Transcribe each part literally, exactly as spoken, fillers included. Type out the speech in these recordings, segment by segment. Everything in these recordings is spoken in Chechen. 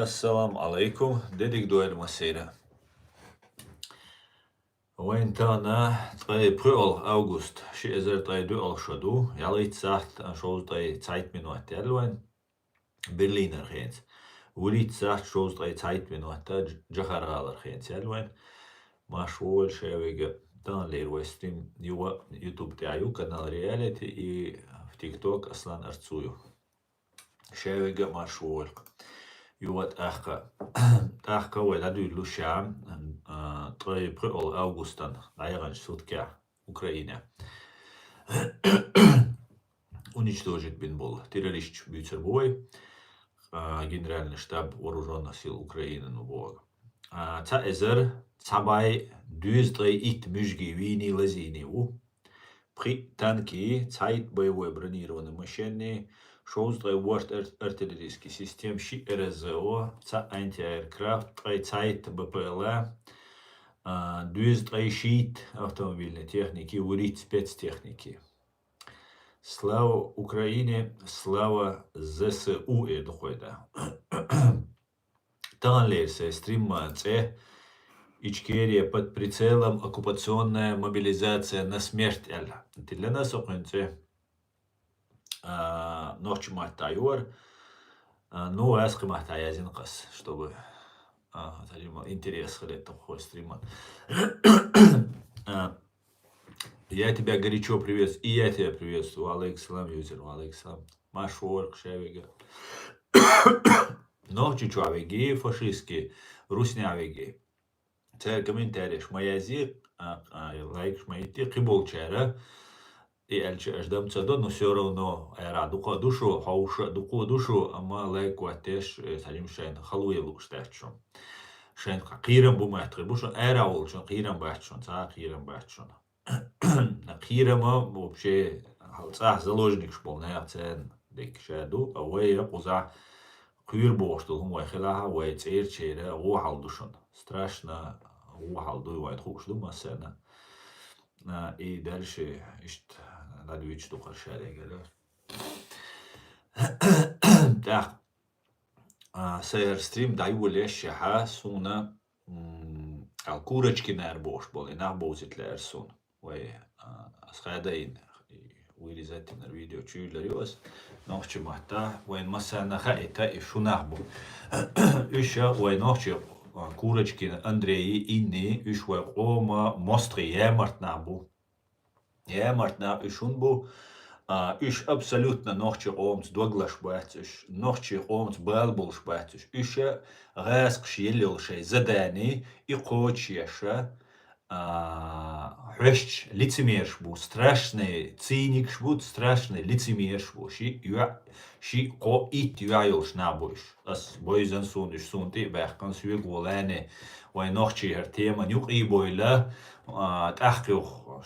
Ассаламу алайкум, де дика дойла массеран. Вайн тахана ткъе пхуьалгӀа август, ши эзар ткъе доьалгӀа шо ду, ялхитта сахьт шовзткъе цхьайтта минот яьлла вайн Берлинера хенца. Вурийтта сахьт шовзткъе цхьайтта минот Джахар гӀалара хенца яьлла вайн. Марша вогӀийла шаверг а. Таханлера вай стрим юха YouTube тӀа ю, канал Reality, и в TikTok Аслан Арцуев. Шаверг а марша вогӀийла. Юха тӀаккха, тӀаккха вай дӀадуьйлалу ша, а, ткъе пхуьалгӀа августан дӀаяханчу суткех Украинехь уничтожить бина болу террористаш буьйцур бу вай, а, Генеральный штаб вооружённых сил Украины, ну, боху. А, цхьа эзар, цхьа бӀе дезткъе итт муьжгийн вийний, лазийний ву. Пхиъ танкий, цхьайтта боевой бронированный машенний, шовзткъе ворхӀ ар-, артиллерийский система, шиъ РСЗО, цхьа антиаэркрафт, ткъе цхьайтта БПЛА, а, дезткъе шийтта автомобильный техникий, вурийтта спецтехникий. Слава Украине, слава ЗСУ, эр ду кхойда. Таханлера сайн стриман цӀе «Ичкерия под прицелом, оккупационная мобилизация на смерть» аьлла. Тиллина со кхуьнан цӀе. А, нохчи маттахь ю вара. А, ну, гӀаьскхи маттахь язйина ас, чтобы, а, цхьа интерес хилийта тхо стриман. А, я тебя горячо приветствую. И я тебя приветствую. Ва алейкум салам, юзер. Ва алейкум салам. Марша вогӀийла шаверг а. Нохчийчохь веги, фашистский, руснехь веги. Церан комментареш ма язъе, а, а, лайкаш ма йитте, кхиболчара. И аьлча аша дам ца до, но всё равно, ара дукха а ду шу, хьовша а дукха а ду шу, амма лайк хӀоттеш, э, цхьаьна шайна хала ве лууш дац шуна. Шайна кхерам бу ма аьлла хир бу шуна, ара волчун кхерам бац шуна, цхьа а кхерам бац шуна. Кхерама вообще хьал цӀахь заложникаш болу нах царна дерг ша ду, а вай а кхузахь кхоьру бохуш долу хӀума вай хилахь, вай цӀерачеран гӀо хьал ду шуна. Страшно гӀо хьал ду, вайна хууш ду массарна. А, и дальше иштта дӀадуьйцуш ду кхара шарегара. ТӀаккха, а, сайн хӀара стрим дӀайолаешшехьа, суна, м, ал Курочкинара бохуш болу, и нах бовзийта лаьара суна. Вай, а, ас хадийна, и вырезать йинарг видео чуьйлар ю ас. Нохчи матта, вайн массарна хаийта, и шу нах бу. Уьш а вай нохчи, а, Курочкин Андрей, Инни, уьш вай къома мостагӀий, ямарт нах бу. Ямарт нах уьш хӀунда бу? А, уьш абсолютно нохчи къомаца доглаш бац уьш, нохчи къомаца бала болуш бац уьш. Уьш а гӀаскхаш елла йолу шайн задани, и кхочушъеш а, а, хьоьстуш лицемераш бу, страшные циникаш бу, страшные лицемераш бу. Шиъ, йоӀ, шиъ, кхоъ, итт йоӀ йолуш нах бу уьш. Ас бойзан суна уьш, суна тӀе а баьккхина, соьга вон лане, вайн нохчий хӀара теман юкъа а бойла, а, тӀаккха юха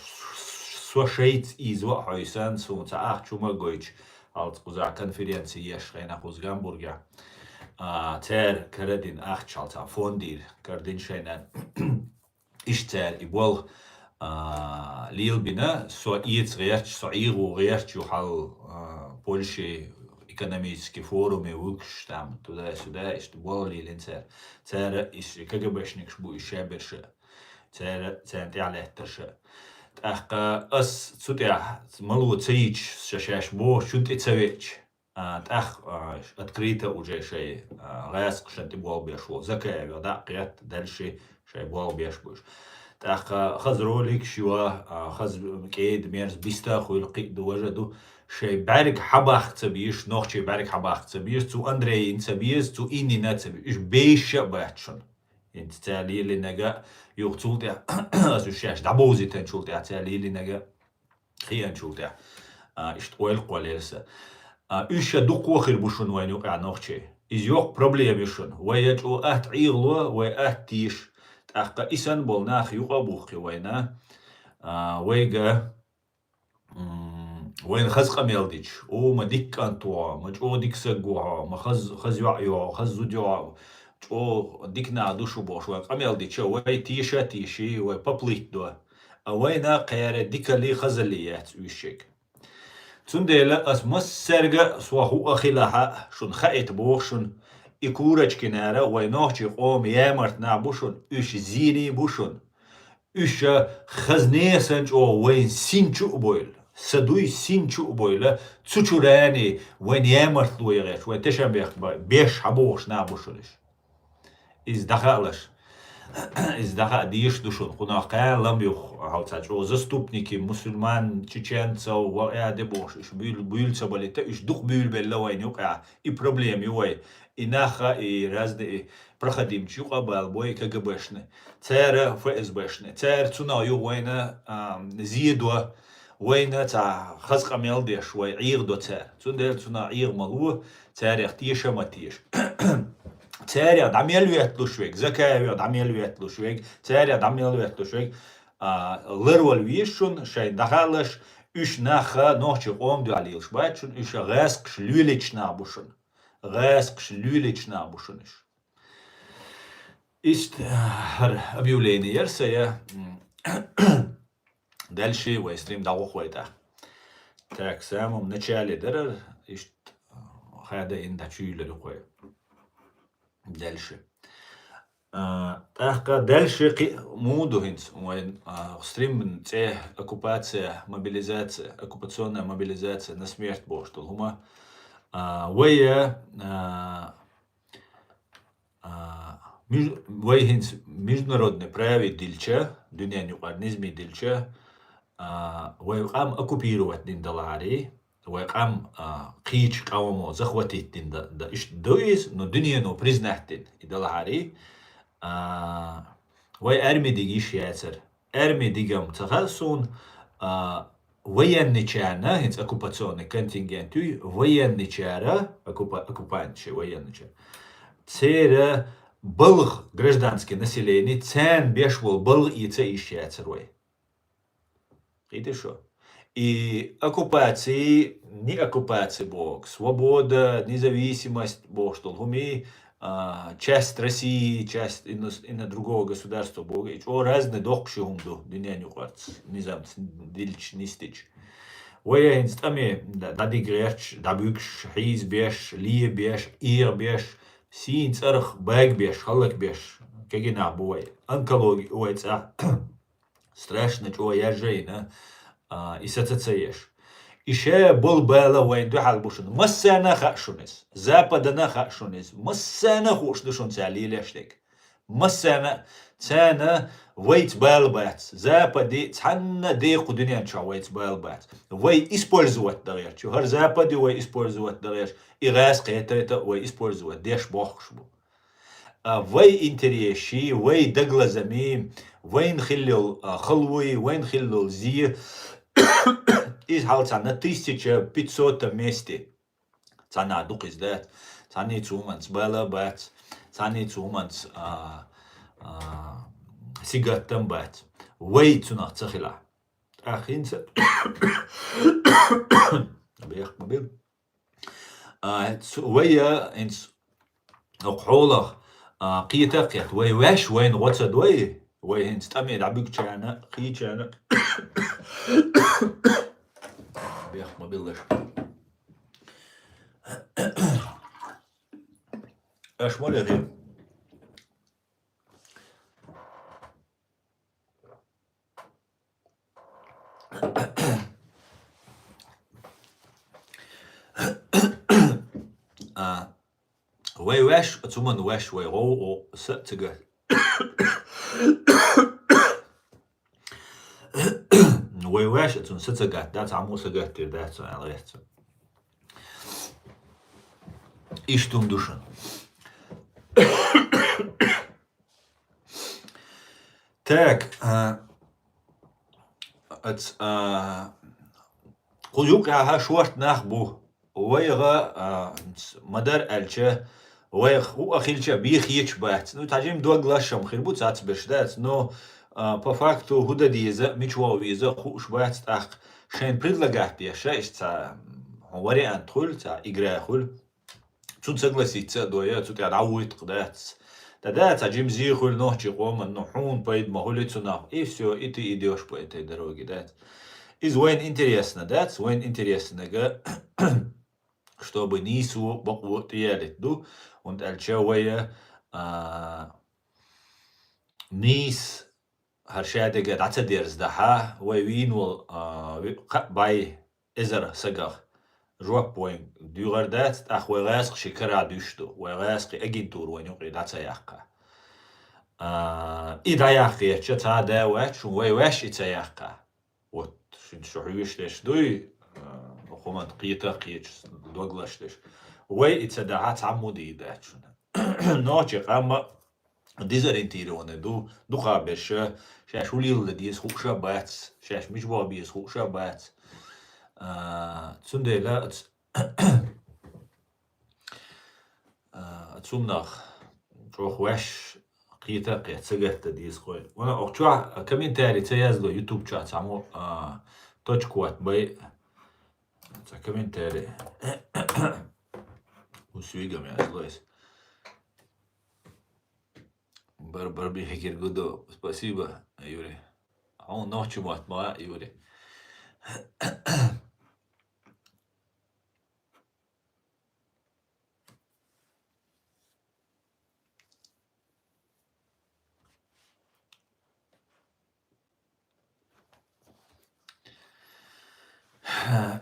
со шайца ийза а хьойсан, суна цхьа ахча хӀума а гойтуш, алц кхузахь конференци еш хенахь кхуза Гамбургехь. А, цара карадина ахча хьал цхьа фондера карадина шайна. Иштта цара и болх, а, лелабина, со эца гӀерташ, со ӀийгӀо гӀерташ ю хьал, а, Польши экономический форуме вуьгуш, там, туда-сюда, иштта болх лелийна цара. Цара иштта КГБшникаш бу, и шаберша. Цара, царна тӀехь лаьттарша. ТӀаккха ас цу тӀехь мало ца йича, ша шаьш бохучун тӀе ца веача, а, тӀаккха, а, открыто уже шайн, а, гӀаскхашна тӀе болх беш волу Закаев дӀа а кхетта, дальше шайн болх беш бу уьш. ТӀаккха хаза роликаш ю, а, хаза кӀеда-мерза биста а хуьлу, кхин а ду, важа а ду. Шайн бӀаьрг хьабаккха ца безаш, нохчий бӀаьрг хьабаккха ца безаш, цу Андрейна ца безаш, цу Иннина ца безаш. Уьш бешаш а бац шуна. ХӀинца цара лелийнарг а, юха цул тӀе-, ас уьш шаьш дӀабовзийтинчул тӀаьхьа цара лелийнарг а, хиъанчул тӀаьхьа, а, иштта ойла кхоллаелла сан. А, уьш ша дуккха а хир бу шуна вайн юкъахь нохчий. Иза йоккха проблема ю шуна. Вай я чӀогӀа атта ӀийгӀало, вай атта тийша. ТӀаккха и санна болу нах юкъа а бухкий вайна. А, вайга, м, вайна хаза къамел дича, о, ма дика кӀант ву хьо, ма чӀогӀа дика саг ву хьо, ма хаза, хаза йоӀ ю хьо, хаза зуда ю хьо, чӀогӀа дика нах ду шу бохуш, вайн къамел дича, вай тийша а тийший, вай поплыть до. А вайна кхара дикаллий, хазаллий яц уьш шег. Цундела ас массаьрга а, со хӀуъа хилахь а, шуна хаийта боху шуна, И Курочкинара вай нохчий къоман ямарт нах бу шуна, уьш зене бу шуна. Уьш хазне санна чӀогӀа вайна син чу а бойла, са дуй син чу а бойла, цу чу рани вайна ямартло яхаш, вай тешам бех ба-, беш хьабохуш нах бу шуна уьш. Иза дӀахаалаш. Иза дӀахаа дезаш ду шуна, кхунах кхаьллам юха, хьал ца чӀо заступники, мусульман, чеченцев, ва а де бохуш, уьш буьйл-, буьйла ца балита, уьш дукха буьйлабелла вайна юкъахь. И проблема ю вай. И наха, и разные, и проходимчи юкъа бала бой КГБшна. Цара ФСБшна. Цара цунах ю вайна, а, зедо, вайна ца хаза къамел деш, вай ӀийгӀа до цара. Цундела цунах ӀийгӀа ма ло, царех теша ма теша. Царех дӀа мел ветталуш вег, Закаевех дӀа мел ветталуш вег, царех дӀа мел ветталуш вег, а, ларвала веза шуна, шайн дӀахаалаш, уьш наха нохчий къоман дуьхьа лелаш бац шуна, уьш гӀаскхаш лелача нах бу шуна. ГӀаскхаш лелача нах бу шуна уьш. Иштта хӀара объявление яр сая. Дальше вай стрим дӀагӀохуьйту. Так, самом начале дарар, иштта хада ин дӀачуйиллар юкъе. Дальше. А, тӀаккха дальше кхи-, муха ду хӀинца вайн, а, стрим цӀе оккупация, мобилизация, оккупационная мобилизация, на смерть бохуш долу хӀума. А, вай, а, А, миж-, вай хӀинца международный праве дилча, дуьненан юкъара низаме дилча, а, вай къам оккупировать дина далахьарий, вай къам, а, кхечу къамо захватить дина да, да, иштта ду иза, но дуьнено признать дина и далахьарий, а, вай арми дига йиш яцара. Арми дигам ца хаьа суна, а, военныйчарна, хӀинца оккупационный контингент юй, военныйчара, оккупа-, оккупанташ, военныйчара. Церан балха, гражданский население, царна беш волу балха ийца йиш яцара вай. Кхийтира шу? И оккупации, не оккупации боху, свобода, независимость бохуш долу хӀума, а, часть России, часть ино-, ино другого государства боху. И чӀо разный доккхуш хӀума ду дуьненан юкъарца, низамца дилча, нисдича. Вай хӀинца тӀаме д-, дӀадига гӀерташ, дӀабуьгуш, хьийзабеш, лебеш, эгӀабеш, сийна цӀарах багабеш, хӀаллакбеш, кегий нах бу вай. Онкологи вай цӀа. Страшно чӀо яржийна, а, и саца ца еш. И ша болу бала вайн дуьхьал бу шуна. Массарна а хаьа шуна иза. Западана а хаьа шуна иза. Массарна а хууш ду шуна цара лелеш дерг. Массарна а царна вайца бала бац. Западе цхьанна а декху дуьнен чохь вайца бала бац. Вай использовать дан гӀерташ. ХӀара Западе вай использовать дан гӀерташ. И гӀаскхетайта вай использовать деш бохкуш бу. А, вай интересший, вай дагалазамий, вайн хиллал, а, халой, вайн хиллал зе. Иза хьал цхьана тысяча пятьсот месте. Цхьана дукха иза дац. Цхьанний цу хӀуманца бала бац. Цхьанний цу хӀуманца, а, а, сигаттам бац. Вай цунах ца хилахь. ТӀаккха хӀинца бехк ма бил. А, цу-, вай, а, хӀинца окху хьолах, а, кхета а кхета. Вай ваьш вайна гӀо ца дой, вай хӀинца тӀаме дӀабуьгучарна, кхечарна. Бехк ма биллаш. Аш ма лехи. А, вай ваьш, цу ман ваьш вай гӀов, о, са ца гатта. Вай ваьш, цунна са ца гатта, дац, хьан муха са гаттийр дац, цунна аьлла гӀерта. Иштта хӀума ду шуна. Так, а, ац-, а, кху юкъахь шорта нах бу. Вайга, а, ма-дарра аьлча, вайх хӀуъа хилча бен хеташ бац. Ну, цхьа жима дог лашам хир бу цхьацберш дац, но, а, по факту хӀун дан деза, мича вогӀу веза, хууш бац тӀаккха. Шайн предлагать деш, ша иштта цхьа, хьуна вариант хуьлу, цхьа игра хуьлу. Цунна согласиться а дой, цу тӀехь дӀавуьйту-кх дац. Ткъа дац, цхьа жима зе хуьлу нохчийн къоман, ну, хьуна пайда ма хуьлу цунах, и всё, и ты идёшь по этой дороге, дац. Иза вайна интересно, дац, вайна интереснага, чтобы нийсо бакъо тӀаялийта ду, хӀунда аьлча вай, а, нийса хӀара шадерг дӀа ца дерзадахьа, вай вийнавала, а, ви-, кхаъ бӀаь эзар сагах жоп вайна дуьгӀар дац, тӀаккха вай гӀаскхий ши кара дуьш ду, вай гӀаскхий агентура вайна юкъе дӀа ца яккха. А, и дӀаяккха гӀертача цхьа а да вац шун, вай ваьш и ца яккха. Вот, шуьнца шу хьоьжуш деш дуй, а, хӀуманна кхета а кхеташ, дог лош деш. Вай и ца дахьа цхьаммо дийр дац шуна. Нохчий къам дезориентированный ду, дукхагӀберш, шаьш хӀу леладе деза хууш а бац, шаьш мича бохабе беза хууш а бац. А, цундела ц-, а, цунах чӀоагӀа ваьш кхета а кхета, сагатта деза кхой. Вана охчохь комментарий ца язло YouTube чохь цхьаммо, а, точка ват бай. Цхьа комментарий. Усвигам язло эс. Бар-, бар би хикир гудо. Спасибо, Юрий. Хьо нохчи мотт ма, Юрий.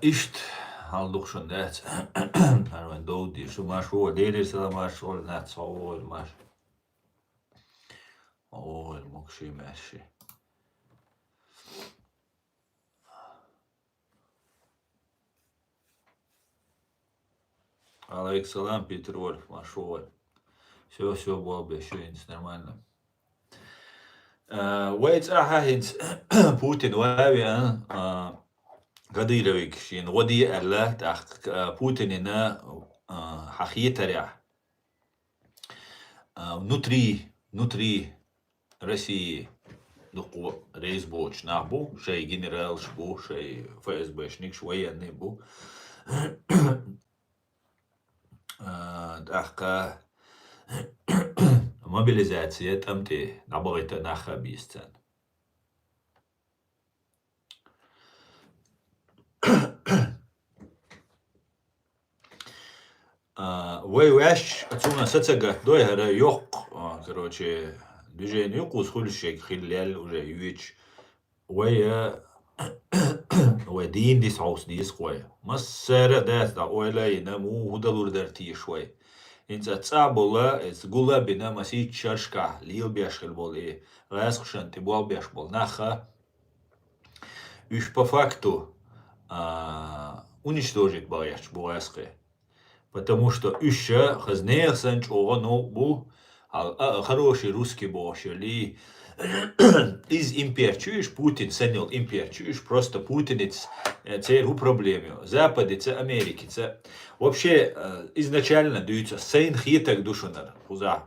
Иштта хьал дукха шун дац. ХӀара вайн дов дийр. Шу марш вогӀу, Делера салам марш вогӀу, нах цхьа вогӀу, марш. Ой, мукши, марши. Алейк салам, Питер Вольф, марш вогӀу. Всё, всё, болбе, всё, хӀинца нормально. А, вай цӀахь хӀинца Путин вави, а, а, Кадыровик шен гӀо де аьлла, тӀаккха, а, Путинина, а, хьан хетарехь. А, внутри, внутри России дукха рейс боцуш нах бу, шай генералш бу, шай ФСБшникаш, военный бу. А, тӀаккха мобилизация тӀам тӀе дӀабахийта нах а бийца царна. А, вай ваьш, цунна сацагатта дой хӀара йоккха, а, короче, движение юкъус хуьлуш шег хилла лел уже юьйцуш. Вай, а, вай дийна дис хьовса дийсах вай. Массара а дац дӀа ойла а йина, муха хӀу далур дара теша вай. ХӀинца цӀа а бола, эца гул а бина, масийтта шерашкахь лелабеш хила болу и гӀаскхашна тӀе болх беш болу нах а, уьш по факту, а, уничтожить бан гӀерташ бу гӀаскхи. Потому что уьш хаза нехан санна чӀогӀа новкъа бу, а, а, хороший русский бохуш йолий. Иза имперча уьш, Путин санна йолу имперча уьш, просто Путиница, э, церан хӀу проблема ю? Западица, Америкица. Вообще, э, изначально дуьйцу, сайна хетаг ду шунара, кхузахь.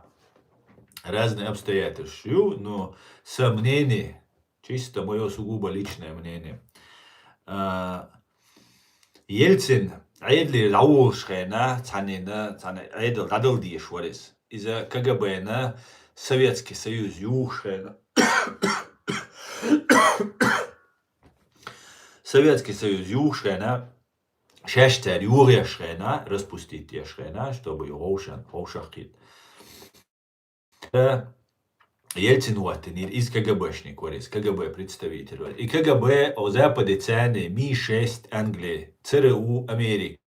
Разные обстоятельства ю, но сан мнение, чисто моё сугубо личное мнение. А, Ельцин Ӏедале дӀаволуш хенахь, цхьаннена, цхьана Ӏедал дӀадала дезаш вара иза. Иза КГБ-на Советский Союз юхуш хенахь, Советский Союз юхуш хенахь, шаьш цара юхаеш хенахь, распустить еш хенахь, чтобы ю вовшан, вовшах кхийта. Ельцин хӀоттийнера, иза КГБшник вара, иза КГБ представитель вара. И КГБ, о, Западе царна Ми шесть Англи, ЦРУ Америка,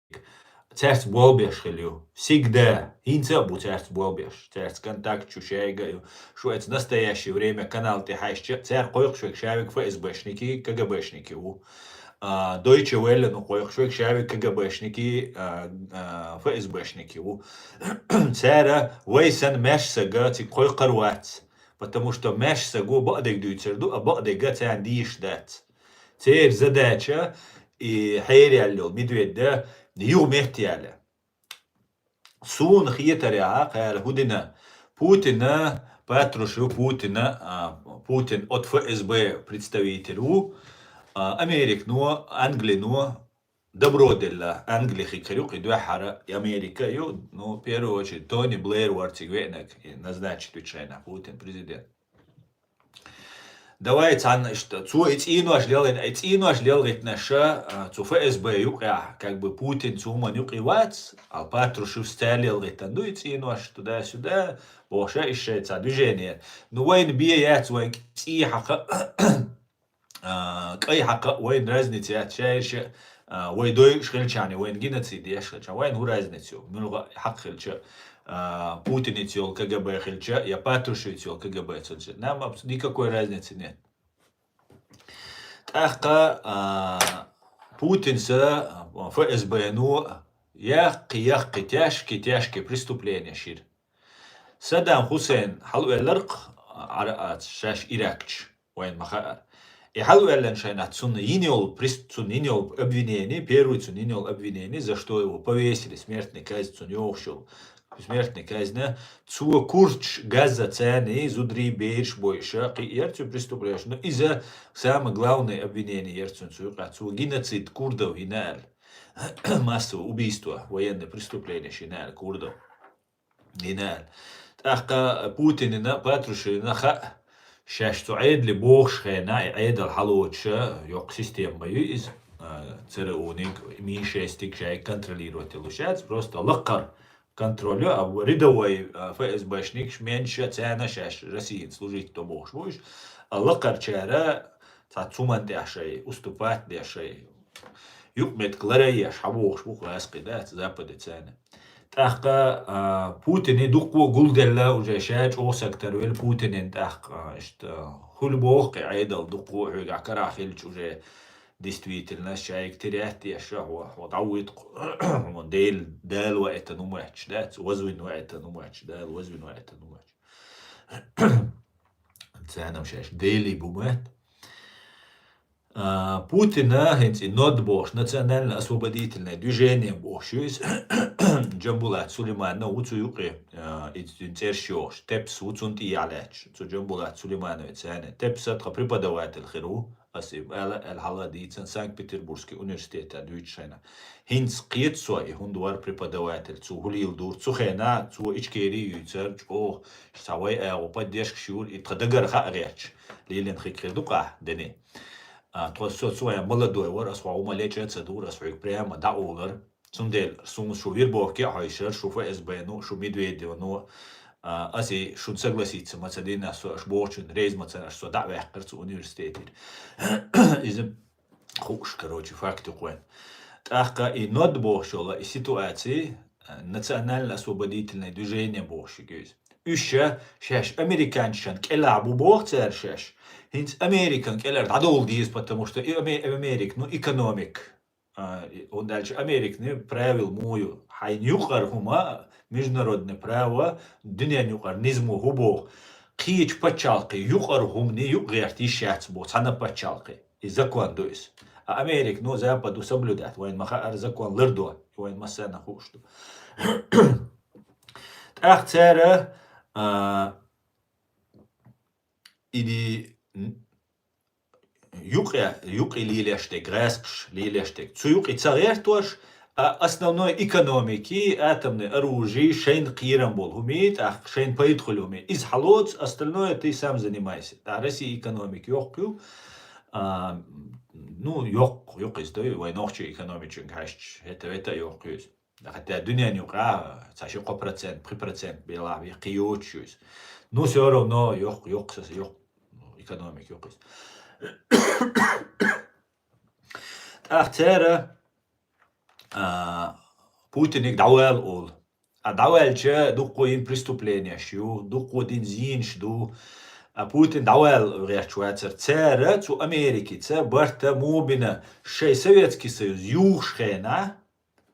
цаьрца болх беш хилла ю. Всегда. ХӀинца а бу цаьрца болх беш. Цаьрца контакт ю шайга а ю. Шу эца настоящее время канал тӀе хьаьжча, цара кхойкхуш верг шаверг ФСБшники, КГБшники ву. А, Deutsche Welle, ну, кхойкхуш верг шаверг КГБшники, а, а, ФСБшники ву. Цара вай санна маьрша сага цига кхойкхур вац, потому что маьрша саго бакъдерг дуьйцур ду, а бакъдерг царна дийш дац. Церан задача и хьераяьлла йолу Медведьда юха меттаялла. Суна хетарехь, кхара хӀу дина, Путина, Патрушев Путина, а, Путин от ФСБ представитель ву, а, Американо, Англино добро делла, Англи хи кару, кхин дуьххьара Америка ю, ну, в первую очередь, Тони Блэр вара цига веанарг, и назначить вичхьена Путин президент. Давай цхьанна иштта, цо и цӀенош лелгӀина, и цӀенош лелгӀийтинарш, а, цу ФСБ юкъехь, как бы Путин цу хӀуманна юкъе вац, а Патрушевс цара лелгӀийтина ду и цӀенош, туда-сюда, бохуш, а, иштта шайн цхьа движение. Ну, вайна бен яц, вайн цӀий хьакха, а, кӀай хьакха, вайна разница яц, шаьш, а, вай дойуш хилчахьана, вайна геноцид еш хилчахьана, вайна хӀун разница ю, муьлха хьакха хилча, а, Путиница йолу КГБ хилча, я Патрушевица йолу КГБ хилча. Нам абс-, никакой разницы нет. ТӀаккха, а, Путинца, а, ФСБ-но яккхий-яккхий, тяжкий-тяжкий преступлениеш йира. Саддам Хусейн хьалаваьлларх, а, Ӏара-, а, шаьш иракча, вайна ма хаара. И хьалаваьллина шайна цунна йина йолу прес-, цунна йина йолу обвинение, первый цунна йина йолу обвинение, за что его повесили, смертный казнь цунна йохуш йолу. Смертный казнь, цо курташ, газа царний, зударий, бераш бойуша, кхиъ яра цуьнан преступлениеш, но иза самое главное обвинение яра цуьнан цу юкъахь, цо геноцид курдов йина аьлла. Массовое убийство, военное преступление йина аьлла курдов. Йина аьлла. ТӀаккха Путинина, Патрушевина хаьа, шаьш цу Ӏедале бохуш хенахь, и Ӏедал хьалоцуша, йоккха система ма ю иза, а, ЦРУ-ниг, Ми шестиг шайга контролировать луш яц, просто лакхара контроль ю, а рядовой, а, ФСБшникаш, менша, царна шаьш Россиян служить до бохуш бу уьш, а лакхарчара цхьа цу хӀуманна тӀехь шай уступать деш, шай юкъаметтиг ларъеш хьабохуш бу гӀазкхий, дац, Западе царна. ТӀаккха, а, Путине дуккха а гулделла уже, ша чӀогӀа саг тарвелла Путинина тӀаккха, а, иштта, хуьлу боху кхин Ӏедал дуккха а хьоьгахь карахь хилча уже, действительно, шайга терять деш, хьо, хьо дӀавуьйту, хьо Дела, Дала ваийтина хӀума ваьчча, дац, вазвина ваийтина хӀума ваьчча, Дала вазвина ваийтина хӀума ваьчча. Царна шаьш Делий бу моьтту. А, Путина хӀинца и нод бохуш, национально-освободительное движение бохуш ю иза. Джамбулат Сулейманов ву цу юкъе, а, и цуьнан цӀераш йохуш. Тепс ву цунна тӀехьа лаьтташ. Цу Джамбулат Сулеймановца цхьаьна. Тепса тхан преподаватель хир ву. Ас и ала, аьлла хьала дийцина Санкт-Петербургский университета дуьйцуш шайна. ХӀинца кхета со, и хӀунда вара преподаватель, цо хӀун леладора цу хенахь, цо Ичкери юьйцура, чӀогӀа, цхьа вай агӀо поддержкаш юра, и тхан дагара хаа гӀерташ, лелийна хиг хир ду-кх ахь, Дени. А, тхо со, цо вайн молодой вара, ас хьо хӀума лечкъа а ца дора, ас хьоьга прямо дӀаолура. Цундела суна шу Вербовке а хьоьжура, шу ФСБ-но, шу Медведевно, а, ас и шуна согласиться ма ца дина, ас со, аш бохучун реза ма ца, аш со дӀа а ваьккхира цу университетера. Иза хууш, короче, факт ю-кх вайн. ТӀаккха и нод бохуш йолу и ситуаци, а, национально-освободительное движение бохуш ю иза. Уьш ша шаьш американчашна кӀелахь бу боху цара шаьш. ХӀинца Американ кӀелара дӀадовла деза, потому что и Аме-, Америка, ну, экономик. А, и, хӀунда аьлча Американ правил муха ю? Хьайна юкъара хӀума, международное право, дуьненан юкъара низамо хӀун боху? Кхечу пачхьалкхе юкъара хӀумане юкъа гӀерта йиш яц боху цхьана пачхьалкхе. И закон ду иза. А Америка, ну, Запад ду соблюдать. Вайн ма хаара закон лардо. Вайн массарна хууш ду. ТӀаккха цара, а, и н-, юкъе, юкъе лелеш дерг, гӀаскхаш лелеш дерг. Цу юкъе ца гӀертош, а основной экономики, атомный оружие, шайна кхерам болу хӀума, тӀаккха шайна пайда хуьлу хӀума. Иза хьалоцу, остальное ты сам занимайся. ТӀаккха Россия экономика йоккха ю, а, ну, йоккха, йоккха иза ду, вай нохчийн экономичунга хьаьжча, хӀета-вета йоккха ю иза. Хотя дуьненан юкъа, цхьа ши-кхо процент, пхи процент белахь ве кхин йоцуш ю иза. Ну, всё равно, йоккха, йоккха са, йоккха, ну, экономика йоккха иза. ТӀаккха цара, а, Путиниг дӀавала олу. А дӀаваьлча, дуккха йина преступлениеш ю, дуккха дина зенаш ду. А Путин дӀавала гӀерташ вацара. Цара цу Америкица барта муха бина, шайн Советский Союз юхуш хенахь,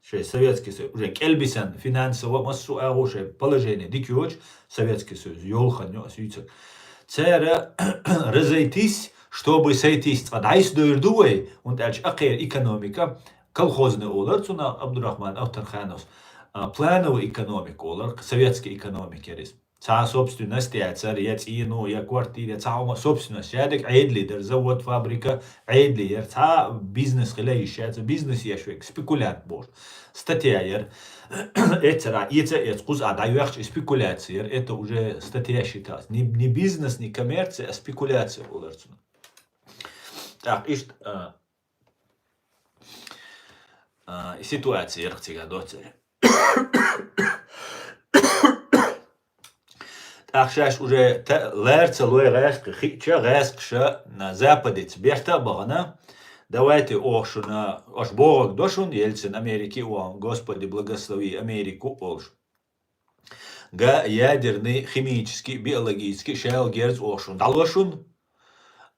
шайн Советский Союз, уже кӀелбисина финансово, массо а агӀо шайн положение дика йоцуш, Советский Союз йолхана ю ас юьйцург. Цара разойтись, чтобы сойтись, цкъа дӀасадойр ду вай, хӀунда аьлча акхеран экономика, колхозный олура цунах Абдурахман Авторхановс, а, плановый экономика олура, советский экономика яра иза. Цхьа собственность яцара, я цӀено, я квартира, я цхьа хӀума собственность. Шадерг Ӏедале дара, завод, фабрика Ӏедале яра. Цхьа бизнес хила йиш яцара, бизнес еш верг спекулянт бохуш статья яра. Эццара эца эца кхуза а дӀайоьхча и спекуляция яр, это уже статья считалась. Не, не бизнес, не коммерция, а спекуляция олар цунах. Так, иштта, а, а, и ситуация ярх цига доццер. ТӀаккха шаьш уже та-, лаьрца лой гӀаьскхи хиъча, гӀаьскхаша, на, Западица берта а бахана, давайте оха шуна, ош богӀаг до шун, Ельцин Америки оха, Господи, благослови Америку олуш. Га ядерный, химический, биологический, шаьл герз оха шун, дӀало шун,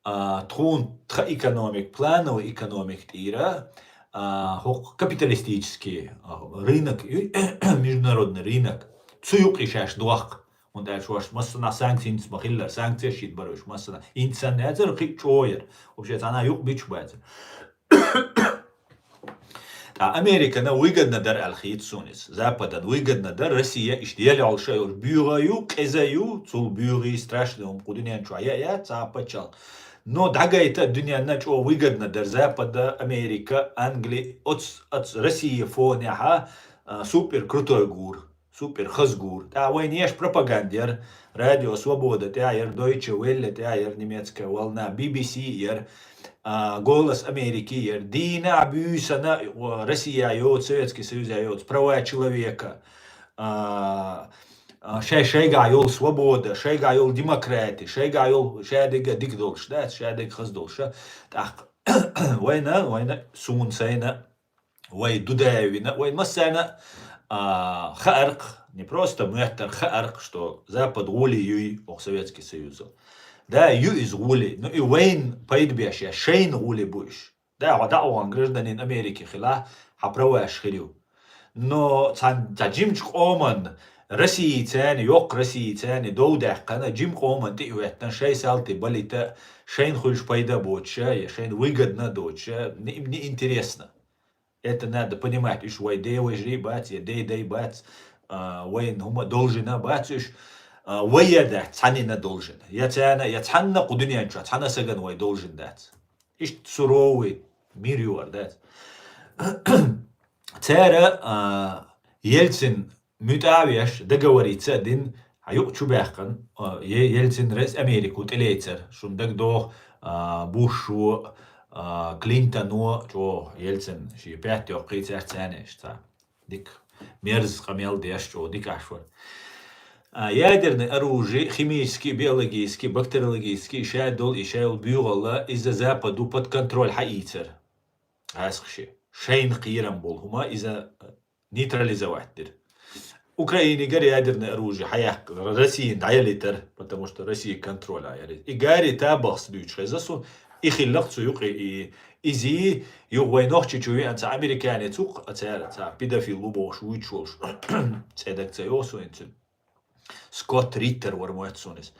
а, тхун тха экономик, плановый экономик тӀера, а, хӀокху капиталистический, а, рынок, международный рынок, цу юкъе шаьш дохка. ХӀунда аьлча шоаш массанхьа санкци хӀинца ма хиллара, санкцеш йита бара уьш массанхьа. ХӀинца санна яцара, кхин а чӀогӀа яра. Вообще цхьана юкъ бича бацара. Ткъа Американа выгодно дара аьлла хийца суна иза. Западан выгодно дара, Россия иштта ял йолуша йолуш буьйгӀа ю, къеза ю, цул буьйгӀий страшный хӀума кху дуьнен чохь яа яц цхьа а паччалкх. Но дӀагайта дуьненна чӀогӀа выгодно дара Запада, Америка, Англи, оц, оц Россия фонехьа, а, супер крутой гур. Супер хаза гур. ТӀаккха вайна еш пропаганда яр. Радио Свобода тӀехь яр, Deutsche Welle тӀехь яр, немецкая волна, Би Би Си яр, а, Голос Америки яр. Дийна а, буьйсана а, о, Россия йоцу, Советский Союз йоцу, права человека, а, а, шай-, шайгахь йолу свобода, шайгахь йолу демократи, шайгахь йолу шадерг а дика долуш, дац, шадерг хаза долуш. ТӀаккха вайна, вайна, суна сайна, вай Дудаевна, вай массарна, а, хаьаркх, не просто моьттар, хаьаркх, что Запад гӀули юй оха Советский Союзал. Да, ю иза гӀули, но и вайна пайда беш я, шайна гӀули бу уьш. Да, хьо дӀа а вахана гражданин Америки хила, хьан праваш хир ю. Но цхьан, цхьа жимачу къоман, Россия царна, йоккха Россия царна, дов даьккхана, жим къоман тӀе а хӀоьттина, шайн салти балийта, шайна хуьлуш пайда боцуша, я шайна выгодно доцуша, не, не интересно. Это надо понимать, уьш вай ден вежарий бац, я ден дай бац, а, вайна хӀума должина бац уьш, а, вай я дац, цхьаннина должина. Я царна, я цхьанна кху дуьнен чохь, цхьана сагана вай должин дац. Иштта суровый мир ю ара дац. Цара, а, Ельцин муьтӀа а веш, договориться а дина, хьан юкъа чу баьккхина, а, е-, Ельцин рес Америку тӀелецар. Шун дагадогӀу, а, Буш шу, а, Клинтоно, чӀогӀа Ельцин шен пятёккхий цаьрца царнеш цхьа. Дика мерза къамел деш чӀогӀа дика аш вара. А, ядерный оружие, химический, биологический, бактериологический, ша долу, и ша йолу буьйгӀалла, иза Западу под контроль хьаийцар. Аскъа ши. Шайна кхерам болу хӀума, иза нейтрализовать дира. Украинигара ядерное оружие хьаяккха, Россияна дӀаялитар, потому что Россия контроль а яра. И гари та бахс дуьйцуш хеза су, и хиллакх цу юкъе, и, изи, юха вай нохчи чу веана ца американец ву-кх, а цара ца педофил ву бохуш вуьйцуш волуш. ЦӀе дага ца йоху су инцуьнан. Скотт Риттер вара моьтту суна иза.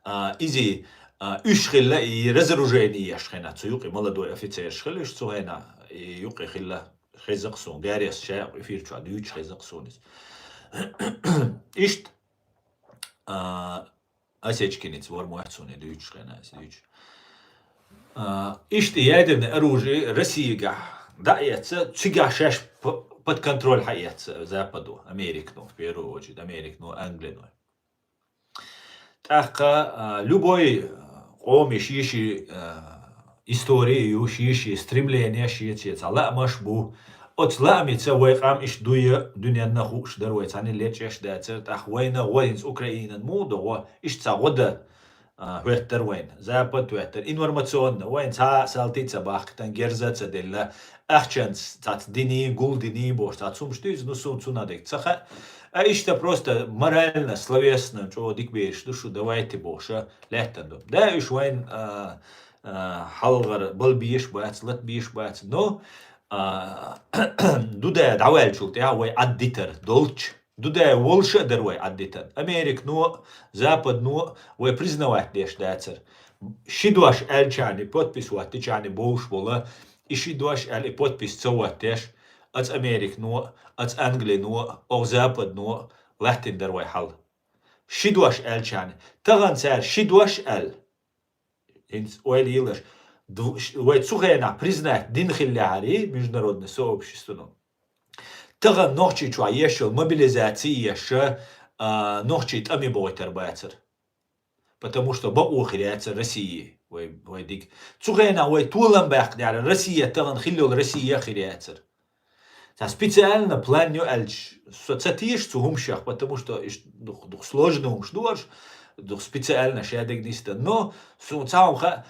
А, изи, а, уьш хилла и разоружение еш хенахь, цу юкъе молодой офицерш хилла уьш цу хенахь, и юкъе хилла хеза-кх суна, Гарес ша эфир чохь дуьйцуш хеза-кх суна иза. Иштта, а, Осечкинец вара моьтту суна и дуьйцуш хенахь, иза дуьйцуш. А, иштта ядерное оружие Россиягахь дӀа а эцна, цигахь шаьш п-, под контроль хьаэцна Западо, Американо, в первую очередь, Американо, Англино. ТӀаккха, а, любой, а, къоман шен-шен, а, истори ю, шен-шен стремление, шен-шен цхьа лаамаш бу. Оцу лаамица вай къам иштта дуй, дуьненна хууш дара вай, цхьаьна лечкъеш дацара, тӀаккха вайна гӀо хӀинца Украинан муха до гӀо, иштта цхьа гӀо дан, а, хӀоьттара вайна, Запад хӀоьттара, информационно, вайна цхьа а салти ца бахкийтина, герз а ца делла, ахчанца цхьацца диний, гулдиний бохуш, цхьацца хӀумаш дуьйцу, ну, суна цунах дерг ца хаьа. А иштта просто морально, словесно, чӀогӀа дика бераш ду шу, давайте бохуша, лаьттан ду. Да, уьш вайна, а, а, хьалхара балбеш бац, латбеш бац, но, а, Дудаев дӀаваьллачул тӀаьхьа вай Ӏаддитар долчу, Дудаев волуша а дара вай Ӏаддитан. Американо а, Западно а вай признавать деш дацара. Ши дош аьллачарна, подпись хӀоттичарна бовш бола, и ши дош аьлла, и подпись ца хӀоттеш, аца Американо а, аца Англино а, оха Западно а латтина дара вай хьал. Ши дош аьллачарна. Тахана цара ши дош аьлла. ХӀинца ойла йилаш, дв-, ш-, вай цу хенахь признать дина хиллехьарий международный сообществоно. тахан Нохчийчохь еш йолу мобилизаци еш, а, нохчий тӀаме бохуьйтур бацара. Потому что бакъо хир яцара России, вай, вай дика. Цу хенахь вай толам баьккхинера, Россия тахан хилла йолу Россия хир яцара. Цхьа специально план ю аьлча, со ца теша цу хӀуманех, потому что иштта дукха, дукха сложный хӀуманаш ду уьш, дукха специально шадерг нисдан. Но, суна цхьа хӀума хаьа,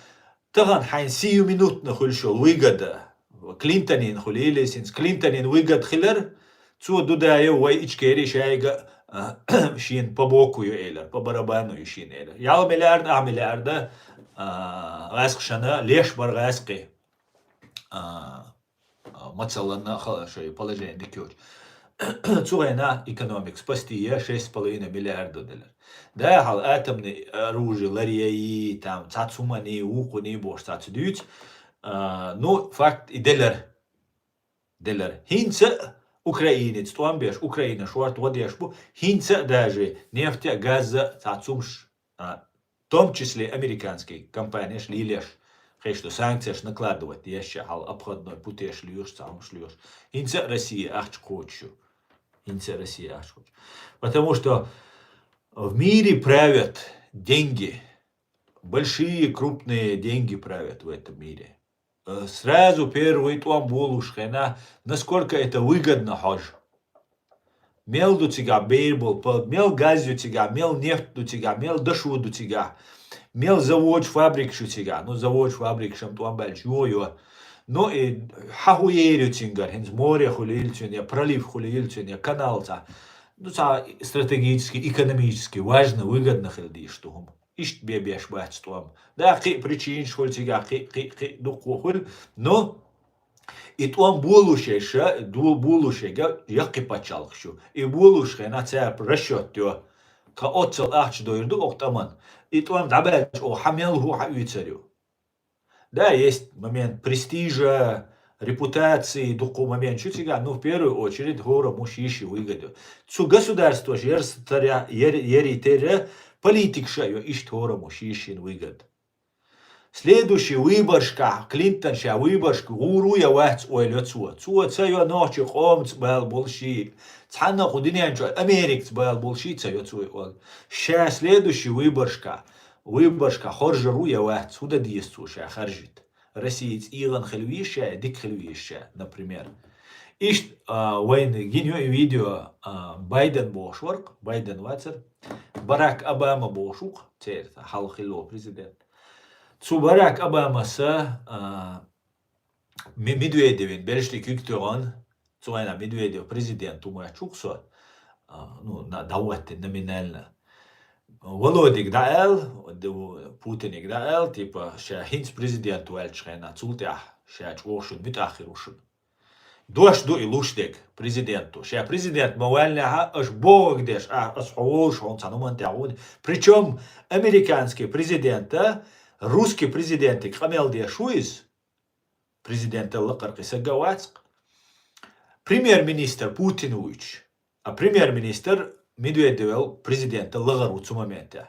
тахан хьайна сиюминутно хуьлуш йолу выгода, Клинтонин хуьлийла, хӀинца Клинтонин выгода хилар, цо Дудаев вай Ичкери шайга, а, шена по боку ю элира, по барабану ю шена элира. Ял миллиард, а миллиарда, а, гӀаьскхашна леш бара гӀаьскхи. А, а, мацаллана хала шайн положение дика йоцуш. Цу хенахь экономика спасти я шесть с половиной миллиардов делар. Да, хьал атомный оружие ларъяй, там, цхьацца хӀуманий, вукхуний бохуш цхьацца дуьйцу. А, ну, факт и делар. Делар. ХӀинца а украинец тӀом беш, Украина шорта гӀо деш бу, хӀинца а даже нефть а, газ а, цхьацца хӀумаш, а, в том числе американский компанеш лелош, хезаш ду санкцеш накладывать деш, хьал обходной путеш лоьхуш, цхьа хӀумаш лоьхуш. ХӀинца а Россия ахча кхочуш ю. ХӀинца а Россия ахча кхочуш. Потому что в мире правят деньги. Большие, крупные деньги правят в этом мире. Э, сразу первый тӀом болуш хенахь, насколько это выгодно хьожа. Мел ду цигахь бер болу, па-, мел газ ю цигахь, мел нефть ду цигахь, мел дашо ду цигахь, мел заводаш, фабрикаш ю цигахь. Ну, заводаш, фабрикаш-м тӀом баьлча йо, йо. Ну, и хьан хӀун ер ю цуьнгара, хӀинца море хуьлийла цуьнан, я пролив хуьлийла цуьнан, я канал цхьа. Ну, цхьа стратегически, экономически важно, выгодно хила дезаш ду хӀума. Иштта бен беш бац тӀом. Да, кхин а причинаш хуьлу цигахь, кхин, кхин, кхин дуккха хуьлу. Но и тӀом болуш еш, ду-, болуш ерг яккхий пачхьалкхаш ю. И болуш хенахь цара расчет йо. Кхин оццул ахча дойр ду окху тӀаман. И тӀом дӀабаьлча, оха хьан мел хӀун хьан оьцур ю. Да, есть момент престижа, репутации, дуккха момент ю цигахь, ну, в первую очередь, хӀораммо шен-шен выгода. Цу государстваш ярсатаря-, яр-, яритера политикаша а йо иштта хӀораммо шен-шен выгода. Следующий выборшкахь, Клинтон ша выборшка гӀур ву я вац ойла йо цо. Цо ца йо нохчий къомаца бала болуш, цхьанна кху дуьнен чу Америкаца бала болуш ца йо цо ойла. Ша следующий выборшкахь, выборшкахь хоржур ву я вац, хӀун дан деза цо ша харжийта? Россия цӀийгӀана хила веза ша, дика хила веза ша, например. Иштта, а, вайна гина ю и видео, а, Байден бохуш вара-кх, Байден вацара. Барак Обама бохуш ву-кх, церан хьалха хилла президент. Цу Барак Обамас, а, Ме-, Медведевин бераш тӀе куьг тоьхна, цу хенахь Медведев президент ву моьттуш ву-кх со, а, ну, на-, дӀахӀоттийна номинально. Володига дӀаала, д-, Путинига дӀаала, типа, ша хӀинца президент ваьллачу хенахь, цул тӀаьхьа ша чӀогӀа шуна муьтӀахь хир ву шуна. Дош ду и луш дерг президенту. Ша президент ма ваьллинехь, аша бохург деш, а, аса хьо вовзуш хьуна цхьана хӀуманна тӀехь ву. Причём американский президента, русский президентига къамел деш ву иза. Президентал лакхара кхин саг а вац-кх. Премьер-министр Путин вуьйцуш, а премьер-министр Медведевел президентал лахара ву цу моментехь,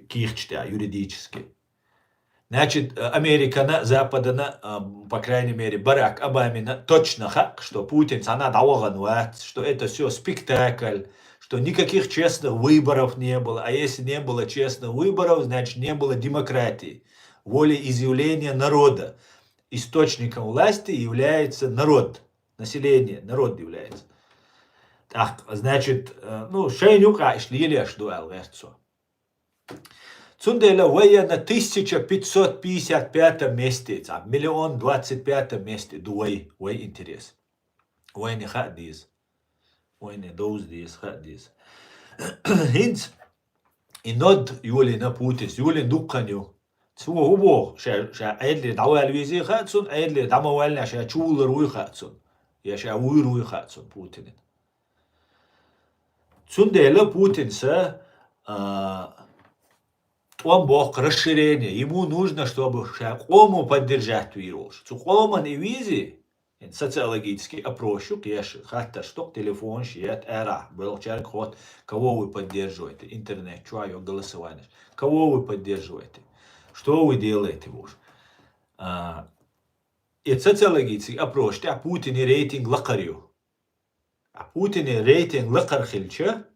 кийча тӀехь, юридически. Значит, Американа, Западана, а, по крайней мере, Барак Обамина точно хаьа, что Путин цхьанна дӀавахана вац, что это всё спектакль, что никаких честных выборов не было, а если не было честных выборов, значит, не было демократии, волеизъявления народа. Источником власти является народ, население, народ является. Так, значит, э, ну, шайна юкъахь иштта лелош ду аьлла гӀерта цо. Цундела вай я на тысяча пятьсот пятьдесят пятом месте, цхьа миллион двадцать пятом месте ду вай, вай интерес. Вайна хаьа деза. Вайна довза деза, хаьа деза. ХӀинца и нод йолийна Путинс, йолийна дуккха хан ю. Цо хӀун боху, ша, ша Ӏедале дӀавала везий хаьа цунна, Ӏедале дӀа ма валлинехь ша чувуллур вуй хаьа цунна, я ша вуьйр вуй хаьа цунна Путинан. Цундела Путинса, а, тӀом боккху расширение. Ему нужно, чтобы ша къомо поддержать вийр волуш. Цу къоман и везий, социологический опрос ю-кх еш, хаттарш доккху, телефонаш ет, арахь, белхачаьрга хӀотта, кого вы поддерживаете, интернет чохь йо голосованеш. Кого вы поддерживаете? Что вы делаете, бохуш? А, и социологический опрос тӀехь Путинан рейтинг лакхара ю. А Путине рейтинг лакхара хилча,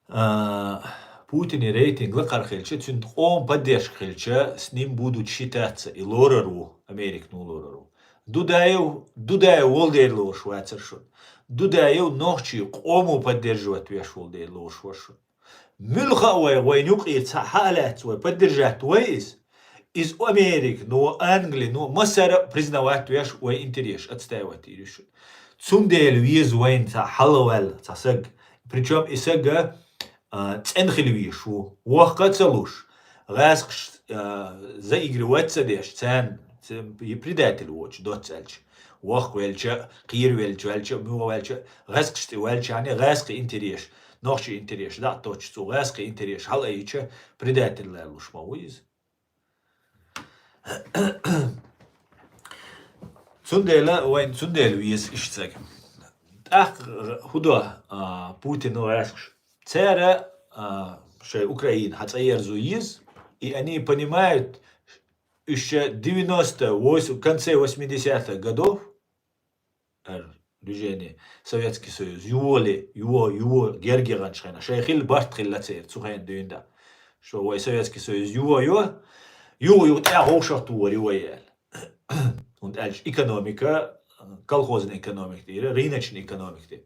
а, Путине рейтинг лакхара хилча, цуьнан къоман поддержка хилча, с ним будут считаться, и лорар ву, Америка ну лорар ву. Дудаев, Дудаев волу дера лоруш вацара шуна. Дудаев нохчий къомо поддерживать веш волу дера лоруш вара шуна. Муьлха а вай, вайн юкъера цхьа хьа а лаьцна вай поддержать вай иза. Иза Америка, ну, Англи, ну, массара а признавать веш вай интерес, отстаивать йийр ю шуна. Цундела веза вайна цхьа хьалаваьлла цхьа саг. Причем и сага, а, цӀена хила везаш ву. Воккха а ца луш, гӀаскхаш, а, заигрывать ца деш, царна, ца-, и предатель воцуш доцца аьлча. Воккха велча, кхера велча, велча, муьлха велча, гӀаскхаш тӀе ваьлча, хьуна гӀаскхийн интерес, нохчийн интерес, дӀа а тоттуш цу гӀаскхийн интерес хьалаайча, предатель лалуш ма ву иза. Цундела вайн, цундела веза иштта саг. ТӀаккха хӀун до, а, Путин, ну, гӀаскхаш. Цара, а, шайн Украина хьан цӀа ерзо еза, и они понимают, уьш девяносто восемь, в конце восьмидесятых годов, ар, движение Советский Союз, ювали, юва, юва, гергегӀанчу хенахь, шайн хилла барт хилла церан, цу хенахь дуьйна да. Шо вай Советский Союз юва, юва, юва, юва, тӀаьхьа вовшах тухур ю вай аьлла. ХӀунда аьлча экономика, колхозная экономика тӀера, рыночная экономика тӀе.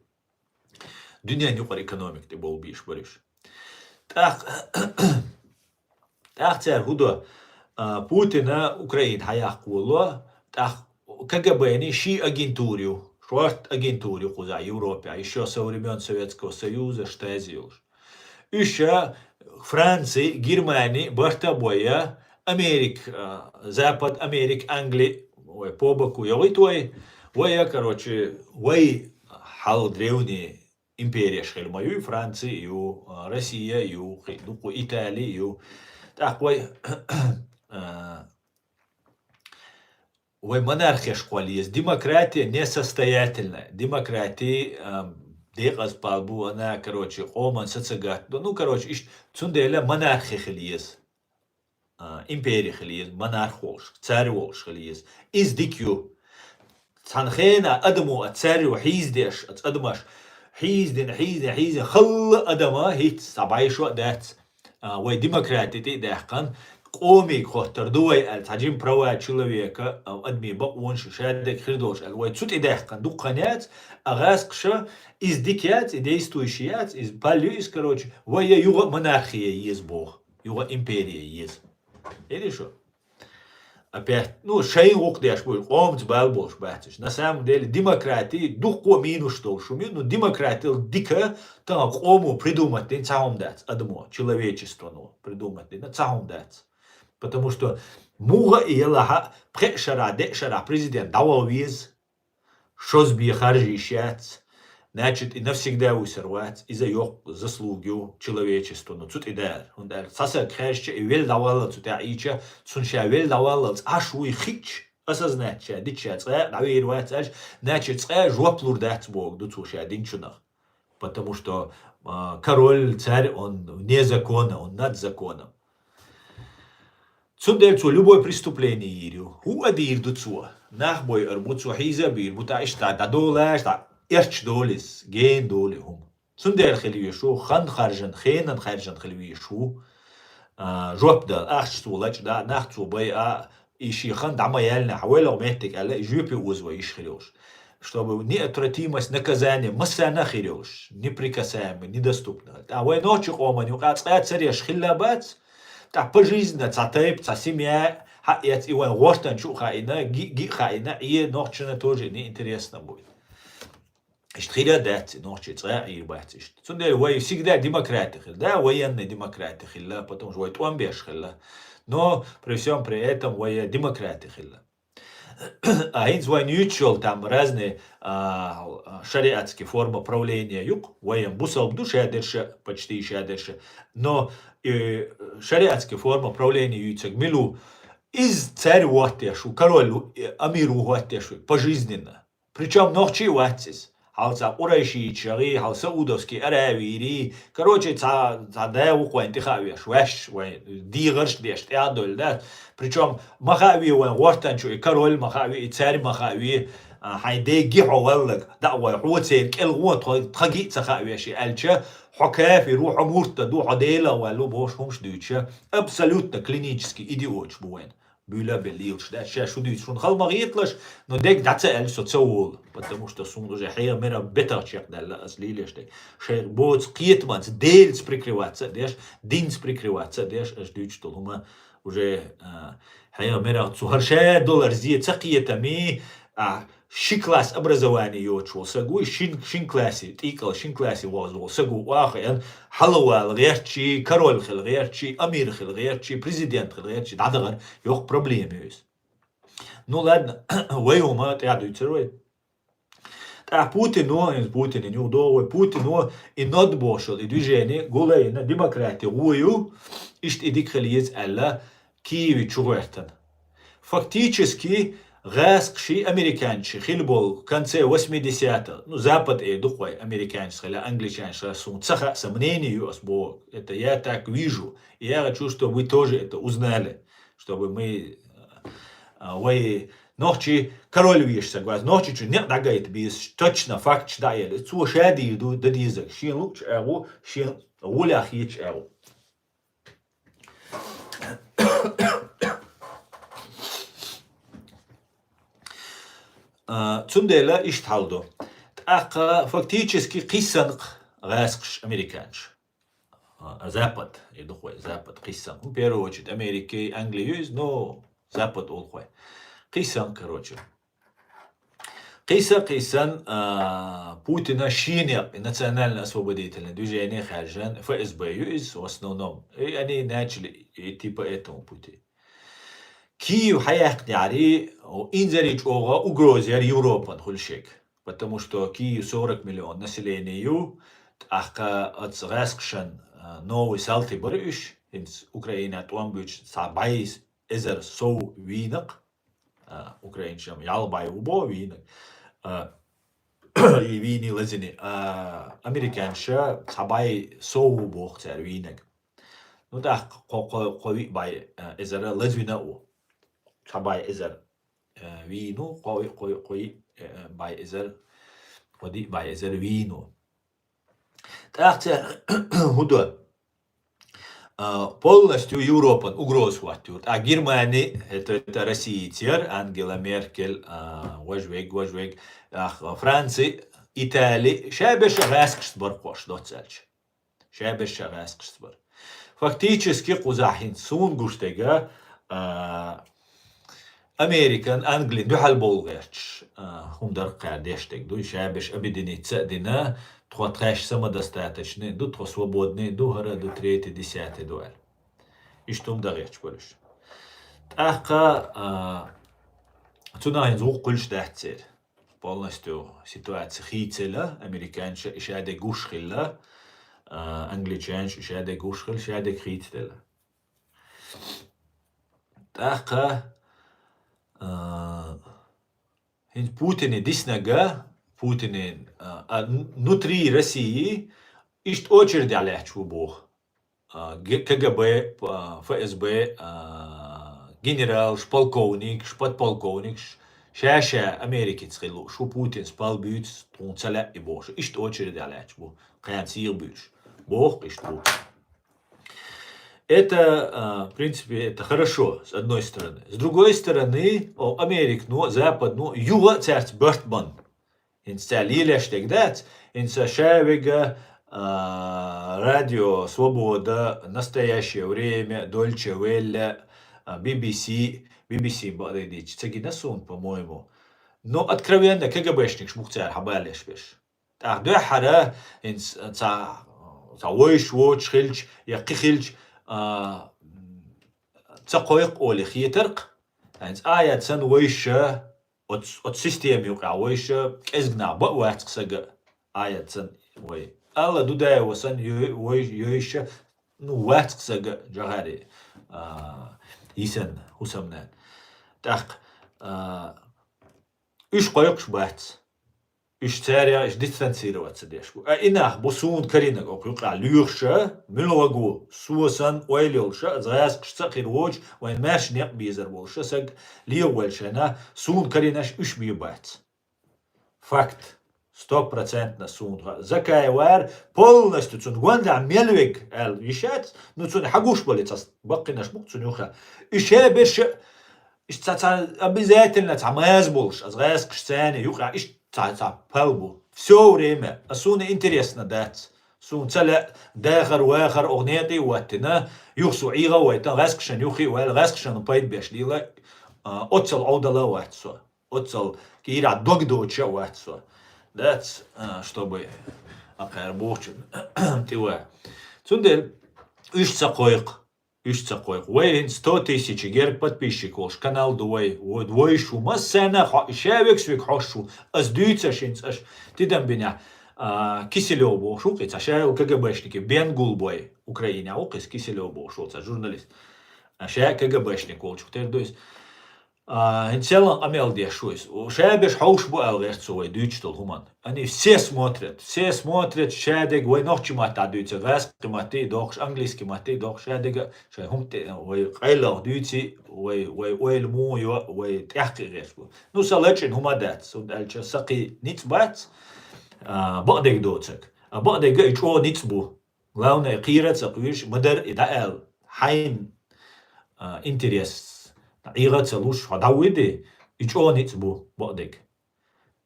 Дуьненан юкъара экономика тӀе болу бийш бара уьш. ТӀаккха, тӀаккха цара хӀун до, а, Путина Украина хьаяккха воло, тӀаккха КГБ-ни ши агентура ю, шорта агентура ю кхузахь Европехь, ещё со времён Советского Союза, Штази йолуш. Уьш а Франци, Германи барта а бойя, Америка, а, Запад, Америка, Англи, вай по боку йогӀийта вай, вай, короче, вай хьал древний империяш хила ма ю, Франци ю, а, Россия ю, кхин дукха Итали ю. ТӀаккха вай, а, вай монархеш кхолла еза. Демократия несостоятельная. Демократия, а, декъаза пал бу, она, короче, къоман са ца гатдо. Ну, короче, иштта цундела монархи хила еза. А, империя хила еза, монарх волуш, царь волуш хила еза. Иза дика ю. Цхьана хенахь адамо а царь ю хьийзадеш, оцу адамаш хьийзадина, хьийзадина, хьийзадина, халла адама хӀинца схьа бӀешо а дац. А, вай демократи тӀе а даьккхина, къомиг хоттар ду вай аьлла, цхьа жима права человека, а, адамийн бакъонаш ша дерг хир долуш аьлла, вай цу тӀе даьккхина дукха хан яц, а гӀаскхаша иза дика яц, и действующий яц, иза пал ю иза, короче, вай я юха а монархия еза боху. Юха империя еза. Хьийзий шу? Опять, ну, шайн гӀуллакх деш бу, къомаца бала болуш бац уьш. На самом деле, демократи дуккха а минус долуш хӀума ю, ну, демократил дика тахана къомо придумать дина цхьа хӀума дац, адамо, человечествоно придумать дина цхьа хӀума дац. Потому что муха а елахьа, пхеа шарахь, деа шарахь президент дӀавала веза. Шозбе харжа йиш яц, значит, и навсегда вуьсур вац, иза йоккха заслуга ю человечествоно цу тӀе дара. ХӀунда аьлча цхьа саг хаьржича, и велла дӀаваллал цу тӀехь ийча, цунна ша велла дӀаваллалц Ӏаш вуй хиъча, осознать ша дича, ша цкъа а дӀавийр вац аьлча, значит, цкъа а жоп лур дац боху ду цо ша динчунах. Потому что, а, король, царь, он вне закона, он над законом. Цундела цо любой преступление йийр ю. ХӀуъа дийр ду цо. Нах бойур бу цо, хьийза а бийр бу, тӀаккха иштта дӀадолаш, дӀа эрча долу иза, гена долу и хӀума. Цундела хила везаш ву хан харжан, хенан харжан хила везаш ву, а, жоп дала, ахча цо лачкъа да, нах цо бай а, и шен хан дӀа ма яьллинехь, вай ло меттиг аьлла, и жоьпе оза вай йиш хила йолуш. Чтобы неотвратимость наказания массарна а хир йолуш, неприкасаемый, недоступный. ТӀаккха вай нохчийн къоман юкъа цкъа а цареш хилла бац, тӀаккха пожизненно цхьа тайпа, цхьа семья, хьаэца и вайн гӀортан чу а хаийна, ги, ги а хаийна, Ӏе нохчана тоже неинтересно будет. Иштта хир а дац и нохчий, цкъа а Ӏийр бац иштта. Цундела вай всегда демократи хилла. Да, военный демократи хилла, потому что вай тӀом беш хилла. Но при всём при этом вай демократи хилла. А хӀинца вайна юьйцуш йолу там разные, а, шариатский форма правления юкъа, вайна бусалба ду шадерша, почти шадерша. Но, э, шариатский форма правления юьйцург мила ву? Иза царь ву хӀоттош ву, король ву, э, амир ву хӀоттош ву, пожизненно. Причём нохчи а вац иза. Хьал цхьа къурайшичий, хьал саудовский аравийрий. Короче, цхьа, цхьа да ву-кх вайн тӀе хаа веш, ваьш вайн дегӀарш деш, тӀаьхьа долу да. Причём ма хааве вайн гӀортан чу и король, ма хааве и царь, ма хааве, а, хьайн деги хьо валлаг, дӀа а гӀой, хьо церан кӀел гӀо, тхо-, тхаги а ца хаа веши аьлча, хьо кафир ву, хьо муртад ву, хьо Делах ваьлла ву бохуш хӀумаш дуьйцуша, абсолютно клинически идиоташ бу вайн. Буьйла а бен лелаш дац, ша шу дуьйцу шуна хала ма гӀеталаш, но дег дӀа ца аьлча со ца волу, потому что суна уже хьеха мера бетах чекхдаьлла ас лелаш дерг. Шайх боцу кхетаманца, Делаца прикрываться а деш, динца прикрываться а деш, аш дуьйцуш долу хӀума уже, а, хьеха мерах цу хӀара ша долар зе ца кхетами, а, ши класс образование йоцуш волу саг вуй, шин, шин классе, тӀиккъал шин классе вогӀуш волу саг ву, оха хьалавала гӀертчий, король хила гӀертчий, амир хила гӀертчий, президент хила гӀертчий, дӀадахар йоккха проблема ю иза. Ну ладно, вай хӀума тӀаьхьа дуьйцур вай. ТӀаккха Путино, иза Путинан юха догӀу вай, Путино и нод бохуш йолу и движение гулайна демократи гӀо ю, иштта и дика хила еза аьлла, Киеве чу гӀоьртина. Фактически, гӀаскхаший американчий хила болу конце восьмидесятых, ну, Запад э ду-кх вай, американчий хила, англичанчий хила, суна ца хаьа, сан мнение ю ас боху, это я так вижу, и я хочу, чтобы вы тоже это узнали, чтобы мы, а, вай нохчий король вешан саг вац, нохчий чу некъ дӀагайта безаш, точно факташ дӀа а елла. Цо ша дийр ду, дан дезарг, шен луучу агӀо, шен гӀолехь хеташ агӀо. А, цундела иштта хьал ду. ТӀаккха фактически кхийсанкх гӀаскхаш американча. А, Запад, и ду-кх вай, Запад кхийсанкх. Ну, в первую очередь, Америка, Англи ю иза, но Запад олу-кх вай. Кхийсанкх, короче. Кхийса-кхийсан, а, Путина шен некъ, национально-освободительное движение хаьржина, ФСБ ю иза, в основном. И они начали идти по этому пути. Киев хьаяьккхинехьара, инзаре чӀогӀа угроза яра Европан хуьлу шега. Потому что Киев сорок миллион население ю, тӀаккха оцу гӀаскхашан, а, новый салти бара уьш, хӀинца Украина тӀом буьйцуш цхьа бӀе эзар сов вийнакх, а, украинчам ялх бӀе ву боху вийнаг. А, и вийни лазини, а, американча цхьа бӀе сов ву боху цара вийнаг. Ну, тӀаккха кхо, кхо, кхо виъ бӀе, а, эзар лазвина а ву. Цхьа бӀе эзар, а, вийну, кхо виъ, кхо виъ, кхо виъ, а, бӀе эзар, кхо диъ бӀе эзар вийну. ТӀаккха цара хӀун до? А, полностью Европан угроза хӀоттайора. ТӀаккха Германи, это, это Россияца яра, Ангела Меркель, а, важа вег, важа вег, ах, Франци, Итали, ша берш а гӀаскхашца бара кхош, доцца аьлча. Ша берш а гӀаскхашца бара. Фактически кхузахь хӀинца суна гуш дерг, а, Американ, Англин дуьхьал бовла гӀерташ, а, хӀума дара кхара деш дерг ду, ша берш объединиться а дина, тхо тхаьш самодостаточный ду, тхо свободный ду, хӀара ду, третий, десятый ду аьлла. Иштта хӀума дан гӀерташ бара уьш. ТӀаккха, а, цунах хӀинца гӀуллакх хуьлуш дац церан. Полностью ситуация хийцаелла, американча и ша дерг гуш хилла, а, англичанча и ша дерг гуш хилла, ша дерг хийцаделла. ТӀаккха, а, хӀинца Путине диснарг, Путине, а, а, внутри России иштта очередехь лаьтташ ву боху. А, Г-, КГБ, а, ФСБ, а, генералш, полковникаш, подполковникаш, ша-ша Америкица хила лууш ву, Путинца пал буьйцу, тхуна ца лаьа и бохуш. Иштта очередехь лаьтташ бу, кхаьна сийгӀа буьйш. Боху иштта бу. Это, а, в принципе, это хорошо, с одной стороны. С другой стороны, о, Американо, Западано, юха а цаьрца барт бан. ХӀинца цара лелаш дерг дац, хӀинца ша вега, а, Радио Свобода, Настоящее время, Дольче Велле, а, Би Би Си, Би Би Си бакъдерг дийцича ца гина суна, по-моему. Но откровенно КГБшникаш бу-кх цара хьабалеш берш. ТӀаккха дуьххьара хӀинца цхьа, цхьа вайша воцуш хилча, я кхин хилча, а, ца кхойкху олий хетарх, хӀинца а яц санна вайша оцу, оцу система юкъахь вайша кӀезиг нах бан а вац-кх сага, а яц санна вай. Алла Дудаева санна йо-, вай йойша, ну, вац-кх сага Джохари, а, йисина хӀусамнана. ТӀаккха, а, уьш кхойкхуш бац. Уьш царех уьш дистанцироваться деш бу. А и нах бу суна каринарг окху юкъахь лоьхуша, муьлхагӀа ву, со санна ойла йолуша, гӀаскхашца а хир воцуш, вайн маьрша некъ безар болуша, саг лехавелла шайна, суна каринарш уьш бен бац. Факт. Сто процентов суна. Закаев вар полностью цунна гондахь мел вег аьлла йиш яц, ну цунна хьагуш болу цхьа баккхийнаш бу-кх цунна юха. И шаберш, иштта цхьа, цхьа обязательно цхьа маза болуш, ас гӀаскхаш царна юкъа, иштта цхьа, цхьа пал бу. Всё время. А суна интересно дац. Суна ца лаьа, дахар, вахар, оха некъий а ваттина, юха со ӀийгӀа а вайтина, гӀаскхашна юххе а ваьлла, гӀаскхашна пайда беш лела, а, оццал Ӏовдала а вац со. Оццал кӀийрахь дог доцуш а вац со. Дац, а, чтобы акхар бохучун тӀе ван. Цундела уьш ца кхойкху, уьш ца кхойкху. Вай хӀинца сто тысяч герга подписчик волуш канал ду вай. Вай, вай шу массарна а хьо-, ша векс век хьош шу. Ас дуьйцуш хӀинца аша тидам бинехь, а, Киселёв бохуш ву-кх и цхьа ша йолу КГБшники, Бенгулбой, Украинехь ву-кх иза Киселёв бохуш волу цхьа журналист. А, ша КГБшник волчух тера ду иза. А, хӀинца селлан къамел деш ву иза. Шаберш хьовш бу аьлла гӀерта цо вай дуьйцуш долу хӀуманна. Они все смотрят, все смотрят, шадерг вай нохчи маттахь дуьйцу, гӀаскхи матте а дохуш, английский матте а дохуш, шадерг а шайн хӀума тӀе, вай къайлах дуьйци, вай, вай ойла муха йо, вай тӀаьхкхи гӀерта бу. Ну, сан лачкъина хӀума дац, хӀунда аьлча сан кхин ницкъ бац, а, бакъдерг доцург. А бакъдерг а и чӀогӀа ницкъ бу. Главное, кхера а ца кхоьруш, ма-дарра и дӀааьлла, хьайн, а, интерес ӀийгӀа а ца луш, хьо дӀавуьйди, и чӀогӀа ницкъ бу, бакъдерг.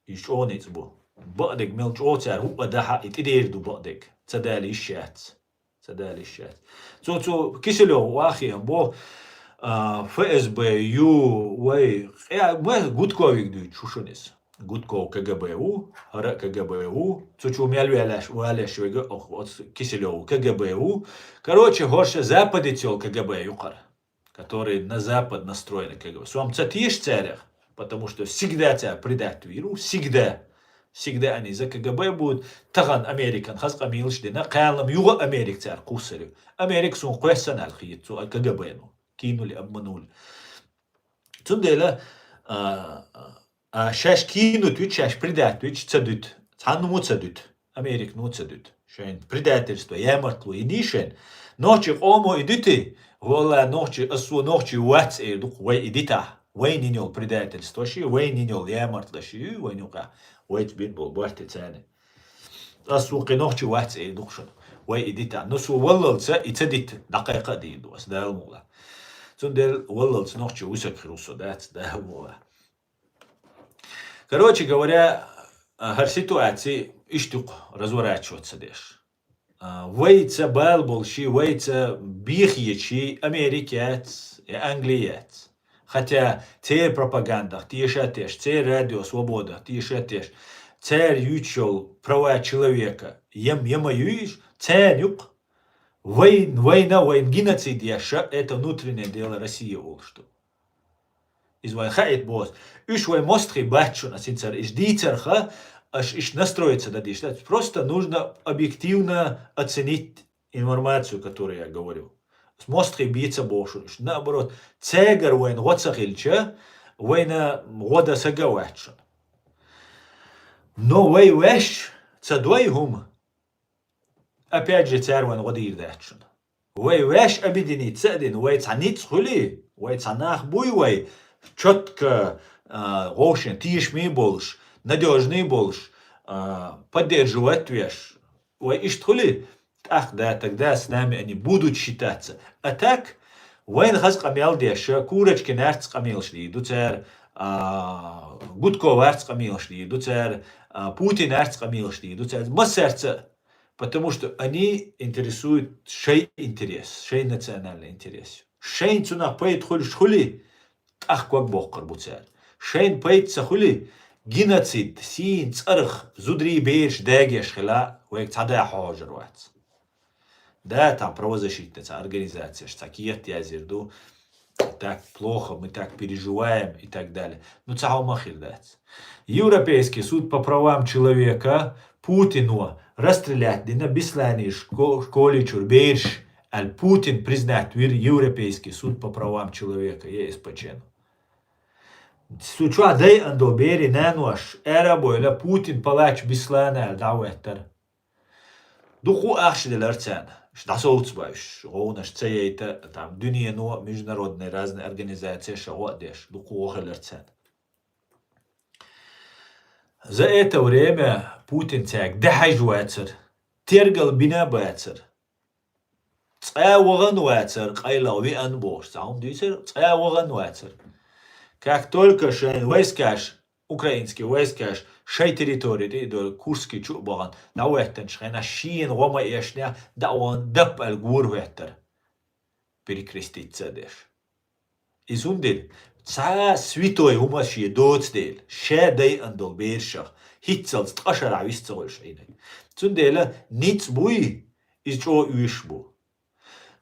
И чӀогӀа ницкъ бу. Бакъдерг мел чӀогӀа цара хӀуъа дахьа, и тӀедер ду бакъдерг. Ца дала йиш яц. Ца дала йиш яц. Цо, цо Киселёв вахиам бо, а, ФСБ ю, вай, къя-, ма Гудковиг дуьйцу шу шуна иза. Гудков КГБ ву, хӀара а КГБ ву, цу чу мел ваьлеш, валеш вега, ох, оцу Киселёв КГБ ву. Короче, хӀорш Западец йолу КГБ ю-кх хӀара, который на Запад настроенный КГБ. Сом ца теша царех, потому что всегда цара предать вийр ву, всегда. Всегда они за КГБ будут. Тахана Американ хаза къамелаш дина, кхаьллам юха Америка цара кхуссар ю. Америка суна кхоьссана аьлла хета цу КГБ-но. Кинули, обманули. Цундела, а, а, шаьш кинут вича, шаьш предать вича ца дуьту. Цхьанна муха ца дуьту. Америка муха ца дуьту. Шайн предательство, ямартло йиний шайн. Нохчи къомо и дуьти, валла, нохчи, ас со нохчи вац эр ду-кх, вай и дитахь. Вайна йина йолу предательство ши, вайна йина йолу ямартло ши, вайна юкъахь. Вайца бина болу барт и царна. Ас со кхин нохчи вац эр ду-кх шуна. Вай и дитахь. Ну, со валлалца и ца дита, дӀакхайкха а дийр ду ас, Дала мукъ лахь. Цундела валлалца нохчи ву саг хир ву со, дац, Дала мукъ лахь. Короче говоря, а, хӀара ситуаци иштта ю-кх разворачиваться деш. А, вайца бала болуш, вайца бехъечи Америка яц, я Англи яц. Хотя церан пропагандах теша а теш, церан радио Свободах теша а теш, цара юьйцуш йолу права человека, ем, ема юьйш, царна юкъ, вайн, вайна, вайн геноцид еш, это внутреннее дело России олуш ду. Иза вайн хаийта боху. Уьш вай мостагӀий бац шуна, ас хӀинца ара иштта дийцарха, аш иштта настроиться дан дийш дац. Просто нужно объективно оценить информацию, которую я говорю. Ас мостагӀий бац боху шуна уьш. Наоборот, цаьргара вайна гӀо ца хилча, вайна гӀо дан саг а вац шуна. Но вай ваьш ца дой хӀума. Опять же, цара вайна гӀо дийр дац шуна. Вай ваьш объединиться а дина, вай цхьа ницкъ хуьлий, вай цхьа нах буй вай, чётко, а, вовшийн тешаме болуш, надёжный болуш, а, поддерживать веш. Вай иштта хуьлий, тӀаккха да, тогда с нами они будут считаться. А так, вайна хаза къамел деш, Курочкинарца къамелаш дийр ду цара, а, Гудковарца къамелаш дийр ду цара, а, Путинарца къамелаш дийр ду цара. Массаьрца Потому что они интересуют шайн интерес, шайн национальный интерес. Шайн цунах пайда хуьлуш хуьлий, тӀаккха ког боккхур бу цара. Шайн пайда ца хуьлий, геноцид, сийна цӀарах зударий бераш дагеш хила, вайга цхьа да хьожур вац. Да, там правозащитная цхьа организацияш, цхьа кехат язйир ду, так плохо, мы так переживаем и так далее. Ну, цхьа хӀума хир дац. Европейский суд по правам человека Путино расстрелять дина Бесланий шко-, школичур бераш, аьлла Путин признать вира Европейский суд по правам человека, Е С П Ч-но. Цу чохь дайан долу берийн нанош, ара а бовла, Путин палач Беслана аьлла дӀа а хӀоьттира. Дукха а ахча делара царна. Уьш дӀасовцу бан уьш, гӀовгӀанаш ца яйта, там, дуьнено, международные разные организации ша гӀо а деш, дукха а гӀо хилара царна. За это время Путин цаьрга дӀахьажа вацар, тергал бина а бацар. Цкъа вахана вацар, къайлах веана бохуш, цхьа хӀума дийцар, цкъа вахана вацар. Как только шайн войскаш, украинский войскаш, шайн территори тӀе а долу Курский чу а бахана, дӀахӀоьттинчу хенахь шена гӀо ма эшнехь, дӀа а вахана, дап аьлла гора хӀоьттара. Перекреститься а деш. Иза хӀунда дира? Цхьа святой хӀума шен доцу дела, ша дайъана долу берашах, хӀинццалц ткъа шарахь вист ца хуьлуш Ӏийна. Цундела ницкъ буй, иза чӀогӀа оьшуш бу.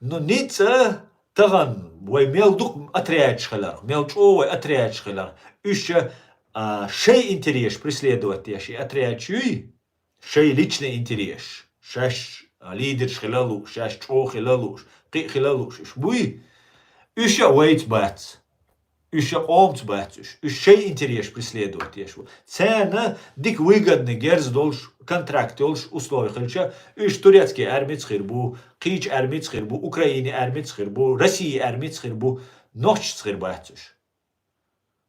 Ну, ницкъ а тахана вай мел дукха отрядаш хиларх, мел чӀогӀа вай отрядаш хиларх, уьш а, а, шайн интересаш преследовать деш и отрядаш юй, шайн личный интересаш, шаьш, а, лидерш хила а лууш, шаьш чӀогӀа хила а лууш, кхин а хила а лууш уьш буй, уьш а вайца бац. Уьш а къомаца бац уьш. Уьш шайн интересаш преследовать деш бу. Царна дика выгодный герз долуш, контракт йолуш условия хилча, уьш турецкий армица хир бу, кхечу армица хир бу, Украинин армица хир бу, России армица хир бу, нохчаца хир бац уьш.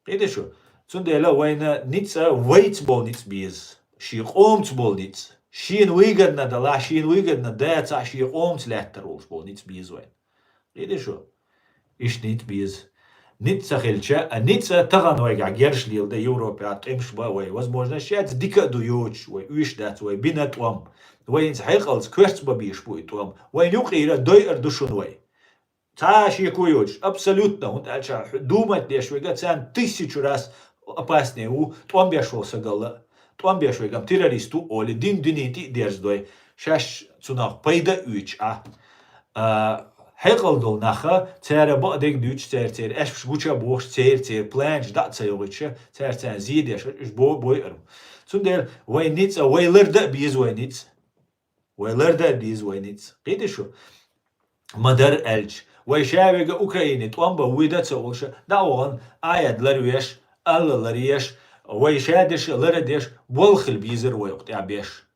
Кхийтий шу? Цундела вайна ницкъ а вайца болу ницкъ беза, шен къомаца болу ницкъ. Шена выгодно далахь, шена выгодно дацахь, шен къомаца лаьттар волуш болу ницкъ беза вайна. Кхийтий шу? Иштта ницкъ беза. Ницкъ ца хилча, а ницкъ а тахана вайгахь герзаш леладан Европехь, тӀемаш бан вай возможность яц, дика а ду йоцуш, вай оьшуш дац, вай бина тӀом. Вай хӀинца хьекъалца коьртца бан безаш бу и тӀом. Вайна юкъера дойъур ду шуна вай. Цхьа а шеко йоцуш, абсолютно, хӀунда аьлча хьо думать деш верг царна тысячу раз опаснее ву тӀом беш волу сагал а. ТӀом беш верг-м террорист ву олий, дин дуьнен тӀе а дерзадой, шаьш цунах пайда а оьцуш Ӏа. А, хьекъал долу нах а, цара бакъдерг дуьйцуш, цара церан аьшпаш гуча а бохуш, церан, церан планаш дӀа а ца йохуьйтуш, цара царна зе деш, уьш бо-, бойъур. Цундела вайн ницкъ а, вай лардан а беза вайн ницкъ. Вай лардан а беза вайн ницкъ. Кхийтий шу? Ма-дарра аьлча, вай ша верг Украине тӀом бан вуй дан ца олуш, дӀа а вахана, Ӏа яд ларвеш, алла ларъеш, вай ша дерш а лар а деш, болх хила безара вай укх тӀехь беш.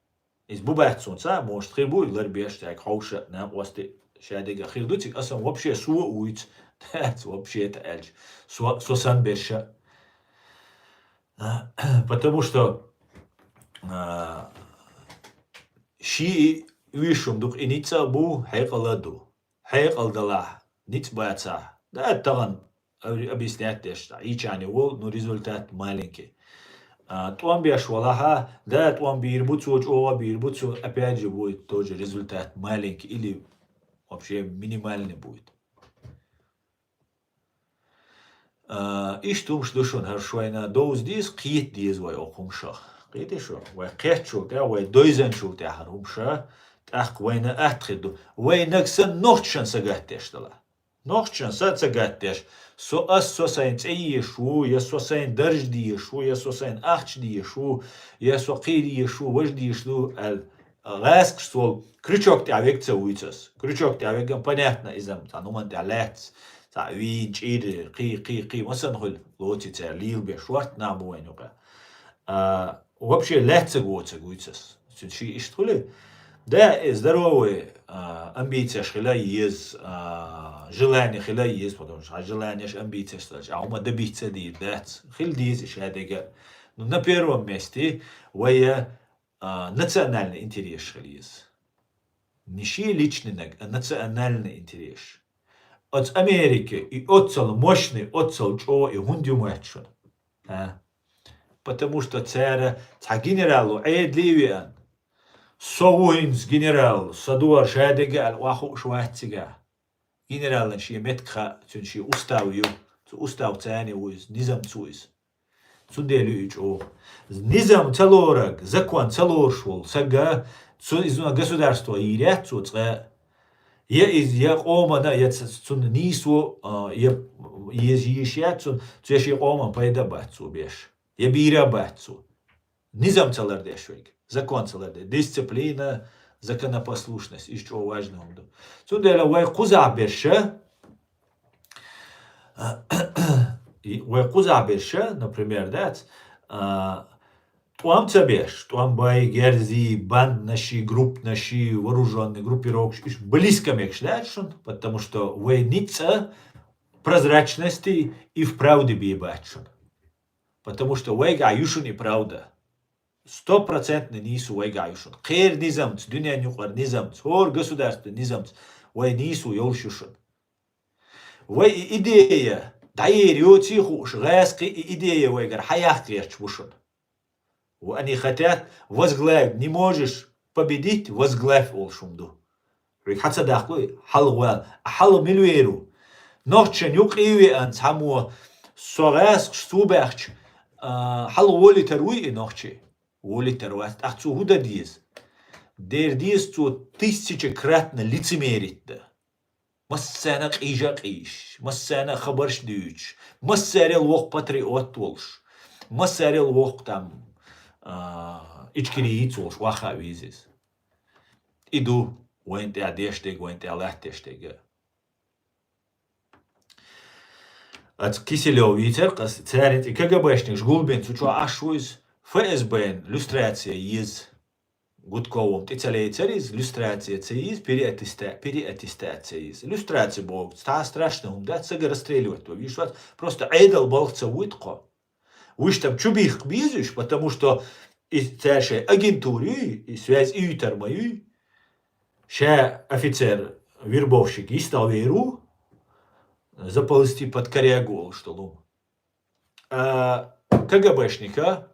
Иза бу бац суна цхьа, может, хир бу и ларбеш, цаьрга хьовша а, накъостий а, ша дерг а хир ду цига, аса вообще со а вуйца, дац вообще-то аьлча, со, со санна берш а. Потому что, а, ши и уьш хӀума ду-кх, и ницкъ а бу, хьекъал а ду. Хьекъал далахь, ницкъ бацахь. Да, тахана об-, объяснять деш, Ӏийча а волу, ну, результат маленький. А, тӀом беш валахь а, да, тӀом бийр бу цо, чӀогӀа бийр бу цо, опять же, будет тоже результат маленький или вообще минимальный будет. А, иштта хӀумаш ду шуна, хӀара шайна довза деза, кхета деза вай окху хӀумашах. Кхетий шу? Вай кхетачул тӀаьхьа, вай дойзанчул тӀаьхьа хӀара хӀумаш, тӀаккха вайна атта хир ду. Вайнаг санна нохчашна сагатдеш далахь. Нохчашна са а ца гатдеш, со ас, со сайн цӀе езаш ву, я со сайн дарж дезаш ву, я со сайн ахча дезаш ву, я со кхин дезаш ву, важа дезаш ду аьлла, гӀаскаш цо крючок тӀехь верг ца вуьйцу ас. Крючок тӀехь верг-м понятно, иза-м цхьана хӀуманна тӀехь лаьтташ, цхьа вийна чӀир, кхин, кхин, кхин, массанхуьлу лоций цара лийла беш, шортта нах бу вайн юкъа. А, вообще лаьццаг воцург вуьйцу ас. Цуьнан ши иштта хуьлий? Да, э, здоровый, а, амбицеш хила еза, а, желание хила еза, потому что хьан желаниеш, амбицеш ца хилча, а хӀума добиться а дийр дац. Хила деза и шадерг а. Ну, на первом месте вай, а, национальный интерес хила еза. Не ши личный наг, а национальный интерес. Оцу Америке и оццал мощный, оццал чӀогӀа и хӀунда ю моьтту шуна? А? Потому что цара цхьа генерало Ӏедале а веана, со ву хӀинца генерал, сан дора шадерг а аьлла, охьахууш вац цигахь. Генералан шен меттиг хаьа, цуьнан шен устав ю. Цу уставца цхьаьна ву иза, низамца ву иза. Цундела ю и чӀогӀа. Низам ца лораг, закон ца лоруш волу сага, цу, иза государство йийр яц цо цкъа. Я иза, я къомана, я ц-, цунна нийсо, а, я еза йийш яц цунна, цу я шен къоман пайда а бац цо беш. Я бийр а бац цо. Низам ца лардеш верг, закон ца лардеш. Дисциплина, законопослушность, иза чӀогӀа важный хӀума ду. Цундела вай кхузахь берш а, И вай кхузахь берш а, например, дац, а, тӀом ца беш, тӀом бай, герзий, банднаши, группнаши, вооружённый группировкаш, уьш близко мегаш дац шуна, потому что вай ницкъ а прозрачности и в правде бен бац шуна. Потому что вайгахь ю шуна и правда. Стопроцентный нийсо вайгахь ю шуна. Кхера низамца, дуьнен юкъара низамца, хӀора государственный низамца вай нийсо йолуш ю шуна. Вай и идея дӀаер йоций хууш, гӀаскхи и идея вайгара хьаяккха гӀерташ бу шуна. Они хотят возглавить, не можешь победить, возглавь олуш хӀума ду. Хьоьга хьа ца даккхалуй, хьалха вала. А хьалха мила вер ву? Нохчашна юкъа а веанца хьамо со гӀаскхаш цу баьхча, а, хьалха волийтар вуй и нохчий? Волийтар вац, тӀаккха цо хӀун дан деза? Дера деза цо тысячекратно лицемерить дан. Массарна а къийжа а къийжаш, массарна а хабарш дуьйцуш, массарел воккха патриот волуш, массарел воккха там, а, ичкерийца волуш, ваха а веза иза. И ду вайна тӀехь деш дерг, вайна тӀехь латтош дерг. Аса Киселёв вийцар, ас цаьрца и КГБшникаш гулбина цу чохь Ӏаш ву иза, ФСБ-н люстрация еза. Гудковым тӀе ца лецар иза, люстрация ца еза, переаттеста-, переаттестация еза. Люстрация боху, цхьа страшно хӀума дац, сага расстреливать ван виш вац, просто Ӏедал балха ца вуьйту кхо. Вуьш там чу бихка беза уьш, потому что и цаьршай агентура юй, и связь и юьтар ма юй. Ша офицер, вербовщик йистагӀ вер ву, заползти под корягу олуш долу. А, КГБшника,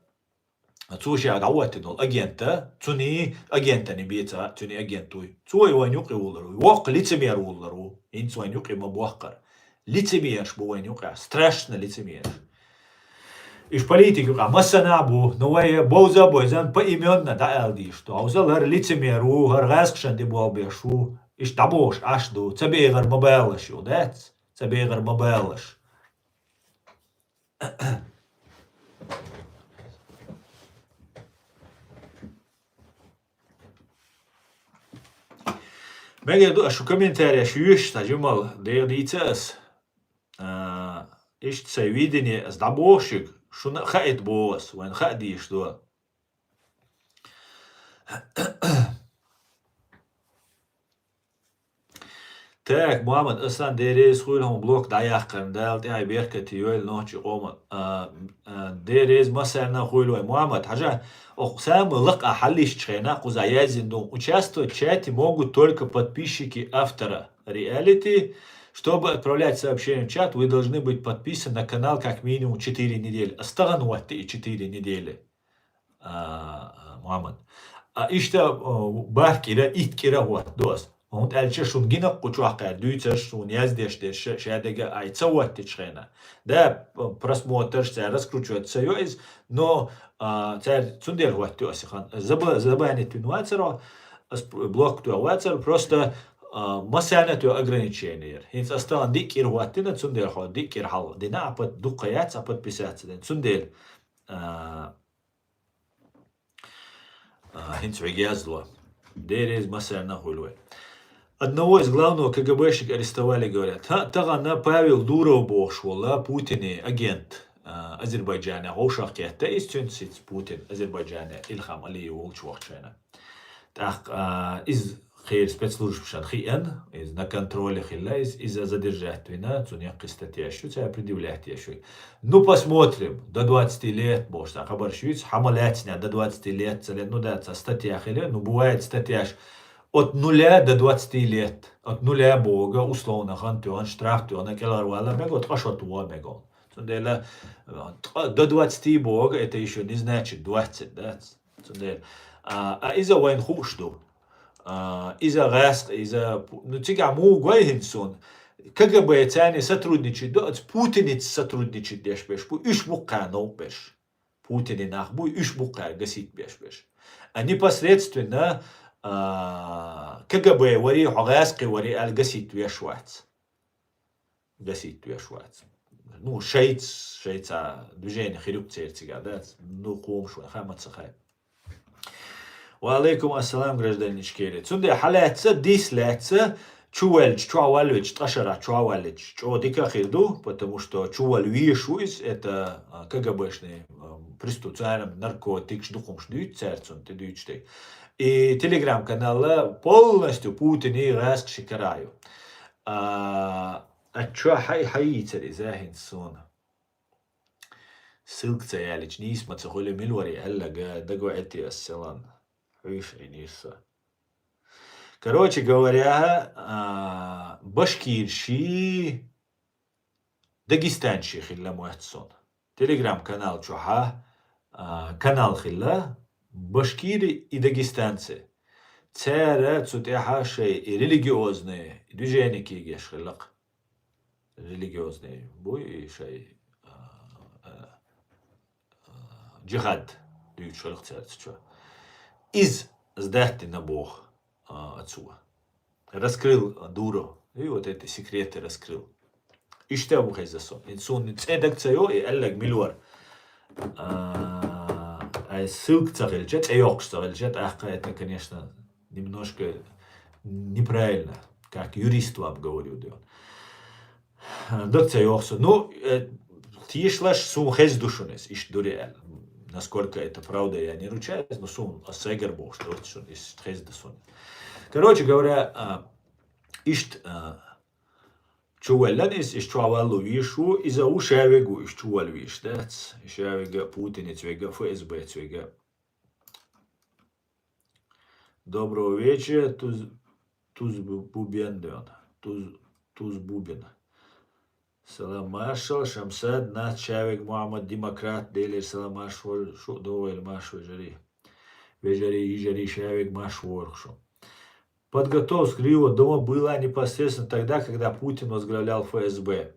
цо ша дӀахӀоттина волу агента, цуьнан агентана беца, цуьнан агент вуй. Цо и вайн юкъе вуллар ву. Воккха лицемер вуллар ву. ХӀинца вайн юкъе ма бохкара. Лицемерш бу вайн юкъе. Страшно лицемерш. Иш политик юкъа массанхьа бу, но вай бовза а бовзан, поименно дӀаала дийш ду. Хьовзал, хӀара лицемер ву, хӀара гӀаскхашна де болх беш ву. Иш дӀабохуш Ӏаш ду. Ца бегӀар ма балалаш ю, дац? Ца бегӀар ма балалаш. Мегар ду, ас шу комментареш йоьшуш цхьа жимал дегӀ дийца ас. А, иштта сайн видение ас дӀабоху шуьга, шуна а хаийта боху ас, вайна хаа дийш ду. Так, Мухаммад, асан дерриг хуьлу хьуна блог дӀаяккхарна, Дала тӀаьхье беркате йойла нохчийн къоман. А, а, дерриг массарна хуьлу вай. Мухаммад, хьажа, окху самый лакъа хьаллисчу хенахь кхуза яздина ду: участвовать в чате могут только подписчики автора. Реалити, чтобы отправлять сообщение в чат, вы должны быть подписаны на канал как минимум четыре недели. Ас тахана хӀоттий и четыре недели, а, Мухаммад. А иштта, а, барх кӀира, итт кӀира хӀоттаду ас. ХӀунда аьлча шуна гина кху чохь кхаьра дуьйцурш, суна яздеш дерш, ша, ша дега ай ца хӀоттичу хенахь. Да, просмотрш цара раскручивать ца йо иза, но, а, цара цундела хӀоттаю ас и хан. Заба-, забанить вина вацаро, ас блок тоьхна вацара, просто, а, массарна а тоьхна ограничение яра. ХӀинца ас тахана диъ кӀира хӀоттина, цундела хьо диъ кӀира хьал дина, а под-, дукха яц, а подписаться дина. Цундела, а, а, хӀинца вегга яздо. Дерриг массарна а хуьлу вай. Одного из главного КГБшник арестовали, говорят. ХӀаъ, тахана Павел Дуров бохуш волу Путинан агент, а, Азербайджане вовшах кхетта иза, цуьнца иза Путин Азербайджане Илхам Алиев волчу вахчийна. ТӀаккха, а, иза кхеран спецслужбашна хиъна, иза на контроле хилла, иза, иза задержать вина, цунна яккхий статьяш ю, цара предъявлять еш вай. Ну, посмотрим, до двадцати лет, бохуш, цхьа хабарш юьйцу, хьан ма лаьцна до двадцати лет, ца ле-, ну, да, цхьа статья хилла, ну, бывает статьяш от нуля до двадцати лет, от нуля боху, условно, хан тоьхна, штраф тоьхна, кӀелхьарвала мега, ткъа шо тоха мега. Цундела, э, ткъа, до двадцати боху, это ещё не значит двадцать, да? Цундела, а, а иза вайна хууш ду. А, иза гӀаскхи, иза пу-, ну, цигахь муха гой хӀинца суна? КГБ царна сотрудничать ду, оцу Путиница сотрудничать деш берш бу, уьш бу кхара новкъа берш. Путинан нах бу, уьш бу кхара гасить беш берш. А непосредственно, а, КГБ вари, хьо гӀаскхи вари аьлла гасить веш вац. Гасить веш вац. Ну, шайца, шайца движение хир ю церан цигахь, да? Ну, кхомаш вайн хаа ма ца хаа. Ва алейкум ассалам, гражданин Ичкери. Цундела хьалаьцна, дис лаьцна, чу ваьлча, чохь ваьллачу, ткъа шарахь чохь ваьллачу, чӀогӀа дика а хир ду, потому что чу вала везаш ву иза, это, а, КГБшный, а, преступ-, цара наркотикаш, дукхумаш дуьйцу цара цунна тӀе дуьйцуш дерг. И телеграм-канал полностью Путинан гӀаскхи ши кара ю. А, а чо хьай-, хьайийцар иза хӀинца суна? Ссылка ца ялича, нийса ма ца хуьлу, мила вара и аьлларг, дагаваьтий ас селан. Хьуьйша Ӏийна йиш со. Короче говоря, а, башкираш дагестанцы хилла моьтту суна. Telegram-канал чохь, а, канал хилла, башкиры и дагестанцы. Цара цу тӀехь шайн и религиозные движения кегеш хилла-кх. Религиозные буй и шайн, а, а, а, джихад дуьйцуш хилла-кх цара цу чохь. Иза сдать дина боху, а, цо. Раскрыл Дуров. И вот эти секреты раскрыл. Иштта бу хезна со. ХӀинца суна цӀе дага ца йо, и аьлларг мила вара. А, ай ссылка ца хилча, цӀе йоккхуш ца хилча, тӀаккха это, конечно, немножко неправильно, как юрист вам говорю, да. Дага ца йоху со. Ну, э, тешалаш, суна хезна ду шуна иза, иштта дури аьлла. Насколько это правда, я не ручаюсь, но суна, ас сайгара бохуш ду шуна, иза хезна ду суна. Короче говоря, а, иштта, а, чувоьллина иза, иза чу валло везаш ву, иза ву шаверг ву, иза чуволла везаш дац. Шаверг а, Путинца верг а, ФСБ-ца верг а. Доброго вечера, Туз-, Тузбубен, да, Туз-, Тузбубен. Салам маршал, Шамсад, нах шаверг, Мухаммад, демократ, Делера салам маршал, шу догӀийла маршал, вежарий. Вежарий, йижарий, шаверг маршал ву-кх шу. Подготовка Кривого дома была непосредственно тогда, когда Путин возглавлял ФСБ.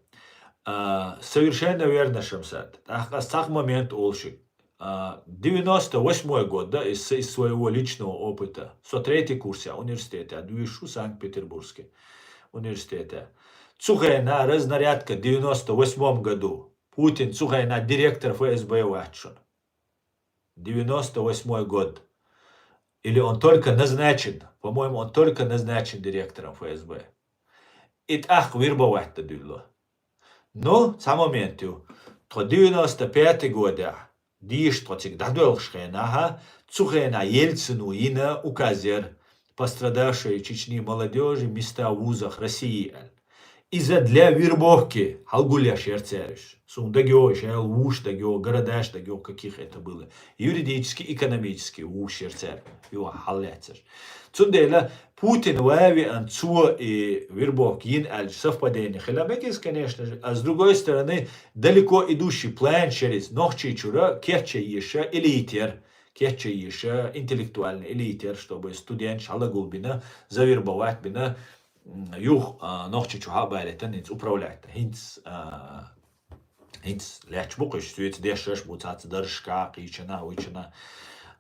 А, совершенно верно, Шамсад. ТӀаккха ас цхьа момент олуш. А, девяносто восьмой год, да, из, из своего личного опыта. Со третий курс я университета, дуьйш ву Санкт-Петербургский университета. Цу хенахь разнарядка девяносто восьмом году. Путин цу хенахь директор ФСБ вац шуна. Девяносто восьмой год. Или он только назначен? По-моему, он только назначен директором ФСБ. И тӀаккха вербовать дан дуьллу. Ну, цхьа момент ю. Тхо девяносто пятый годехь, дийша тхо цига дӀадоьлхуш хенахь, цу хенахь Ельцину йина указ яра: «Пострадавшей Чечни молодёжи места в вузах России», аьлла. Иза для вербовки хьалгулъеш яра цаьрга. Суна дагайо, ша йолу вуш дагайо, городаш дагайо, каких это было. Юридически, экономически вуш яра цаьрга. Юха хьаллаьцнарш. Цундела Путин ван веана цо и вербовка йина аьлча совпадение хила мегар иза, конечно же. А с другой стороны, далеко идущий план шерец Нохчийчуьра кечъян еза элита яра. Кечъян еза интеллектуальный элита яра, чтобы студенташ хьалагулбина, завербовать бина, м, юха, а, Нохчийчу хьа а балийтина, хӀинца управлять. ХӀинца, а, хӀинца лаьтташ бу-кх уьш, соьца дешнаш бу цхьацца даржашкахь, кхечанхьа, вуьйчанхьа.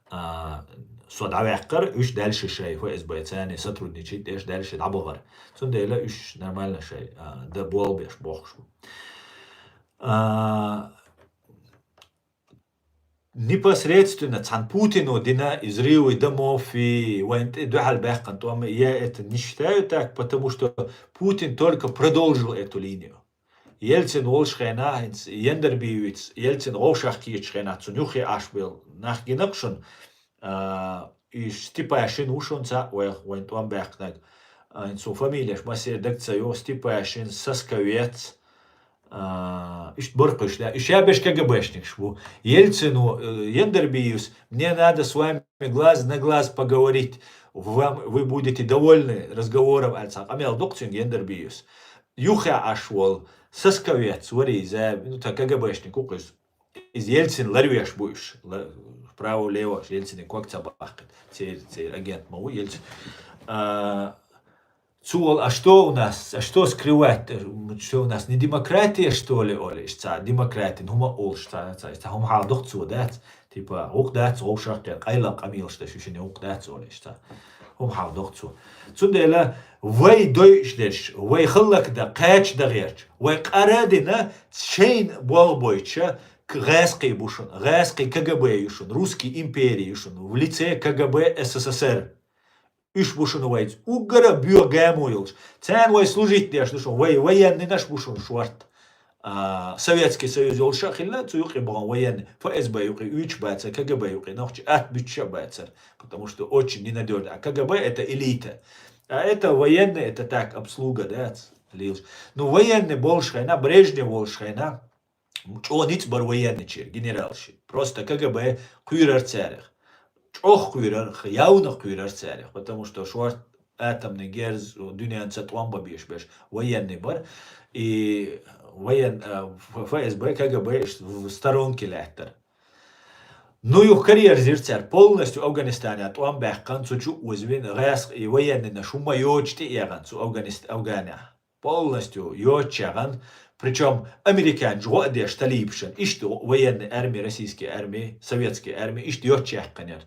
А, со дӀаваьккхира, уьш дальше шайн ФСБ-цани сотрудничать деш дальше дӀабахара. Цундела уьш нормально шайн, а, дан болх беш бохкуш бу. А, непосредственно цхьана Путино дина и взрывы домов, и вайна тӀе дуьхьал баьккхина тӀом, я это не считаю так, потому что Путин только продолжил эту линию. Ельцин волуш хенахь, хӀинца Яндарбиевица Ельцин вовшах кхеташ хенахь, цунна юххе Ӏаш бел нах гина-кх шуна, а, и Степашин ву шуна цхьаъ вайх, вайна тӀом баьккхинарг. А, хӀинца цу фамилеш масех дага ца йо, Степашин, Сосковец, а, иштта баркхуьш, да, и ша берш КГБшникаш бу. Ельцину, э, Яндарбиевс: «Мне надо с вами глаз на глаз поговорить. Вам, вы будете довольны разговором», аьлла, цхьа къамел ду-кх цуьнга Яндарбиевс. Юххе Ӏаш волу Сосковец вара иза, ну, та КГБшник ву-кх иза. Иза Ельцин ларвеш бу уьш. Ла-, право-лево Ельцинан ког ца баккхийта. Церан, церан агент ма ву Ельцин. А, цо олу: «А что у нас? А что скрывать? Что у нас, не демократия, что ли?» олу иштта цхьа, демократин хӀума олуш цхьа, цхьа, цхьа хӀума хьалха ду-кх цо, дац? Типа, гӀуллакх дац вовшах кхеран, къайлаха къамелаш деш, шуьшинна гӀуллакх дац олу иштта цхьа хӀума хьалха ду-кх цо. Цундела вай дойуш дерш, вай хӀаллакдан, кхача дан гӀерташ, вай къара а дина, шайна болх бойтуш, к-, гӀаскхий бу шуна, гӀаскхий КГБ ю шуна, русский империя ю шуна, в лице КГБ СССР. Уьш бу шуна вайца уггар а боьха гамо йолуш. Царна вай служить деш ду шуна, вай военныйнаш бу шуна шорта. А, Советский Союз йолуш а хилла, цу юкъе бахана военный, ФСБ юкъе уьйцуш бацара, КГБ юкъе нохчий атта буьтуш а бацара, потому что очень ненадёжно. А КГБ — это элита. А это военный, это так, обслуга, да, лелаш. Ну, военный болуш хенахь, Брежнев волуш хенахь, чӀогӀа ницкъ бара военныйчера, генералаш. Просто КГБ кхоьрар царех. ЧӀогӀа кхоьрар, явно кхоьрар царех, потому что шорта атомный герз дуьненца тӀом бан безаш берш военный бара. И воен-, а, Ф-, ФСБ, КГБ иштта в сторонке лаьттар. Ну, юха караерзира цара, полностью Афганистанехь тӀом баьккхина, цу чу а озавина, гӀаскхий, военныйнаш хӀумма йоцуш тӀеэгӀина цу Афганист-, Афганехь. Полностью йоцуш эгӀина, причём американцаша гӀо а деш талибашна. Иштта военный арми, российский арми, советский арми, иштта йоцуш яьккхинера.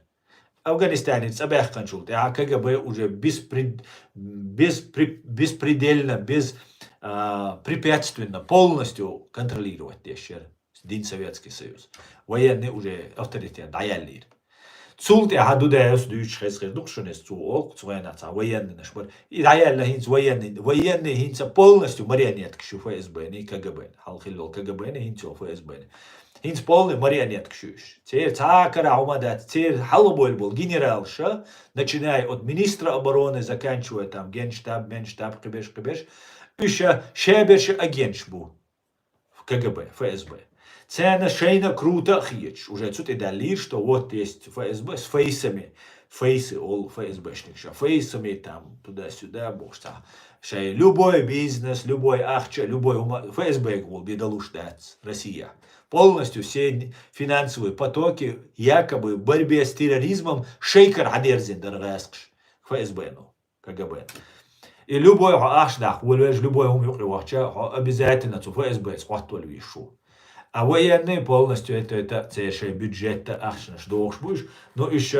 Афганистанера цӀа баьккхинчул тӀаьхьа КГБ уже беспред-, беспре-, беспредельно, без, а, препятственно, полностью контролировать деш яра дин Советский Союз. Военный уже авторитет дӀаяьллера. Цул тӀаьхьа Дудаевс дуьйцуш хеза хир ду-кх шуна, иза цо олу-кх, цу хенахь цхьа военныйнаш бара. И дӀаяьлла хӀинца военный, военный хӀинца полностью марионеткаш ю ФСБ-ний, КГБ-ний. Хьалха хилла КГБ-ний, хӀинца йолу ФСБ-ний. ХӀинца полный марионеткаш ю уьш. Церан цхьа а кара хӀума дац, церан хьалха бевлла болу генералша, начиная от министра обороны, заканчивая там генштаб, менштаб, кхиберш, кхиберш. Уьш шаберш агенташ бу. КГБ, ФСБ. Царна шайна круто а хеташ, уже цу тӀе даьллера, что вот есть ФСБ с фейсами, фейсы олу ФСБшникаша, фейсами там туда-сюда бохуш цхьа. Шайн любой бизнес, любой ахча, любой хӀума ФСБ-га гӀур бен далуш дац Россия. Полностью все финансовые потоки якобы в борьбе с терроризмом шайн кара хьадерзина дара гӀаскхаша, ФСБ-но. КГБ. И любой хьо ахча даккха волавелча, любой хӀума юкъе вахча, хьо обязательно цу ФСБ-ца хӀоттавала везаш ву. А военный полностью это, это церан шайн бюджетан ахчанаш дохуш бу уьш, но уьш,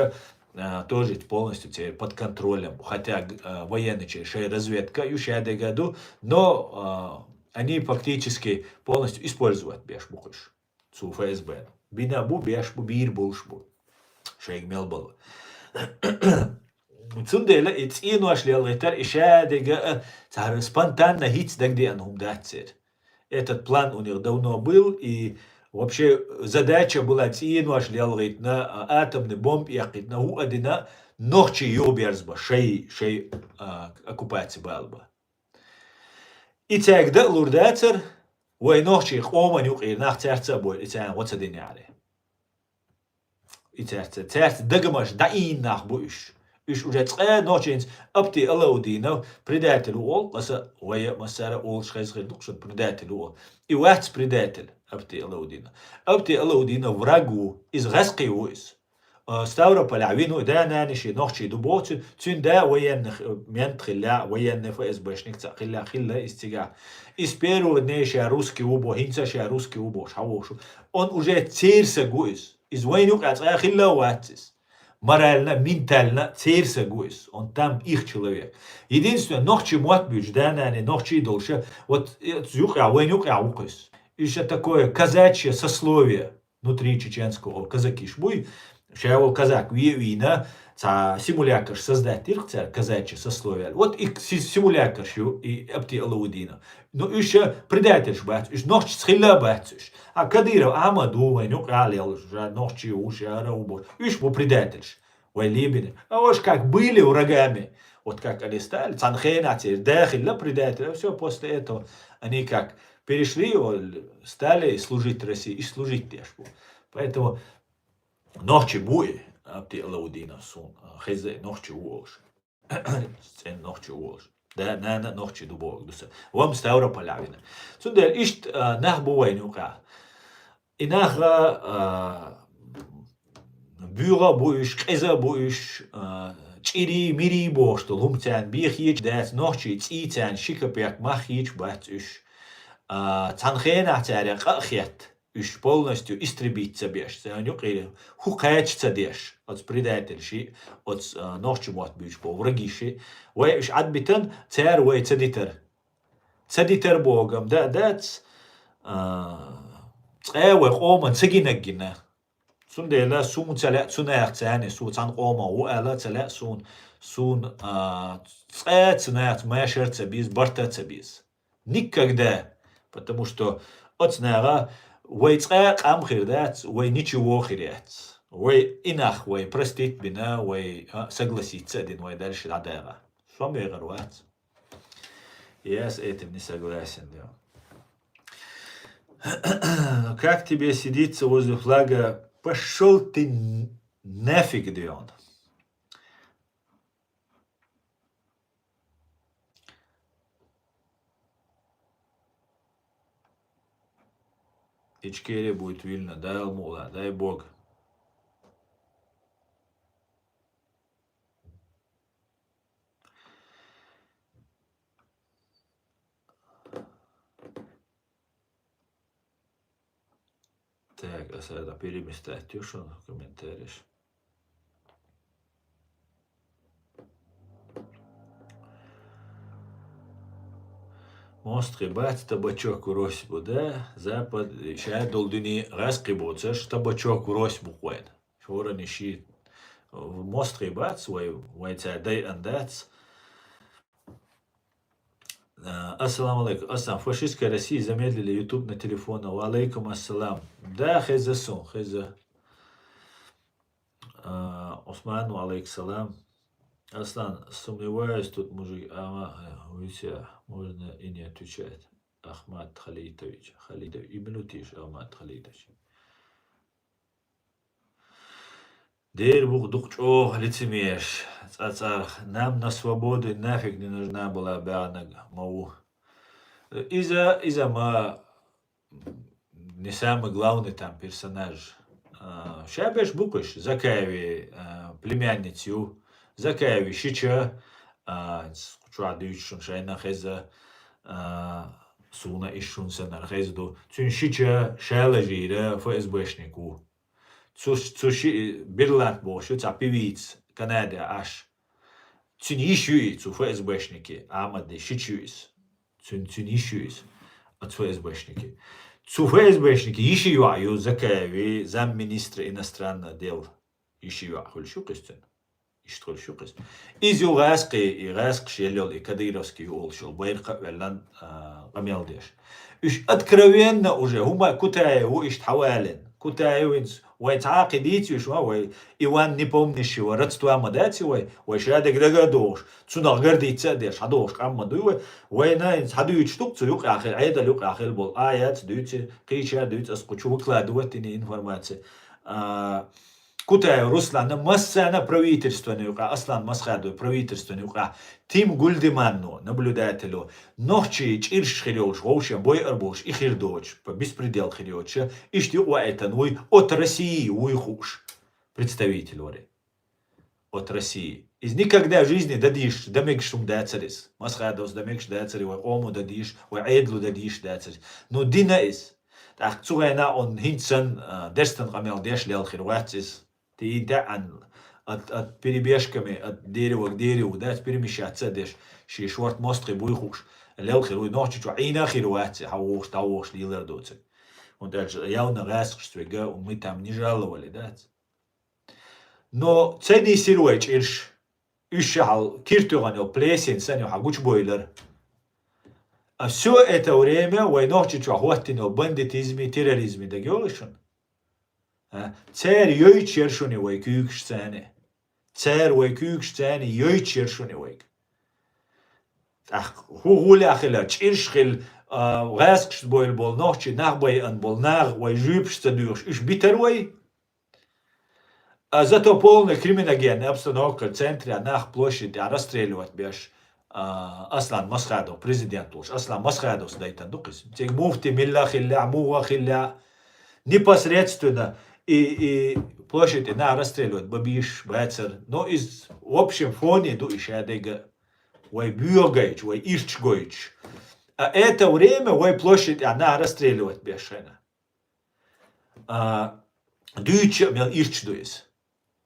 а, тоже полностью церан под контролем бу. Хотя, а, военныйчеран шайн разведка а ю, шадерг а ду, но, а, они фактически полностью использовать беш бу-кх уьш. Цу ФСБ-на. Бина бу, беш бу, бийр болуш бу. Шайга мел бала. Цундела и цӀенош лелхийтар, и шадерг а цара спонтанно хӀинца дагадеана хӀума дац церан. Этот план у них давно был, и вообще задача была цӀенош лелхийтина, а, атомный бомба эккхийтина, хӀу а дина, нохчий юхаберзабан, шай, шай, а, оккупаци балабан. И цаьрга дан а лур дацара, вай нохчий къоман юкъера нах цаьрца а бойла, и царна гӀо ца динехьара. И цаьрца, цаьрца дагамаш дӀаийна нах бу уьш. Уьш уже цкъа нохчийца Апти Алаудинов предатель ву олу, аса вай а массара а олуш хеза хир ду-кх шуна предатель ву олу. И вац предатель Апти Алаудинов. Апти Алаудинов враг ву, иза гӀаскхий ву иза. А, Ставрополехь вина ву, да-нана шен нохчий ду боху, цуьнан да военный х-, мент хилла, военный ФСБшник цхьаъ хилла, хилла иза цигахь. Иза с первого дня ша русский ву боху, хӀинца ша русский ву бохуш, хьан вохуш ву. Он уже церан саг ву иза. Иза вайна юкъахь цкъа хилла а вац иза. Морально, ментально церан саг ву иза. Он там их человек. Единственное, нохчий мотт буьйцуш, да-нана нохчий долуша, вот, э, юкъахь, вайна юкъахь ву-кх иза. Иза такое казачье сословие. Внутри чеченского казакиш буй, ша вол казак ве а вийна, цхьа симулякарш создать дира-кх цара, казачье сословие. Вот и си-, симулякарш ю, и Апти Алаудинов. Ну, уьш предательш бац, уьш нохчаца хилла а бац уьш. А Кадыров Ахьмад ву вайна юкъахь лелаш, ша нохчи ву, ша ара ву бохуш. Уьш бу предательш. Вай лебеде. А уж как были врагами. Вот как они стали, цхьана хенахь церан да хилла предатель, а всё, после этого они как перешли, о, стали служить России, и служить деш бу. Поэтому нохчи бу и Апти Алаудинов суна, а, хеза нохчи ву олуш. ЦӀена нохчи ву олуш. Да, нана нохчи ду боху ду сан. Вай-м Ставрополехь вина. Цундела иштта, а, нах бу вайна юкъахь. И нах, а, буьйгӀа а бу уьш, къеза а бу уьш, а, чӀирий, мирий бохуш долу хӀума царна бехача дац, нохчий цӀий царна ши капек мах хеташ бац уьш. А, цхьана хенахь цара къа а хетта, уьш полностью истребить ца беш, царна юкъера хӀу кхача ца деш, оцу предательши, оцу, а, нохча мотт буьйцуш болу врагиши. Вай уьш Ӏадбитан, цара вай ца дитар. Ца дитар боху-м да а дац, а, цкъа вай къоман ца гинарг гина. Цундела суна ца лаьа цу наха царна, со цхьана къоман ву ала ца лаьа суна, суна, а, цкъа цу наха машар ца беза, барта ца беза. Никогда. Потому что оцу наха вай цкъа къам хир дац, вай ничего хир яц. Вай и нах вай простить бина, вай, а, согласиться а дина, вай дальше дӀадагӀа. Со мегар вац. Я с этим не согласен, да. Как тебе сидится возле флага? Пошёл ты н-, нафиг, Дион. Ичкерия будет вільна, да, Алмула, дай Бог. Так, а сада переместать тюшон в комментариях. Мостхий бац табачок рось бу, да? Запад, шадол дуни раскъи боцаш, табачок рось бу къвен. Шорани ши мостхий бац, вай, вай ца дай андац. А, ассаламу алейкум. Аслан, фашистская Россия замедлили YouTube на телефона. Ва алейкум ассалам. Да, хеза сун, хеза. А, Осман, ва алейкум салам. Аслан, сомневаюсь, тут мужик, ама, э, у тебя можно и не отвечать. Ахмат Халитович, Халитович, и минутиш, Ахмат Халитович. Дер бух дукъ чӀогӀа лицемерш, цӀацӀарх, нам на свободу нафиг не нужна была бягӀнаг ма ву. Иза, иза ма не самый главный там персонаж. А, ша беш букуш, Закаеви, а, племянница ю, Закаеви шича, а, чуа дуйчун шайна хеза, а, суна ишшун санар хезду. Цун шича шала жира ФСБшник ву. Цу, цу ши, Берланд бохуш ю, цхьа певица, Канаде Ӏаш. Цуьнан йиш ю и, цу ФСБшники, Ахьмади шича ю иза. Цуьнан, цуьнан йиш ю иза, оцу ФСБшники. Цу ФСБшники йиши йоӀ ю Закаеви, замминистра иностранных дел. Йиши йоӀ хуьлуш ю кхуьссина. Иштта хуьлуш ю кхуьссина. Иза ю гӀаскхи, и гӀаскхаш елла йолу, и кадыровский ю олуш йолу, байракха а ваьллан, а, къамел деш. Уьш откровенно уже, хӀума Кутаев ву иштта хьавалина. Кутаевинца вайн цхьа а кхин дийца уьш ма, вай Иван Непомнящего родства ма дац и вай, вай шадерг дага а дохуш, цунах гордиться а деш, хьадохуш къам ма дуй вай. Вайна хӀинца хьадуьйцуш ду-кх цу юкъахь хила, Ӏедал юкъахь хила болу, а яц дуьйцу, кхечара дуьйцу, ас кху чу выкладывать дина информация. А, Кутаев Русланна массарна правительствона юкъахь, Аслан Масхадовн правительствона юкъахь, Тим Гульдеманно, наблюдатело, нохчий чӀирш хир йолуш, вовшен бойар болуш, и хир доцуш, по беспредел хир йоцуша, иштта юкъа ваийтина вуй, от России вуй хууш представитель варе. От России. Иза никогда в жизни дан дийш, дан мегаш хӀума дацара иза. Масхадовс дан мегаш дацара, вай къомо дан дийш, вай Ӏедало дан дийш дацара иза. Ну, дина иза. ТӀаккха цу хенахь он хӀинца санна, а, дерстан къамел деш лелхир вац иза. Тиин таьӀан от, от перебежками, от дерева к дереву, дац, перемещаться а деш, шен шорта мостагӀий буй хууш, лелхир вуй, нохчи чу Ӏийна а хир вац, хьан вохуш, дӀавохуш лелар доцург. ХӀунда аьлча явна гӀаскхаш цвега, мы там не жаловали, дац. Но ца нисира вай чӀирш, уьш шахьал киртуьгӀан йолу плесень санна юьхьа гучубойлар. А всё это время вай нохчи чохь хӀоттина йолу бандитизми, терроризми дага йогӀий шуна? А? Цара йойтуш яра шуна вай куьйгаш царна. Цара вай куьйгаш царна йойтуш яра шуна вайга. ТӀаккха хӀу гӀулехь хила, чӀирш хила, а, гӀаскхашца бойла болу нохчий, нах байъан болу наха вай жуьйпаш ца дуьйхуш, уьш битар вай? А зато полная криминогенная обстановка, центрехь нах площадь тӀехь расстреливать беш, а, Аслан Масхадов, президент волуш, Аслан Масхадовс дайтан ду кхуьссина. Цига муфти милла хиллехь, муха хиллехь, непосредственно и, и площадь тӀе нах расстреливать бан бийш бацара. Но иза, в общем, фоне ду и шадерг а, вай боьха гойтуш, вай ирча гойтуш. А это время вай площадь тӀехь нах расстреливать беш хенахь. А, дуьйцуш а мел ирча ду иза.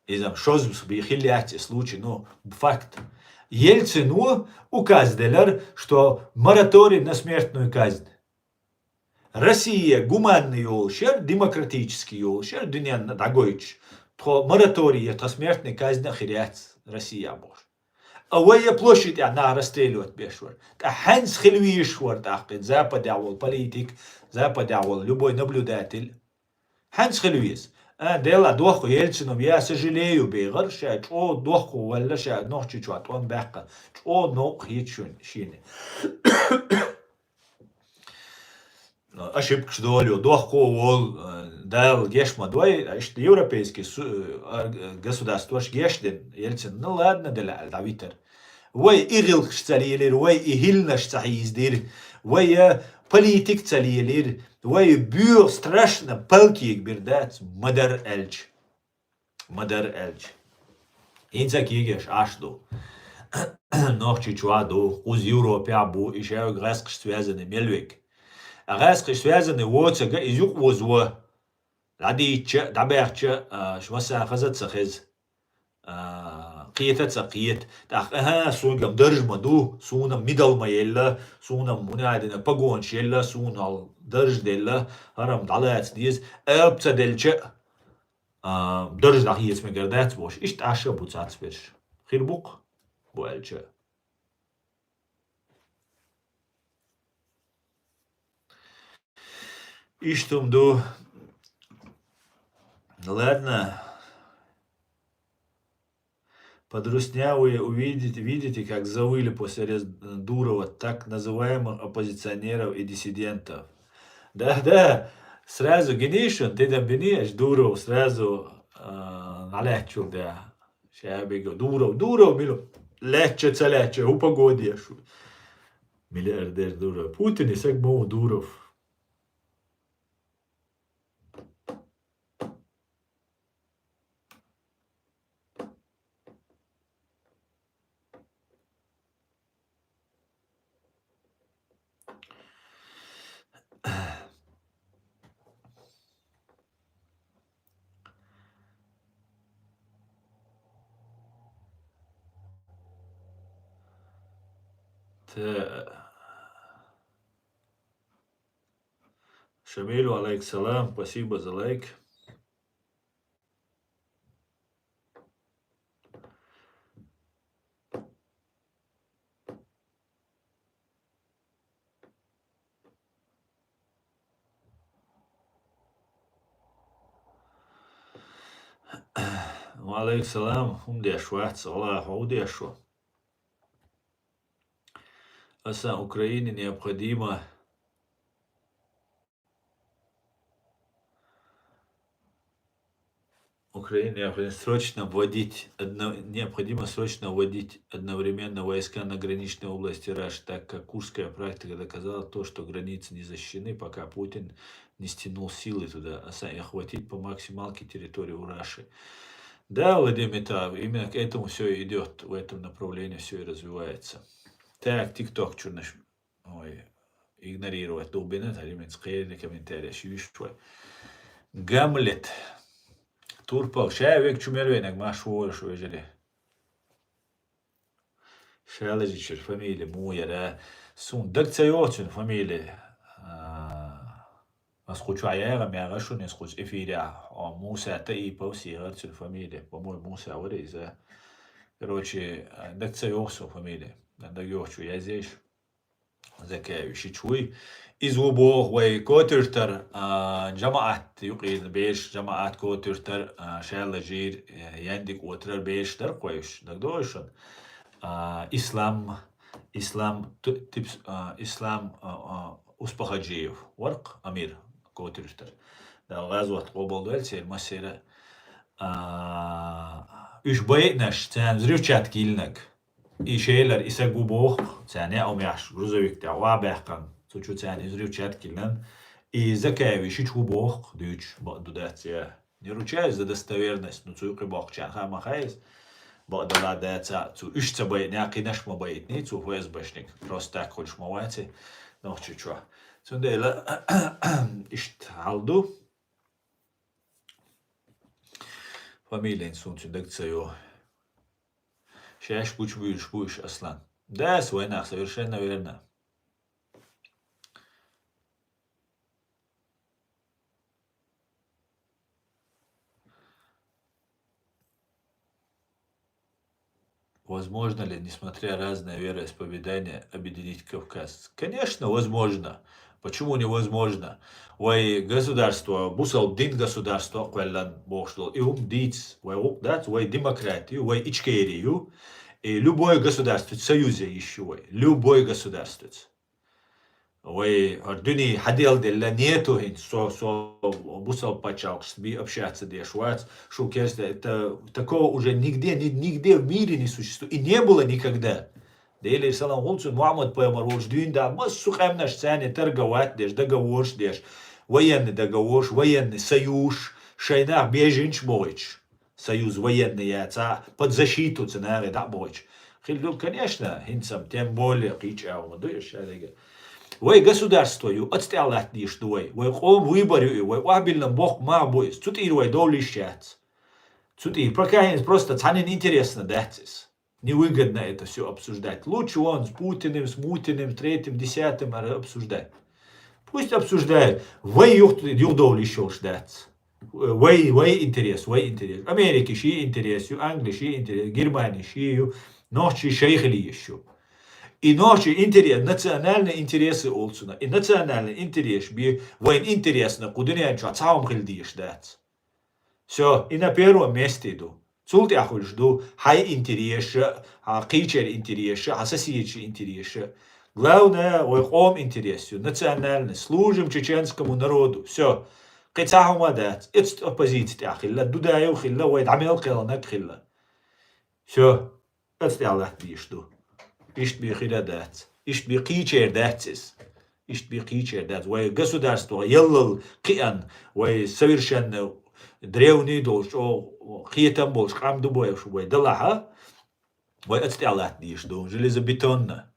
Иза-м шозза бен хилла яц и случай, ну, факт. Ельцин ву указ делар, что мораторий на смертную казнь. Россия гуманный йолуш яра, демократический йолуш яра, дуьненна дӀагойтуш. Тхо мораторий, тхан смертный казнь а хир яц Россия бохуш. А вай я площадь тӀехь нах расстреливать беш вара. ТӀаккха хьаьнца хила везаш вара тӀаккха и западехь волу политик, западехь волу любой наблюдатель. Хьаьнца хила веза. А, Дела, дохку Ельцинов, я сожалею бехар, ша чӀогӀа дохку валла, ша Нохчийчохь тӀом баьккха. ЧӀогӀа новкъа хета шуна, шена. А ошибкаш долу, дохко волу, э, Дала геш ма дой, иштта европейский су-, э, государстваш геш дина, Ельцин, ну ладно, дела аьлла, дӀавитар. Вай и гӀиллакхаш ца лелира, вай и хӀилланаш ца хьийзадира, вай, э, политика ца лелира, вай боьха страшно палкега бир дац, ма-дарра аьлча. Ма-дарра аьлча. ХӀинца кегеш Ӏаш ду. Нохчийчохь ду, кхуза Европехь бу, и шаьвиг гӀаскхаш связаны мел вег. А гӀаскхаш связаны воцага иза юкъа вузво. ДӀадийча, дӀабаьхча, а, шу массарна хаза ца хеза. А, кхета ца кхета. ТӀаккха, аха, суна дарж ма ду, суна медаль ма елла, суна муна дина погонаш елла, суна дарж делла, хӀара-м дӀалаца деза, алп ца делча, а, дарж дӀахеца мегар дац бохуш, иштта Ӏаш а бу цхьацца берш. Хир бу-кх, бу аьлча. Иштта хӀума ду. Ладно. Подрусня вы увидите, видите, как завыли после ареста Дурова так называемых оппозиционеров и диссидентов. Да, да, сразу гинишун, ты там бини, аж Дуров сразу, а, налячул, да. Ша бегу, Дуров, Дуров, милу, лечча, ца лечча, хӀу погода шу. Миллиардер Дуров. Путин и саг ма ву Дуров. Тэ-, Шамиль, ва алейкум салам, спасибо за лайк. Ва алейкум салам, хӀума деш вац, гӀала хьо хӀу деш ву? Аса Украине необходимо Украине необходимо срочно вводить, одно-, необходимо срочно вводить одновременно войска на граничные области Раши, так как курская практика доказала то, что границы не защищены, пока Путин не стянул силы туда, а са-, и охватить по максималке территорию Раши. Да, Владимир Митаев, именно к этому всё и идёт, в этом направлении всё и развивается. Так, TikTok чё наш-, ой, игнорировать долбина, та римец кхерина комментарий, ши виш вай. Гамлет. Турпал, ша век чу мел венаг, маш вора шу вежаре. Шалажичир фамилия му яра? Сун даг ца йоцун фамилия. А, ас кхучу яга мягаш шун, ас кхучу эфире, а, Муса Таипов сигар цун фамилия. По-моему, Муса вара иза. Короче, а, даг ца йоцун фамилия. Дан даг йоцу язеш. Закаевич, шича вуй. Иза ву боху вай котуьртар, а, жамаӀат юкъийна берш, жамаӀат котуьртар, а, шаьлла жийр, а, яндик отарар берш дар кхойш, дагдогӀуш шуна. А, Ислам, Ислам, ту-, типс-, а, Ислам, а, а, Успахаджиев, варх Амир котуьртар. Дала гӀазот къобалдойла церан массера. А, уьш байинаш, царна взрывчатка йиллинарг. И шелар, и саг ву боху, царна яа умехь грузовик тӀехь ван баьккхина, цу чу царна и взрывчатка йиллина, и Закаевич шича ву боху, дуьйцуш, бакъ ду дац я. Не ручаюсь за достоверность, ну, цу юкъе боккхучарна хаа ма хаьа иза. Бакъдала даца, цу уьш ца байина, кхинаш ма байитни, цу ФСБшник, просто так хуьлуш ма вац и Нохчийчохь. Цундела иштта хьал ду. Фамилиян суна цуьнан дага ца йо. Шаьш гучубуьйлуш бу уьш, Аслан. Да, ас вайнах, совершенно верно. Возможно ли, несмотря разное вероисповедание, объединить Кавказ? Конечно, возможно. Почему невозможно? Вай государство, бусалба дин государство кхоьллан бохуш долу, и хӀума дийца, вай гӀуллакх дац, вай демократи ю, вай Ичкери ю, и любое государство союзе йиш ю вай, любое государство. Вай, хӀара дуьне хьаделла делла нету хӀинца, со, со бусалба паччахьалкхашца бий общаться деш вац, шу керста, это, такого уже нигде, ни-, нигде в мире не существует. И не было никогда. Делера салам хилда цунна, Мухьаммад пайхамар волчу дуьйна Дала массо а къаьмнаш царна торговать деш, договорш деш, военный договорш, военный союзш, шайн нах беженцаш бохуьйтуш. Союз военный яц, а под защиту ца нагӀе дӀа а бохуьйтуш. Хилла ду, конечно, хӀинца-м тем более кхечу агӀо ма ду и шадерг. Вай государство ю, оцу тӀехь латта дийш ду вай. Вай къоман выбор ю и, вай охьабиллина боккха мах бу иза. Цу тӀера вай довла йиш яц. Цу тӀера пока хӀинца просто цхьаннан интересна дац иза. Невыгодно это всё обсуждать. Лучше вон с Путиным, с Мутиным, с третьим, десятым ара обсуждать. Пусть обсуждают. Вай юхт-, юхадовла йиш йолуш дац. Вай, вай интерес, вай интерес. Америки ший интерес ю, Англи ший интерес, Германи ший ю, нохчий шай хила йиш ю. И нохчий интерес, национальный интересы олу цунах. И национальный интерес бе, вайн интересна кху дуьнен чохь цхьа хӀума хила дезаш дац. Всё, и на первом месте ду. Цул тӀаьхьа хуьлуш ду хьайн интересаш а, хьан кхечеран интересаш а, хьан соседийн интересаш а. Главное, вай къоман интерес ю, национальный, служим чеченскому народу. Всё. Кхин цхьа хӀума дац. Эцу оппозици тӀехь хилла, Дудаев хилла, вай дӀа мел кхелхинарг хилла. Всё. Оцу тӀехь латта дийш ду. Иштта бен хир а дац. Иштта бен кхечеран дац иза. Иштта бен кхечеран дац. Вай государство яллал кхиъна, вай совершенно древний долуш, чӀогӀа кхетам болуш къам ду бохуш вай далахь, вай оцу тӀехь латта дийш ду. Железобетонно.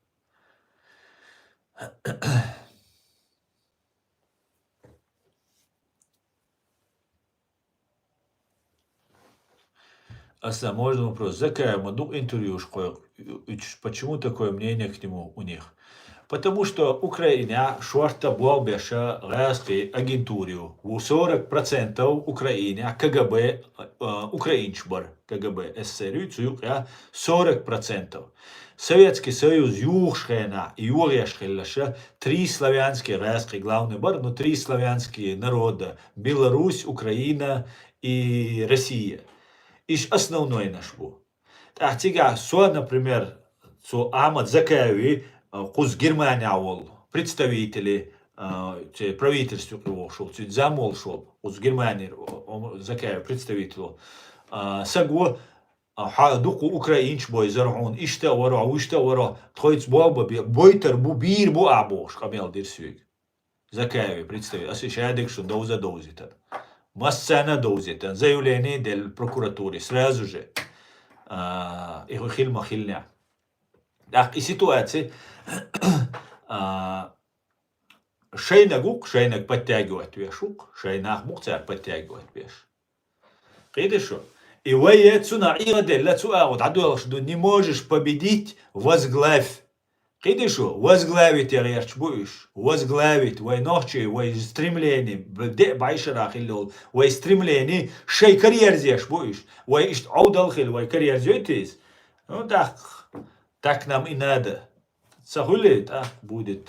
Аса, можно вопрос? Закаев ма дукха интервьюш кхойкхуьйтуш, почему такое мнение к нему у них? Потому что Украинехь шорта болх беш гӀазкхийн агентура ю. Ву сорок процентов Украинехь КГБ, э, украинцаш бара. КГБ СССР ю, цу юкъахь сорок процентов. Советский Союз юхуш хенахь, и йогӀеш хилла ша, три славянские гӀазкхи главный бара, ну, три славянские народа: Беларусь, Украина и Россия. Иш основнойнаш бу. ТӀаккха цигахь со, например, цу Ахьмад Закаеви, а, кхуза Германехь волу представители, а, цу правительстве юкъа вохуш волу, цуьнан зам волуш волу, кхуза Германера, о, о, Закаев представитель волу, а, саг ву, а, хьан дукха украинцаш бойзара хьуна, иштта а вара, вуьшта а вара, тхоьца болх бан бе-, бойтар бу, бийр бу ахь бохуш, къамел дира соьга. Закаеве представитель, аса и шадерг шуна довза довзийтар. Массарна а довзийтар. Заявление делла прокуратуре сразу же. А, и хӀу хила ма хилла. ТӀаккха и ситуаци, а, шайнаг ву-кх, шайнаг подтягивать веш ву-кх, шайн нах бу-кх цара подтягивать беш. Кхийтира шу? И вай е цунах Ӏеха делла, цу агӀо дӀадоьлхуш ду, не можешь победить, возглавь. Кхийтира шу? Возглавить ян гӀерташ бу уьш. Возглавить, вай нохчий, вай стремление, б-, де а бӀешара хилла йолу, вай стремление шайн караерзеш бу уьш. Вай иштта Ӏовдал хила, вай караерзойтий иза? Ну, так, так нам и надо. Ца хуьлий, тӀаккха будет.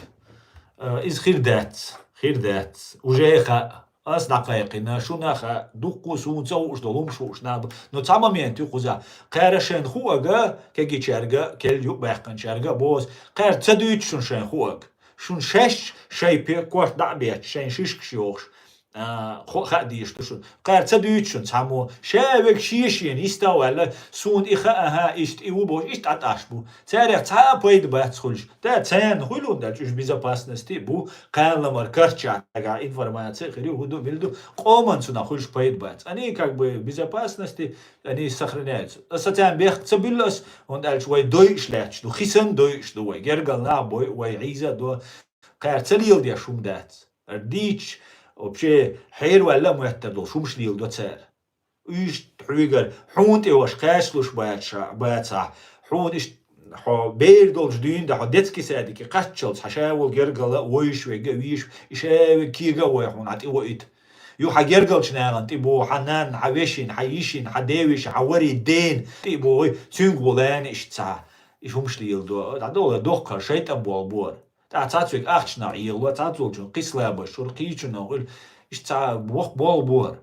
Э, иза хир дац, хир дац. Уже хаьа. Ас дӀакхайкхина, шуна хаьа, дуккха а суна ца хууш долу хӀумаш хууш нах бу. Но цхьа момент ю кхузахь. Кхара шайна хуага, кегийчаьрга, кел юкъабаьккхинчаьрга а боху ас. Кхара ца дуьйцу шуна шайна хуага. Шуна шаьш шайн пе-, корта дӀа а бетташ, шайн шишкаш йохуш. А, хо-, хаа дийш ду шуна. Кхара ца дуьйцу шуна цхьаммо. Ша вега шен-шена йиста а ваьлла, суна и хаьа, хӀа, иштта и ву бохуш, иштта Ӏа тӀаш бу. Царех цхьа а пайда бац хуьлуш. Да, царна хуьлу, да, уьш безопасности бу, кханалламар карча, нагахь информация хир ю, хӀу ду, мила ду, къоман цунах хуьлуш пайда бац. Они как бы в безопасности, они сохраняются. Аса царна бехк ца буьллу ас, хӀунда аьлча вай дойуш лаьтташ ду, хисан дойуш ду вай, гергал нах бой, вай Ӏийза а до, кхара ца леладеш хӀума дац. Дийцча, вообще, хьераваьлла а моьттар долуш хӀумаш леладо цара. Уьш хьуьгара, хьуна тӀе ваша кхачалуш баца-, бацахь, хьуна иштта хьо бер долчу дуьйна дан хьо детский садике кхаччалц, хьан ша волу гергала а войуш вега а вийш, и ша вега кега а вой хьуна, хьан тӀе воуьйту. Ю хьан гергалчу нахана тӀе боху, хьан нанна, хьан вешина, хьан йишина, хьан девешина, хьан вари дена тӀе а боху, цуьнга бу лана иштта цхьа. И хӀумаш леладо, дӀадолу доккхара, шайтӀан болу бора. ТӀаккха цхьацца вега ахчанах Ӏело, цхьацца волчун кхин слабость, шура кхечунна хуьлу, иштта цхьа боккха болу бора.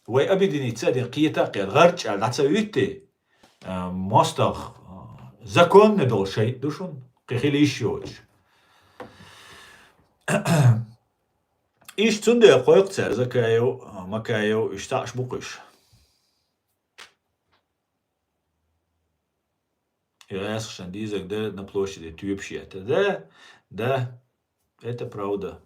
Вай объединиться а дина, кхета а кхета, гӀарчӀ аьлла дӀа ца вуьтти, а, мостагӀа, а, законный долу шайтӀа ду шуна, кхин хила йиш йоцуш. Иштта цундела кхойкху цара Закаев, Макаев, уьш цхьаъ бу-кх уьш. И гӀаскхашна дезарг дара на площади тоьпаш етта. Да, да, это правда.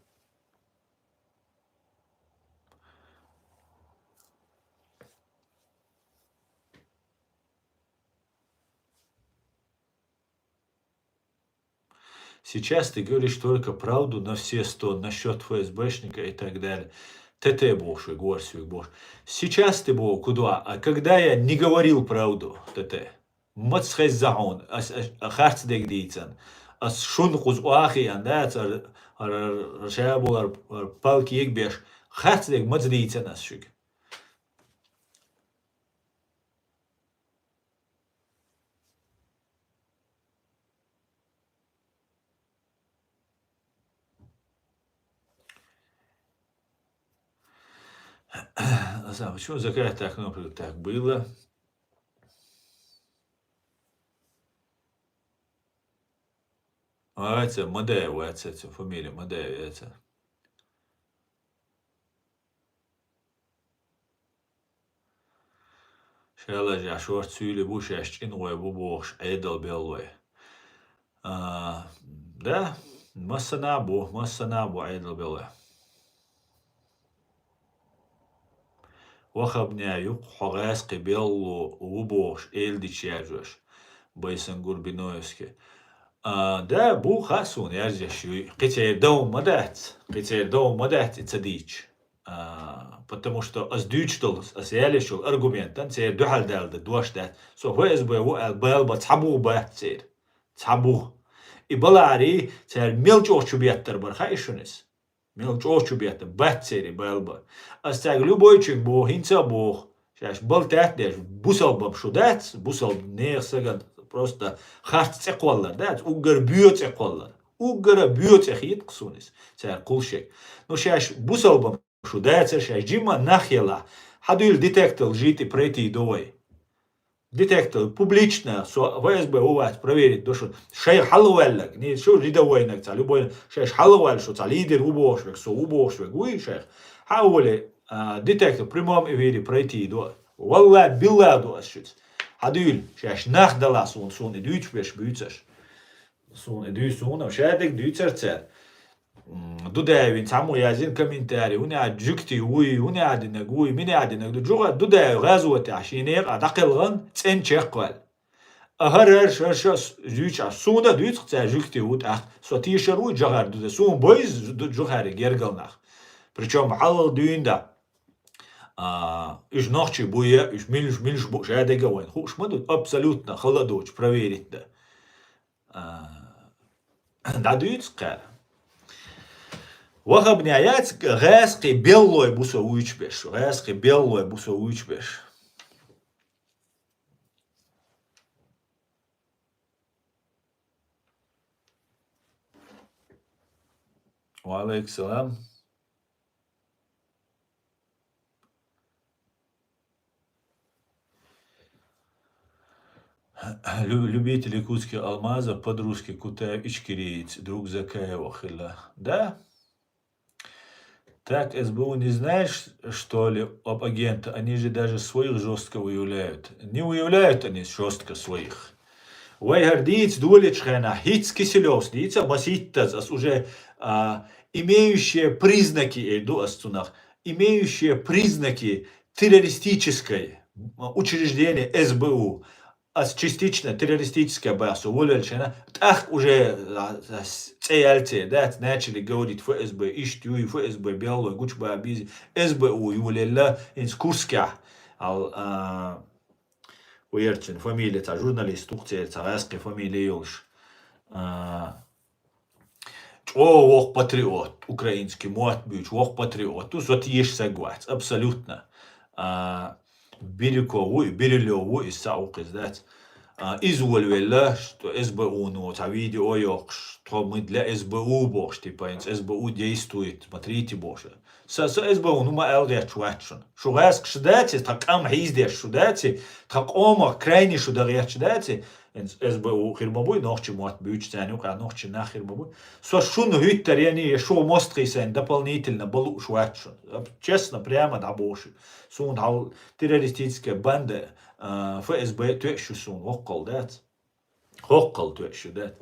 Сейчас ты говоришь только правду на все сто насчёт ФСБшника и так далее. ТТ бохуш вай, Горсвик бохуш. Сейчас ты, боху, куда? А когда я не говорил правду, ТТ? Маца хезна хьуна, ас, ас, а харц дерг дийцина. Ас шуна кхуза охьахиъна дац, ар, ар, ар, ар шаболар, ар палки егбеш, харц дерг маца дийцина ас шуьга? А сам, почему закрыть так, ну, так было? А, это Мадаев, это, это фамилия Мадаев, это. Шаьлажехь шорта суьйлий бу, шаьш чӀинагӀой бу бохуш, Ӏедал беллой. А, да, массанхьа бу, массанхьа бу Ӏедал беллой. Вахабня юкъ хьо гӀаьскхи белло ву бохуш, эладича яжош, Байсангур Биноевский. А, да, бу хаьа суна, яжъеш юй. Кхин церан дан ма дац, кхин церан дан ма дац и ца дийча. А, потому что ас дуьйцуш долу, ас яьллачул аргументан церан дуьхьал даьлла дан дош дац. Со ФСБ ву аьлла, бала бан цхьа бух бац церан. Цхьа бух. И балари, цара мел чӀогӀа чу беттар бара, хаьий шуна иза? Мел чӀогӀа чу беттар бац церан бала бан. Ас цаьрга любойчуьнга боху, хӀинца а боху. Шаьш бала тӀаьхьа деш, бусалбам шу дац, бусалба нехан сагана просто харц цӀе кхоллар дац, уггар боьха цӀе кхоллар. Уггара боьха цӀе хета-кх суна иза, цаьрга кхуллушъерг. Ну, шаьш бусалбам шу дацара, шаьш жимма нах елахь, хьадуьйла детектор лжи тӀе пройти до вай. Детектор публично, со ФСБ ву вац проверить до шу. Шайх хьалаваьлларг, не шу рядовойнаг цхьа, любой, шаьш хьалаваьлла шу цхьа лидер ву бохуш верг, со ву бохуш верг вуй шайх. Хьа а волий, а, детектор в прямом эфире пройти до. Валла, билла до ас шуьца. Хьадуьйла, шаьш нах далахь суна, суна и дуьйцуш берш буьйцу аш. Суна и дуьйцу, суна шадерг дуьйцура цара. М, Дудаевна цхьаммо яздина комментарий, хӀунда аьлча жуьгти вуй, хӀунда аьлча динарг вуй, мила аьлча динарг ду. ЖугӀа Дудаев гӀазотехь шен некъа дӀакхелхина, цӀена чекхваьлла. А хӀара, хӀара, хӀара ша с-, зуьйчу а, суна а дуьйцу-кх цара жуьгти ву тӀаккха. Со тешар ву Джохар Дуда. Суна бойза Ду-, Джохаран гергара нах. Причём хьалха дуьйна да. А, уьш нохчий буй, уьш милуш, милуш бу, шадерг а вайна хууш ма ду, абсолютно хала а доцуш, проверить дан. А, дӀадуьйцу кхара. Вахабня яц, гӀаьскхи беллой бу со вуьйцуш берш, гӀаьскхи беллой бу со вуьйцуш берш. Ва алейкум салам. Лю-, любитель якутских алмазов, подружки Кутаев, ичкериец, друг Закаева хилла. Да? Так, СБУ не знаешь, что ли, об агента? Они же даже своих жёстко выявляют. Не выявляют они жёстко своих. Вай хӀара дийца долечу хенахь, хӀинца Киселёвс дийца, масийттаза ас уже, а, имеющие признаки, эр ду ас цунах, имеющие признаки террористической, а, учреждения СБУ, ас частично террористическая баха со волавелла шена, тӀаккха уже, а, а, с-, цӀе яьлла церан, да, начали говорить ФСБ, иштта юй, ФСБ беллой, гучубаха беза, СБУ йолаелла, хӀинца Курскехь, ал, а, Ву эрчина фамилия цхьа журналист ву-кх церан, цхьа гӀаьскхи фамилия йолуш. А, чӀогӀа воккха патриот, украинский мотт буьйцу воккха патриот ву, со теша саг вац, абсолютно. А, Бирюков ву и, Бирюлёв ву и, схьа ву-кх иза дац. а, иза волавелла, что СБУ-но цхьа видео йоккхуш, тхо мидла СБУ бохуш, типа, хӀинца СБУ действует, смотрите, бохуш. Са, са СБУ-но ма аьлла гӀерташ вац шуна. Шу гӀаскхаш дац, тхан къам хьийзадеш шу дац, тхан къомах крайне шу дан гӀерташ дац, хӀинца СБУ хир ма буй, нохчий мотт буьйцуш царна юкъахь нохчий нах хир ма буй. Со шуна хӀуьттар яний, я шу мостагӀий сайна дополнительно бан лууш вац шуна. Честно, прямо дӀабохуш. Суна хьал террористическая банда, а, ФСБ тоьаш ю суна, воккхал дац. ХӀоккхал тоьаш ю, да.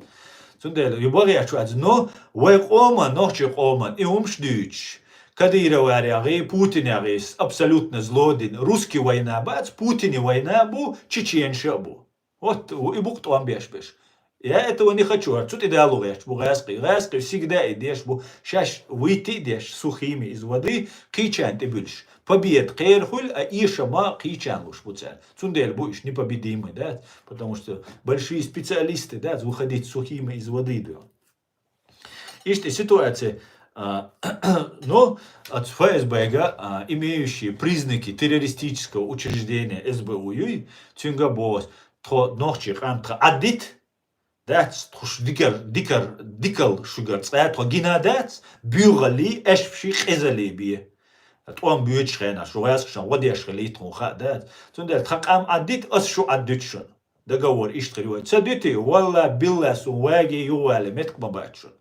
Цундела ю бан гӀерташ вац, но вай къоман, нохчий къоман, и хӀумаш дуьйцуш, КадыроварегӀий, ПутинегӀий абсолютно зло дина. Русский война бац, Путине война бу, чеченша а бу. Вот, и бу-кх тӀом беш берш. Я этого не хочу, цу тӀе далу гӀерташ бу гӀаскхий. ГӀаскхий всегда и деш бу, шаьш вуьйти а деш, сухими из воды, кхийчарна тӀе буьллуш. Победа кхера хуьлу, а эшам кхийчарна луш бу цара. Цундела бу уьш непобедимый, да? Потому что большие специалисты, да, выходить сухими из воды, да. Иштта ситуация, а, ну, от ФСБ-га, а, имеющие признаки террористического учреждения СБУ юй, цуьнга боху, тхо нохчий къам тхан Ӏаддит, дац, тхуш дикар, дикар, дикал шуьгара цкъа тхо гина дац, буьйгӀаллий, аьшпаший, къизаллий бе. ТӀом боьдучу хенахь, шу гӀаскхашна гӀо деш хилийта хӀун хаа дац. Цундела тхан къам Ӏаддита, ас шу Ӏаддуьту шуна. Договор иштта хир вай. Ца дуьтий, валла, билла, сун ваги юхавали метка ма бац шуна.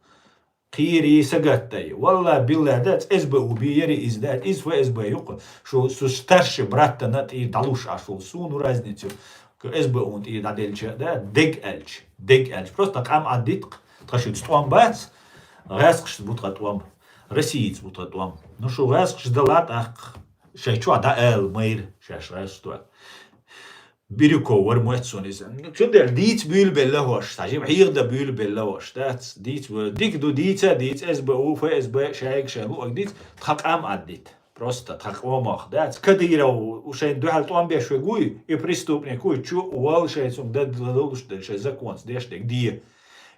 Кхийрий, сагаттай. Валла, билла, дац, СБУ бе яри иза дац, иза ФСБ юкъа. Шу, шу старший браттана тӀера дӀалуш Ӏаш волу, суна разницу. СБУ-на тӀера дӀаделча, да, дег аьлча, дег аьлча. Просто къам Ӏаддитх, тхан шуьца тӀом бац, гӀаскхашца бу тхан тӀом, Россица бу тхан тӀом. Ну, шу гӀаскхаш дала тӀаккха, шайн чохь дӀаала майра, шаьш гӀаскхаш ду. Бирюков вара моьтту суна иза. Ну, цундела дийца буьйлабелла хӀорш, цхьа жима хьехадан буьйлабелла хӀорш, дац? Дийца бу-, дика ду, дийца а дийца, СБУ, ФСБ, шайга шайн луъург дийца, тхан къам Ӏаддита. Просто тхан къомах, дац? Кадыров шайна дуьхьал тӀом беш верг вуй, и преступник вуй, чу вал шайн цунга дан долуш дерг, шайн законца деш дерг де.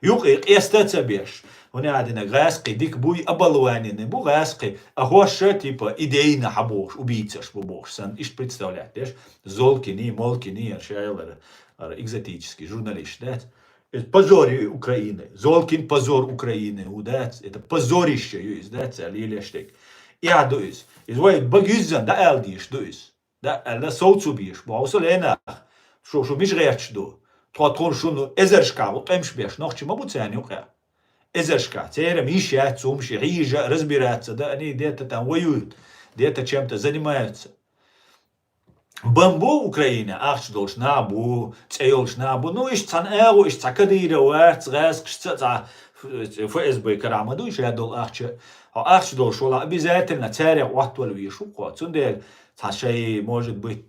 Юкъе къеста а ца беш, хӀунда аьлла динарг гӀаскхий дика буй, оболваненный бу гӀаскхий, а хӀорш, типа, идейно хьан бохуш, убийцаш бу бохуш санна, иштта представлять деш, Золкиний, Молкиний, яра шаялара, ара экзотический журналист, дац? Это позор Украины. Золкин — позор Украины, у, дац? Это позорище ю иза, дац, аьлла лелеш дерг. И а ду иза. Иза вай бага юьззан дӀаала дийш ду иза. Да, аьлла, совцо беш, боху со, ле нах, шу, шу мича гӀерташ ду? Тхо тхуна шуна эзаршкахь гӀу тӀемаш беш нохчий ма бу царна юкъа. Эзаршкахь. Церан йиш яц цу хӀумаши хьийжа а, разбираться да, они где-то там воюют, где-то чем-то занимаются. Бан бу Украина, ахча долуш нах бу, цӀе йолуш нах бу. Ну, иштта цхьана агӀо, иштта цхьа Кадыров вац, гӀаскхашца а цхьа ФСБ карахь ма ду, ша долу ахча. Хьо ахча долуш вала, обязательно царех Ӏоттавала везаш ву кхо. Цундела цхьа шай, может быть,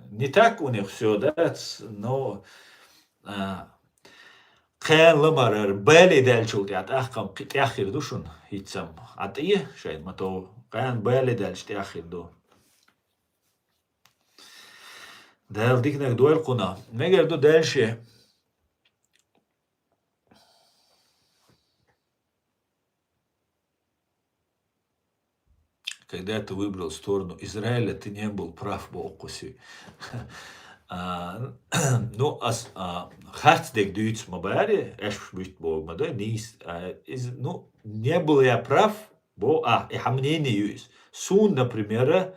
не так у них всё, да, ц-, но, а, кхин ламарара бале даьллачул тӀаьхьа тӀаккха кхин тӀех хир ду шуна, хӀинццам. Ӏа тӀе шайн ма тов, кхин бале даьлча тӀех хир ду. Дала диканиг дойла кхунах. Мегар ду дальше. Когда ты выбрал сторону Израиля, ты не был прав, боху кхуьнга. А, ну, ас, а, харц дерг дуьйцу ма баьри, аьшпаш буьтта боху ма дай, нийса, а, из, ну, не был я прав, бо, а, и хьан мнение ю иза. Суна, например,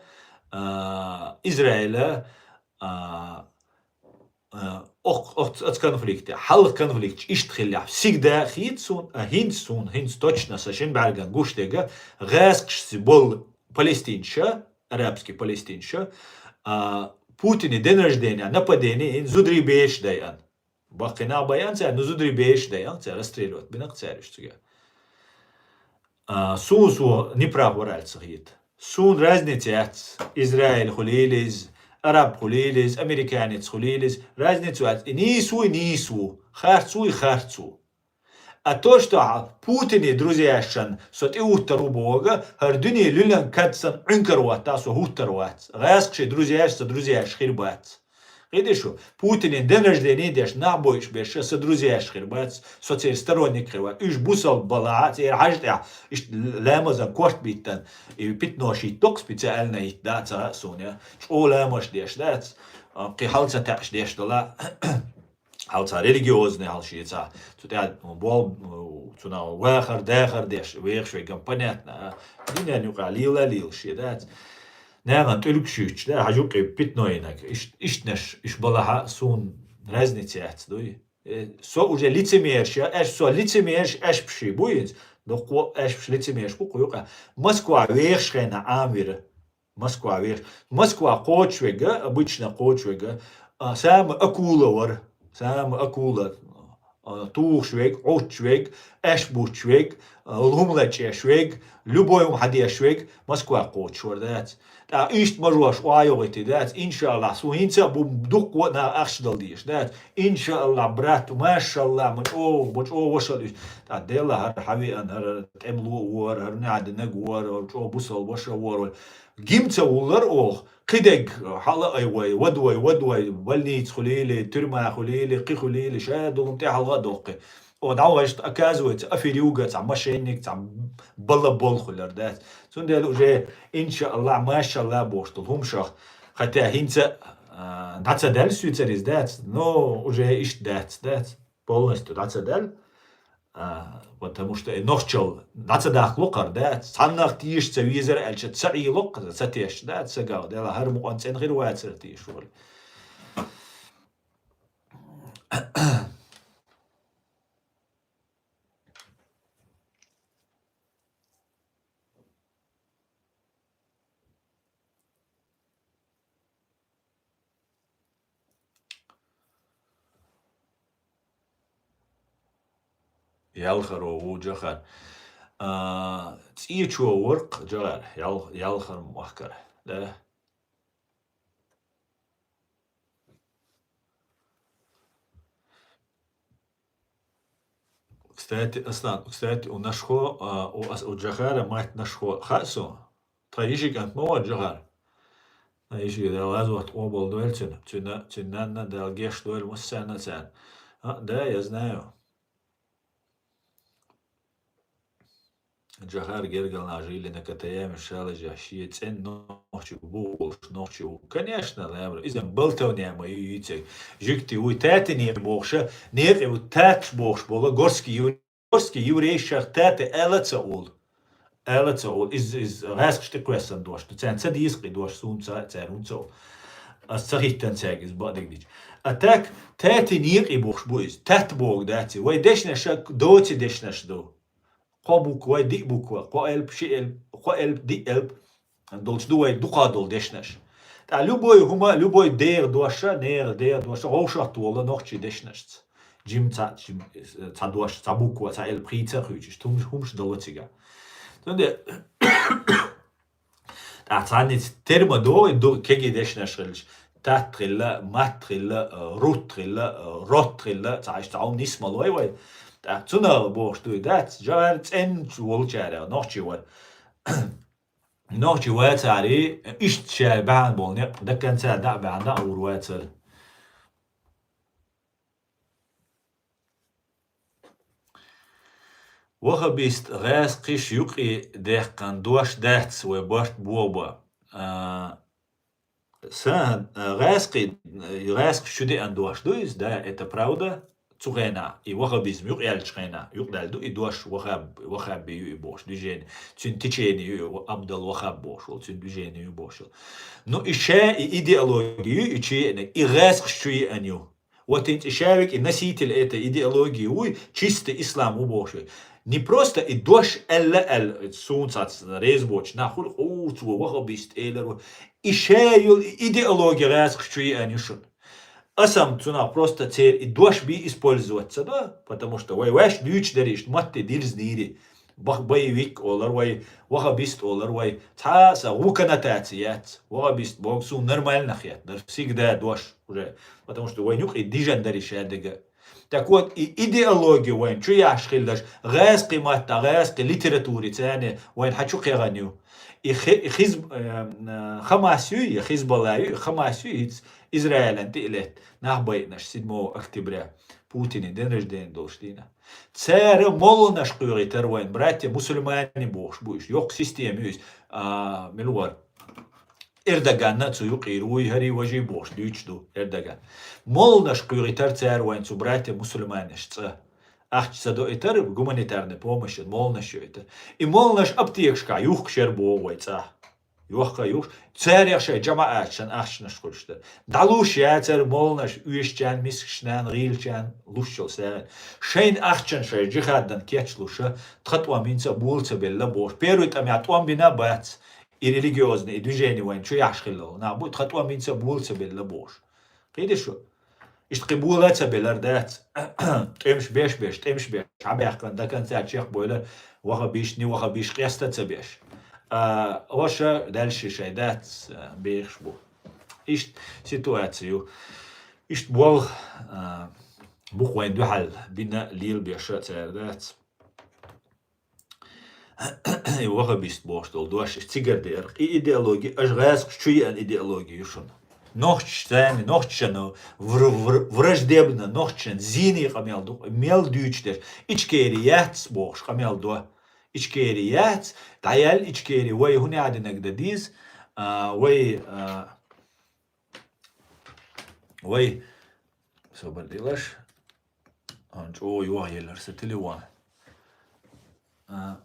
а, Израиля, а, а, ох-, ох-, оцу конфликте, хьалха конфликташ иштта хиллехь, всегда хета суна, а, хӀинца суна, хӀинца точно сан шина бӀаьргана гуш дерг, гӀаскхашца болу палестинца, арабский палестинца, а, Путине день рождения, нападение йина зударий, бераш дайъина. Баккхий нах байъина цара, ну, зударий, бераш дайъина цара, расстреливать бина-кх цара уьш цигахь. А, суна со неправ вара аьлла ца хета. Суна разница яц, Израиль хуьлийла иза, араб хуьлийла иза, американец хуьлийла иза, разница яц. И нийса ву, и нийса ву, харц ву, и харц ву. А то, что хьан Путине друзьяшна со тӀе хӀуттур ву боху, хӀара дуьне луьлан кад санна Ӏуьнкар ватта со хӀуттур вац. ГӀаскхий друзьяш сан друзьяш хир бац. Кхийтий шу, Путинан день рождения деш нах бойуш берш сан друзьяш хир бац, со церан сторонник хир вац. Уьш бусалба балахь, церан хьажа тӀехь иштта ламазан корта биттина, и питнош хӀиттадо-кх специально, хӀитта дац а суна, чӀогӀа ламазаш деш дац, кхин хьал ца таьӀаш деш дала. хьал цхьа религиозный хьал шен цхьа, цу тӀехь бол, цунах вахар, дахар деш, вехаш веган, понятно, а? Динен юкъа лела лела шен, дац? Наган тӀулг шуьйч, да, хьажукъи питнойнаг. Иш-, иштнаш, иш балахьа сун разница яц, дуй? Э, со уже лицемерш, я, аш со лицемерш, аш пши, буинц? Докко аш пш лицемерш, бу кху юкъа. Москва вехаш хена Ӏамвира. Москва веш. Москва кхочушвега, обычно кхочушвега, а, сама акула вар, сама акула, а, тухуш вег, Ӏуттуш вег, аш бучу вег, а, лумлачеш вег, любой хӀума хьадеш вег, Москва кхочуш вар дац. ТӀа иштта мажош охьайогӀийти дац, иншааллахӀ, су хӀинца а бу дуккха а нах ахча дала деш дац. ИншааллахӀ, брат, машаллахӀ, ма чӀогӀа, ма чӀогӀа вашал уьш. ТӀа Делла хӀара хьавеан, хӀара тӀемло а вора, хӀара наӀдинаг вора, хӀара чӀогӀа бусал ваша вора. Гим ца вуллар оха, кхидерг хьала ай вай, вад вай, вад вай, больница хуьлийли, тюрьма хуьлийли, кхи хуьлийли, ша дулум тӀе хьалха а доккхи. О, дӀавгӀашта, оказывается, афериуга цхьа мошенник, цхьа балла бол хуьлар дац. Цундела уже, иншааллахӀ, машаллахӀ бохуш долу хӀумашах. Хотя хӀинца, а, дӀа ца даьлла суьйцариза дац, но уже иштта дац, дац. Полностью дӀа ца даьлла. А, потому что и нохчалла дӀа ца дахло кхар, да? Цхьаннах тийша ца везар аьлча, ца Ӏело кхар, ца тешаш, да? Ца гал, дела, хӀара мукъан цӀена хир вацар тийша вара. Ялхаро ву Джохар. А, цӀечо воркх Джохар, ял-, ялхар махкара. Да. Кстати, Аслан, кстати, у Нашхо, а, у ас-, у Джохара мать Нашхо хаьа со? Тха йижи кӀант ма вара Джохар? Тха йижи Дала лазот къобал дойла цуьнан. Цуьнан, цуьнан нанна Дала геш дойла массарна а царна. А, да, я знаю. Джохар гергал нах жилина катаями шалажа, шен цӀен нохчи бу волуш, нохчи ву. Конечно, лаьмра, иза болтовня ма ю йицег. Жуьгти вуй, тати некъи бохуша, некъи ву таташ бохуш болу, горский ю-, горский еврейшах тати аьлла ца олу. Аьлла ца олу. Из, из гӀаьскаш тӀекхоьссина дош ду. Царна ца дийза кхин дош, суна ца, цара хӀунда ца олу. Ас ца хӀиттан цаьрга иза бакъдерг дича. А так, тати некъи бохуш бу иза. Тат богу дац и. Вай дешнаша доци дешнаш ду. Кхо буква, диъ буква, кхо элп, ши элп, кхо элп, диъ элп долчу ду вай дукха долу дешнаш. ТӀа любой хӀума, любой дегӀан доша, негӀан дегӀан доша, вовшахту волу нохчий дешнашца. Жим ца, жим, ца дош, ца буква, ца элп хийца а хуьйцуш, хӀумаш, хӀумаш дало цига. Цундела ТӀаккха цхьанница терма догӀу, ду-, кегий дешнаш хилча, татт хилла, матт хилла, э, рутт хилла, э, ротт хилла, цхьа иштта хьуна нисмалой вай. ТӀаккха цунах бохуш дуй дац, жагӀар цӀенчу волчара, нохчий вара. Нохчий вацари, иштта ша баьхьана болу некъ, дакканца даа баьхьана даа ур вацара. Вахабист гӀаьскхиш юкъе дехкан дош дац вай барт боба. А, сан, а, гӀаьскхи, гӀаьскхиш чу деан дош ду иза, да, это правда. Цу хенахь, и вахабизм юкъаьллачу хенахь, юкъадаьлла ду и дош, вахаб-, вахаби ю и бохуш, движение. Цуьнан течение ю и, Абдал Вахаб бохуш волу, цуьнан движение ю бохуш волу. Ну, и ша, и идеология ю, и чу еанарг, и гӀаьскхиш чу еан ю. Вот хӀинца и шавик и носитель этой идеологии вуй, чисто ислам ву бохуш вай. Не просто и дош аьлла аьлла, суна цац реза боцуш, нах хуьлу къурца ву, вахабист элар ву. И ша йолу и идеология гӀаьскхаш чу еан ю шуна. Аса-м цунах просто церан и дош бий использовать ца до, потому что вай ваьш дуьйцуш дара иштта матте дирза нийри. Бах-, боевик олар вай, вахабист олар вай. Цхьа а сан гӀу коннотаци яц. Вахабист боху суна нормально хетта дара. Всегда дош уже. Потому что вайн юкъе дижан дара и шадага. Так вот, и идеология вайн чу яхьаш хилла даш, гӀаьскхи матта, гӀаьскхи литератури царна вайн хьан чу кхегӀан ю. И хи-, и хизб-, э, э, Хамас юй, я Хизбалла юй, Хамас юй, хӀинца Израилан тӀе а летта, нах байинарш седьмого октября, Путинан день рождения долуш дийнахь. Цара молланаш кхоьгӀийтара вайн, братья мусульмане бохуш бу уьш. Йоккха система ю иза. А, мила вара? Эрдоганна а цу юкъера вуй, хӀарий-важий бохуш дуьйцуш ду Эрдоган. Молланаш кхуьйгӀийтар цара вайн цу братья мусульманаш цӀа. Ахча ца доуьйтар, гуманитарный помощь молланаш йоуьйтар. И молланаш аптекашкахь юхкуш яра боху вай цӀа. Йохка а юхкуш. Царех шайн жамаӀаташна ахчанаш хуьлуш дара. ДӀалуш яцара молланаш оьшучарна, мискачарна, гӀийлачарна луш йолу сагӀина. Шайна ахчанаш шайн жихӀадана кечлуш, тхан тӀом хӀинца а бола ца белла бохуш. Первый тӀамехь тӀом бина а бац. И религиозный, и движение вайн чу яхьаш хилла нах бу, тхан тӀом хӀинца а бола ца белла бохуш. Кхийдаш шу? Иштта кхин бола а ца белар дац. ТӀемаш беш-беш, тӀемаш беш, хьабаьккхина, до конца чекхбойла, вахабишна, вахабиш къеста а ца беш. А, оша дальше шайн дац, а, бехаш бу. Иштта ситуация ю. Иштта болу, а, бу-кх вайн дуьхьал бина лелабеш а цара дац. И вахабист бохуш долу дош, иштта цигара деара. И идеология, аша гӀазкхаша чу еана идеология ю шуна. Нохчаш царна, нохчашна вр-, вр-, враждебно, нохчашна зене къамел ду, мел дуьйцуш дерш. Ичкери яц бохуш къамел до. Ичкери яц, дӀаяьлла Ичкери, вай хӀун яа динарг дан деза, а, вай, а, вай, собар делаш, а, чӀогӀа йохаеллера сан телефон. А,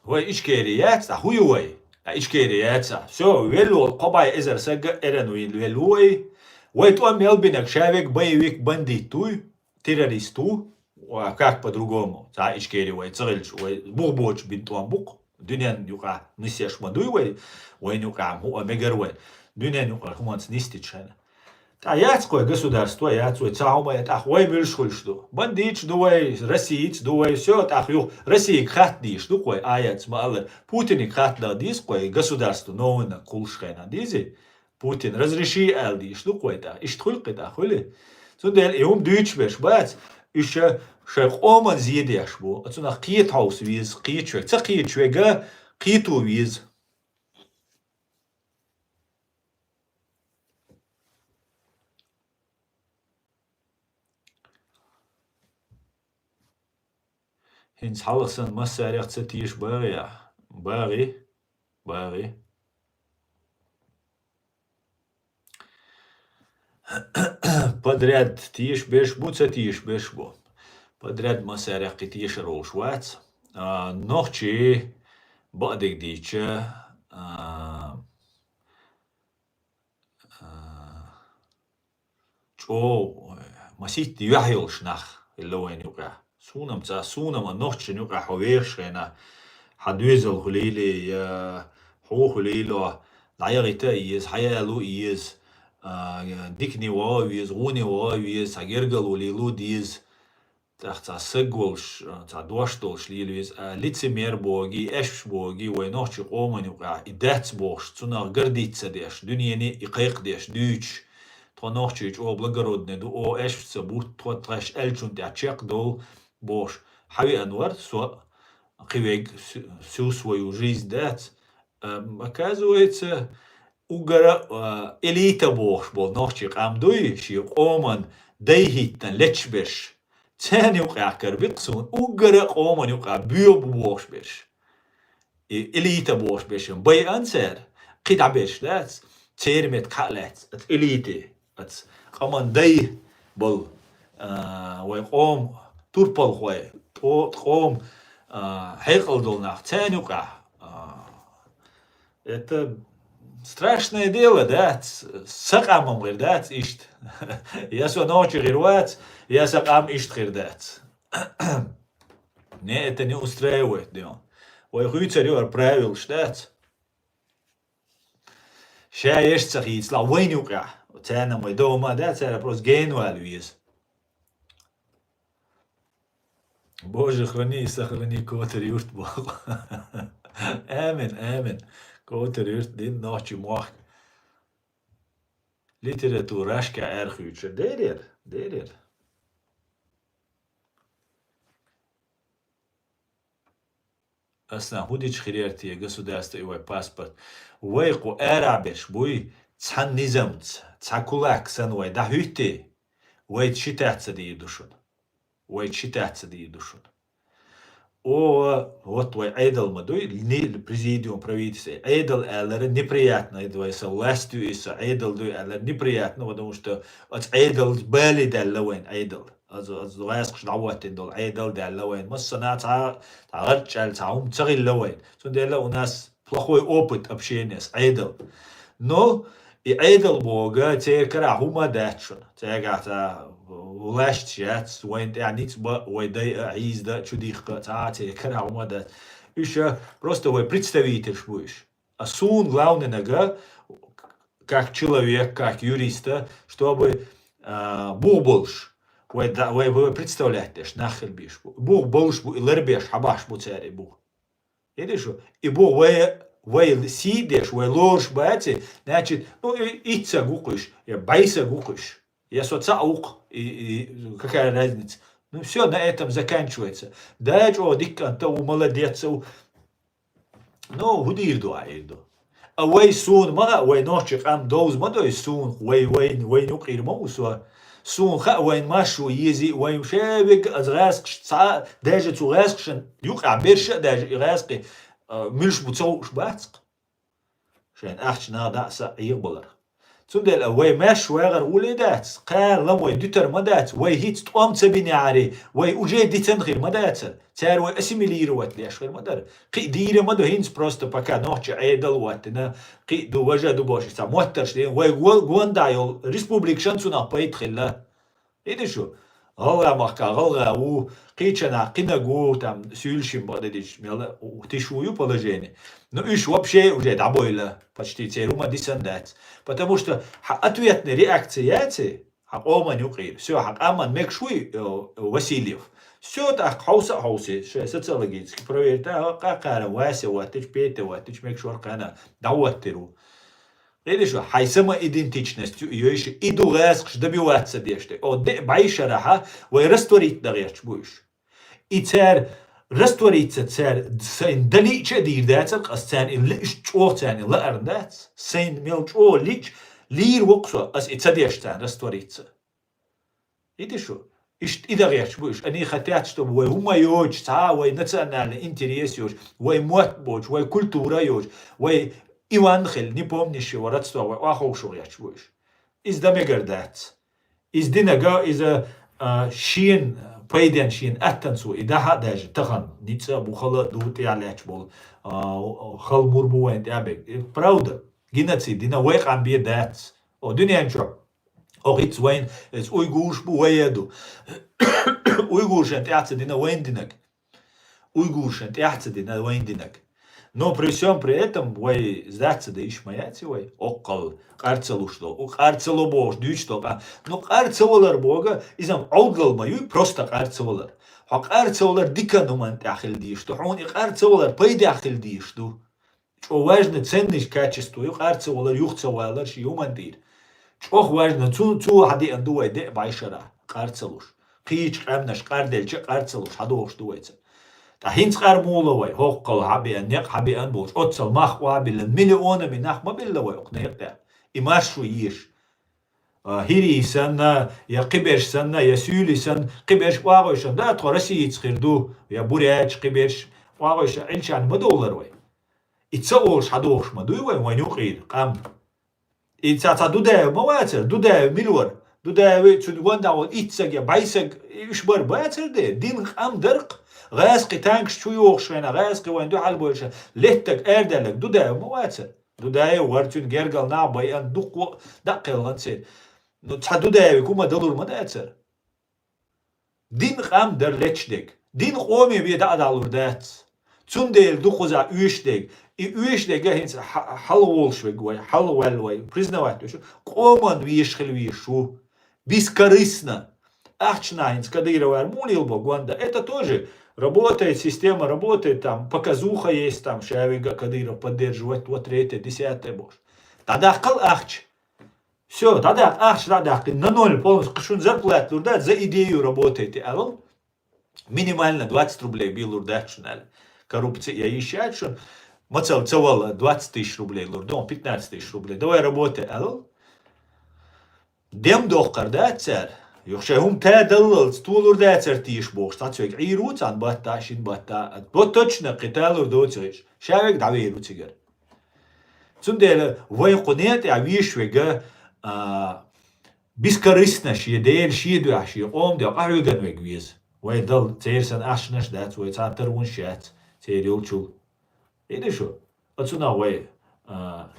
Вай Ичкери яц, а хӀун ю вай? А Ичкери яц, а. Всё, велла волу кхо бӀе эзар саг а эрна вийна велла ву вай. Вай тӀом мел бинарг ша верг боевик, бандит вуй, террорист ву. А как по-другому? Цхьа Ичкери вай ца хилча, вай бух боцуш бина тӀом бу-кх. Дуьненна юкъахь нисъеш ма дуй вай. Вайна юкъахь хӀуъа мегар вай. Дуьненна юкъара хӀуманца нисдича хьайна. ТӀаккха яц кхой государство, яц вай цхьа хӀума, тӀаккха вай муьлш хуьлуш ду? Бандиташ ду вай, Россиец ду вай, всё, тӀаккха юха Россига хатта дийш ду-кх вай, а яц ма-аллара. Путиниг хатта дан дийза кхой государство новый кхуллуш хенахь дийзи? Путин, разреши ала дийш ду-кх вай тӀаккха. Иштта хуьлу кхин тӀаккха, хуьлий? Цундела и хӀума дуьйцуш берш бац, уьш шайн къоман зе деш бу. Оцунах кхета хьовса веза, кхеташ верг. Ца кхеташ верг кхето веза. ХӀинца хьалха санна массарех ца теша багӀий ахь? БагӀий, багӀий. Подряд теша берш бу, ца теша берш бу. Подряд массарех кхин тешар волуш вац. А, нохчий бакъдерг дийча, а, а, чӀогӀа, ой, масийтта юьхь йолуш нах хилла вайна юкъахь. Суна-м ца, суна-м а нохчашна юкъахь хьо вехаш хенахь, хьан доьзал хуьлийла, я хьо хуьлийла, дӀаяхийта а еза, хьаяло а еза, а, дикане вогӀа а веза, гӀуне вогӀа а веза, хьан гергарло лело а деза. ТӀаккха цхьа саг волуш, цхьа дош долуш лела веза, а, лицемер богий, аьшпаш богий, вай нохчийн къоман юкъахь и дац бохуш, цунах гордиться деш, дуьнене и кхайкхадеш, дуьйцуш. Тхо нохчий чӀогӀа благородный ду, оха аьшпаш ца бутт, тхо тхаьш аьллачунна тӀехь чекхдовла бохуш. Хьан веана вара со, кхин верг, всю, всю свою жизнь дац. Ам, оказывается, уггара, а, элита бохуш болу нохчийн къам дуй, шен къоман дай хӀиттина лечбеш. Царна юкъахь карабо-кх суна, уггара къоман юкъахь боьха бу бохуш берш. И элита бохуш берш байъан цара, кхин дӀаберш дац, церан меттиг хьа а лаьцна, оцу элите, оцу къаман дай болу, а, вай къоман турпалхой, тӀо-, къоман, а, хьекъал долу нах, царна юкъахь, а, Это страшное дело, да? Ц-, сан къам-м гӀир дац иштта. Я со нохчи гӀир вац, я сан къам иштта гӀир дац. Не, это не устраивает, да. Вай хуьйцур ю хӀара правилаш, дац? Ша еш ца хийцалахь, вайна юкъехь. Царна вай дома, да, цара просто генвал веза. Боже, храни и сохрани Котар-Юрт боху. Амин, амин. Котар-Юрт дин нохчи мохк. Литература ашка аьрхуьйтуш. Дерер, дерер. Аса хӀун дича хир яра те государство и вай паспорт? Вай кху арахь берш буй, цхьа низамца, цхьа кулак санна вай дӀахӀуьттий, вайца ши тӀаьхьа ца дийр ду шуна. Вайца ши тӀаьхьа ца дийр ду шуна. О, вот вай Ӏедал ма дуй, ни-, президиум правительства. Ӏедал аьллара неприятно, это вай со властью и со Ӏедал дуй аьллара неприятно, потому что оц Ӏедал бали даьлла вайн Ӏедал. Аз, аз гӀаскаш дӀаваттин дол Ӏедал даьлла вайн. Массана цхьа, цхьа гӀарчӀал, цхьа хӀум ца гӀилла вайн. Цундела у нас плохой опыт общения с Ӏедал. Но и Ӏедал бога, церкара хӀума дац шуна. Церга ца власть яц, вайн тӀа ниц ба, вай дай а, хьийзда, чудихка, ца церкара хӀума дац. Уж просто вай представительш бу уж. А сун главный нага, как человек, как юриста, чтобы а, бух болш. Вай, да, вай, вай представлять деш, нахил биш бу. Бух болш бу, и лар беш, хьабаш бу цари бух. Иди шу, и бу вай, вай сий деш, вай лорш баци, значит, ну, и, ица гукуш, я байса гукуш, я соца ук, и, и какая разница? Ну, все на этом заканчивается. Да, чё, диккан, то у молодец, у. Ну, ху дийр ду, а ир ду. А вай сун ма, вай нохчи къам довз ма дой сун, вай, вай, вай нукъир ма усва. Сун ха вайн машу ези, вайн шевик аз гӀаскш ца, даже цу гӀаскшан, юкъа берша даже и гӀаски, а, милш бу цо уш бацк. Шайн ахча нагӀда са ийгъ балар. Цундела вай маьш вагӀар уле дац, кхаьлла вай дитар ма дац, вай хӀиц тӀом ца бине ари, вай уже дицан хир ма дацар. Цар вай ассимилировать деш хир ма дар. Кхи дийра ма ду хӀинц просто пока нохчи Ӏедал ваттина, кхи ду важа ду боши ца моттарш ден, вай гон, гонда йол республик шан цунах пайт хилла. Иди шу, гӀалгӀа махка, гӀалгӀа ву, кхичана, кхинаг ву, там, сюльшин бададич, мела, у, тишу ю положение. Ну, уж вообще уже дабойла, почти церу ма дисан дац. Потому что ха ответная реакция яци, ха къоман юкъир. Все, ха къаман мекшуй, э, Васильев. Все, так, хауса, хауси, ше социологически проверь, та, ха, ка, кара, Вася ваттич, Петя ваттич, мекшур кана, даваттиру. Или что, хай самоидентичность, ю, ю, ещё и дугас, что добиваться деште. О, де, байшара, ха, вай растворить да герч будешь. И цар раствориться цар, сайн далича дир да цар, къас цан и лиш чох цан и лаар дац. Сайн мел чо лич, лир воксо, ас и цадеш цан раствориться. Иди шу. Ишт и да герч будешь. Они хотят, чтобы вай ума йоч, ца вай национальный интерес йоч, вай мот боч, вай культура йоч, вай Иван хел, не помнишь его родство, вай ахов шу герч будешь. Из да мегар дац. Из динага, из, а, шин, пайден шин, аттан су, и да ха даже, тахан, ница бухала ду тя ляч бол, а, хал мур бу вайн тя бег. И правда, геноцид, дина вай къам бе дац. О, дуньян чо. О, хиц вайн, эс уйгурш бу вай яду. Уйгуршен тя ца дина вайн динаг. Уйгуршен тя ца дина вайн динаг. Но при всём при этом вай сдаться да иш маяци вай. Оккал, къарцалуш дол. У къарцало бош, дюч дол. Ка-, ну, къарцавалар бога, изам олдал маюй, просто къарцавалар. Ха къарцавалар дика нуман тя хил диш ду. Хун и къарцавалар пайда хил диш ду. Чо важно ценность качество ю, къарцавалар, юхцавалар ши юман дир. Чох важно, цу, цу хадиан ду вай де байшара, къарцалуш. Кхич къамнаш къарделча къарцалуш, хадохш ду вайца. Та хинц къар мула вай, хохкал хабиан, нек хабиан болш, оцал мах вабилан, миллионами нах ма билла вай, ок нек да. И маршу еш. А, хири санна, я киберш санна, я сюли сан, киберш вагойшан, да, тхо Россиец хир ду, я буряч киберш вагойша, илчан ма доллар вай. И ца олш хадохш ма дуй вай, вай нюкъир, къам. И ца, ца Дудаев ма вацар, Дудаев милвар. Дудаев цун ванда вал иццаг я байсаг, иш бар бацар де, дин къам дарк, газ кхи танкш чу йохш вайна, газ кхи вайн ду хьал бойша, леттаг эрдалаг, Дудаев ма вацар. Дудаев вар цун гергал на байан дукку даккелган се. Ну, ца Дудаев кума далур ма дацар. Дин къам дар лечдег. Дин къоме ве да адалур дац. Цундел дукхуза уьшдег. И уьшдега хинца ха-, хал волш вег вай, хал вал вай, признавать вешу. Къоман веш хил вешу. Бескорыстно. Ахчна хинц Кадырова мулил бо гонда. Это тоже работает, система работает, там показуха есть, там шавега Кадыров поддерживать, вот третье, десятое бош. Тогда кал ахч. Всё, дӀадаккха, ахча дӀадаккха, на ноль полностью, кхы шун зарплата лур дац, за идею работайте, алал. Минимально двадцать рублей бий лур дац шун, ала. Коррупция я ещё шун. Мацал цавал двадцать тысяч рублей лур ду, пятнадцать тысяч рублей. Давай работай, алал. Дем дохкар дац цар. Юха шайн хӀума тӀадаллалц толур дацар тийша бохуш, цхьацца вайга Ӏийр ву цхьана батта, шин батта, бо точно кхин талур доцуш, ша вайга дӀавер ву цигара. Цундела вайн кху некъа тӀехь везаш вега, а, бескорыстно шен Дела, шен дуьхьа, шен къоман дуьхьа къахьоьган вега веза. Вай дала церан санна ахчанаш дац, вай царна тарвунаш яц, церан йолчул. Иди шу, оцунах вай. А,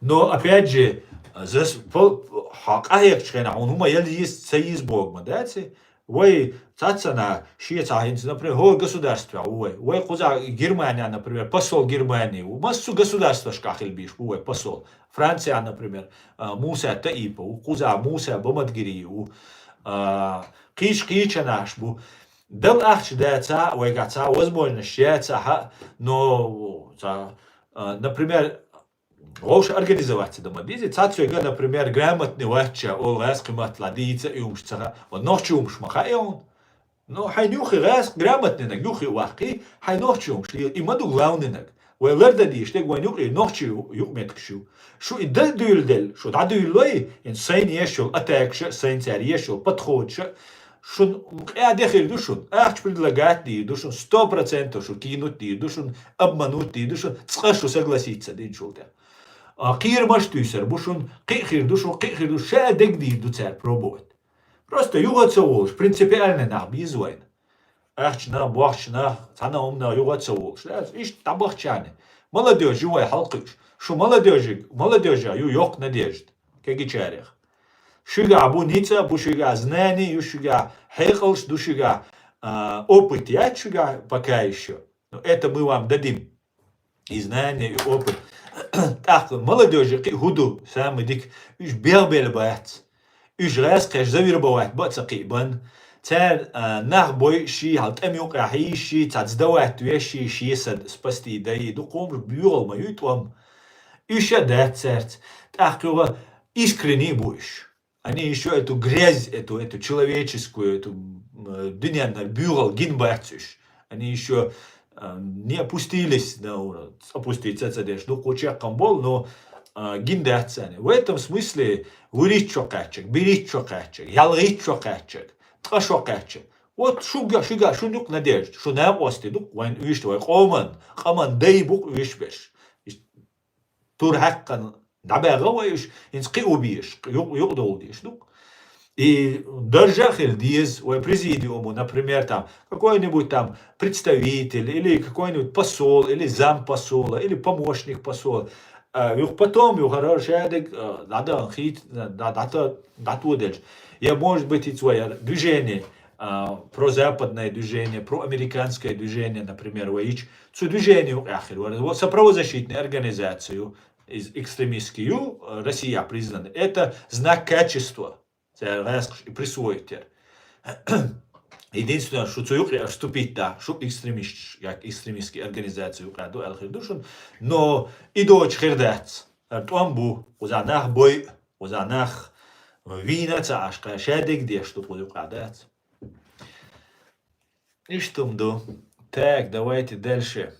но, опять же, зас-, пол-, хьо къахьегчу хенахь, хьуна хӀума ял йийз, ца йийз боху ма дац и. Вай цацана шен цхьа хӀинца, например, хӀора государствехь ву вай. Вай кхузахь Германия, например, посол Германии ву. Массо государствашкахь хила бийш бу вай посол. Францияхь, например, а, Муса Таипа ву. Кхузахь Муса Бамадгири ву. А, кхечу-кхечанаш бу. Дала ахча дацахь, вайгахь цхьа возможность яцахь, но, цхьа, а, например, вовша организоваться дан ма деза. Цхьацца вайга, например, грамотный вац ша олу гӀаьскхи маттахь дийца а хӀумаш ца хаьа. Ван нохчи хӀумаш ма хаьа хьуна. Ну, хьайна юххе гӀаьскхи грамотнинаг юххе ваккхий, хьайн нохчи хӀумаш лела. И ма ду главнинаг. Вай лардан дийш дерг вайн юкъе нохчи ю-, юкъаметтигаш ю. Шу и дан дуьйладелла, шу дӀадуьйлалой, хӀинца сайна еш йолу атакаша, сайна цара еш йолу подходаша, шун къа де хир ду шун, ахча предлагать дийр ду шун, сто процентов шу кинуть дийр ду шун, обмануть дийр ду шун, цкъа шу согласиться динчул тӀе. А, кхерамаш туьйсур бу шун, кхин а хир ду шун, кхин а хир ду, ша дерг дийр ду цара пробовать. Просто юха ца волуш, принципиальный нах беза вайна. Ахчанах, бохчанах, цхьана хӀуманах юха ца волуш. Иштта дӀабахчарна. Молодёжь ю вай хьалкхуьуш. Шу молодёжиг, молодёжа ю йоккха надежда кегийчарех. Шуьгахь бу ницкъ, бу шуьгахь знани, ю шуьгахь хьекъалш, ду шуьгахь, а, опыт яц шуьгахь пока ещё. Но это мы вам дадим. И знание, и опыт. ТӀаккха молодёжи кхин хӀун ду, самый дика, уьш бегӀбелла бац. Уьш гӀаьскхеш завербовать бан а ца кхиъ бан. Цара, а, нах бойуш, хьал тӀам юкъахь хьийзаш, цхьа сдавать веш, шен сад спасти дай, дукха хӀумаш буьйгӀал ма юй тӀом. Уьш а дац цаьрца. ТӀаккха юха искренний бу уьш. Они ещё эту грязь, эту, эту человеческую, эту, м, э, дуьненна буьйгӀал гина бац уьш. Они ещё, а, не опустились на уровень. Опуститься ца деш, дукха чекхам болу, но, а, гина дац царна. В этом смысле вуьрхӀитта шо кхаьччиг, берхӀитта шо кхаьччиг, ялхитта шо кхаьччиг, ткъа шо кхаьччиг. Вот шуьга, шуьга, шуна юкъа надежда, шу накъостий ду-кх вайн уьш, вай къоман, къаман дай бу-кх уьш берш. Тур хьаькхна дӀабаьгӀа вай уьш, хӀинца кхин а ву безаш, юкъ-, юкъадовла дезаш ду-кх. И даржа а хила деза вай президиуму, например, там, какой-нибудь там представитель, или какой-нибудь посол, или зампосола, или помощник посола. А, юха потом, юха хӀара шадерг, а, дӀадан хит-, дӀа-, дӀата-, дӀатоделча. Я, может быть, и своя движение, а, прозападное движение, проамериканское движение, например, вай ича, цу движение юкъахь хир вара. Вот са правозащитную организацию из экстремистских ю, э, Россия признана. Это знак качества. Цара гӀаьскхаш и присвоить яр. Единственное, шу цу юкъе аш вступить да, шу экстремистш, як экстремистский организация юкъа ду аьлла хир ду шуна. Но и доцуш хир дац. ТӀом бу, кхуза нах бой, кхуза нах вийна ца Ӏаш, кхара шадерг деш ду кху юкъа дац. Иштта хӀума ду. Так, давайте дальше.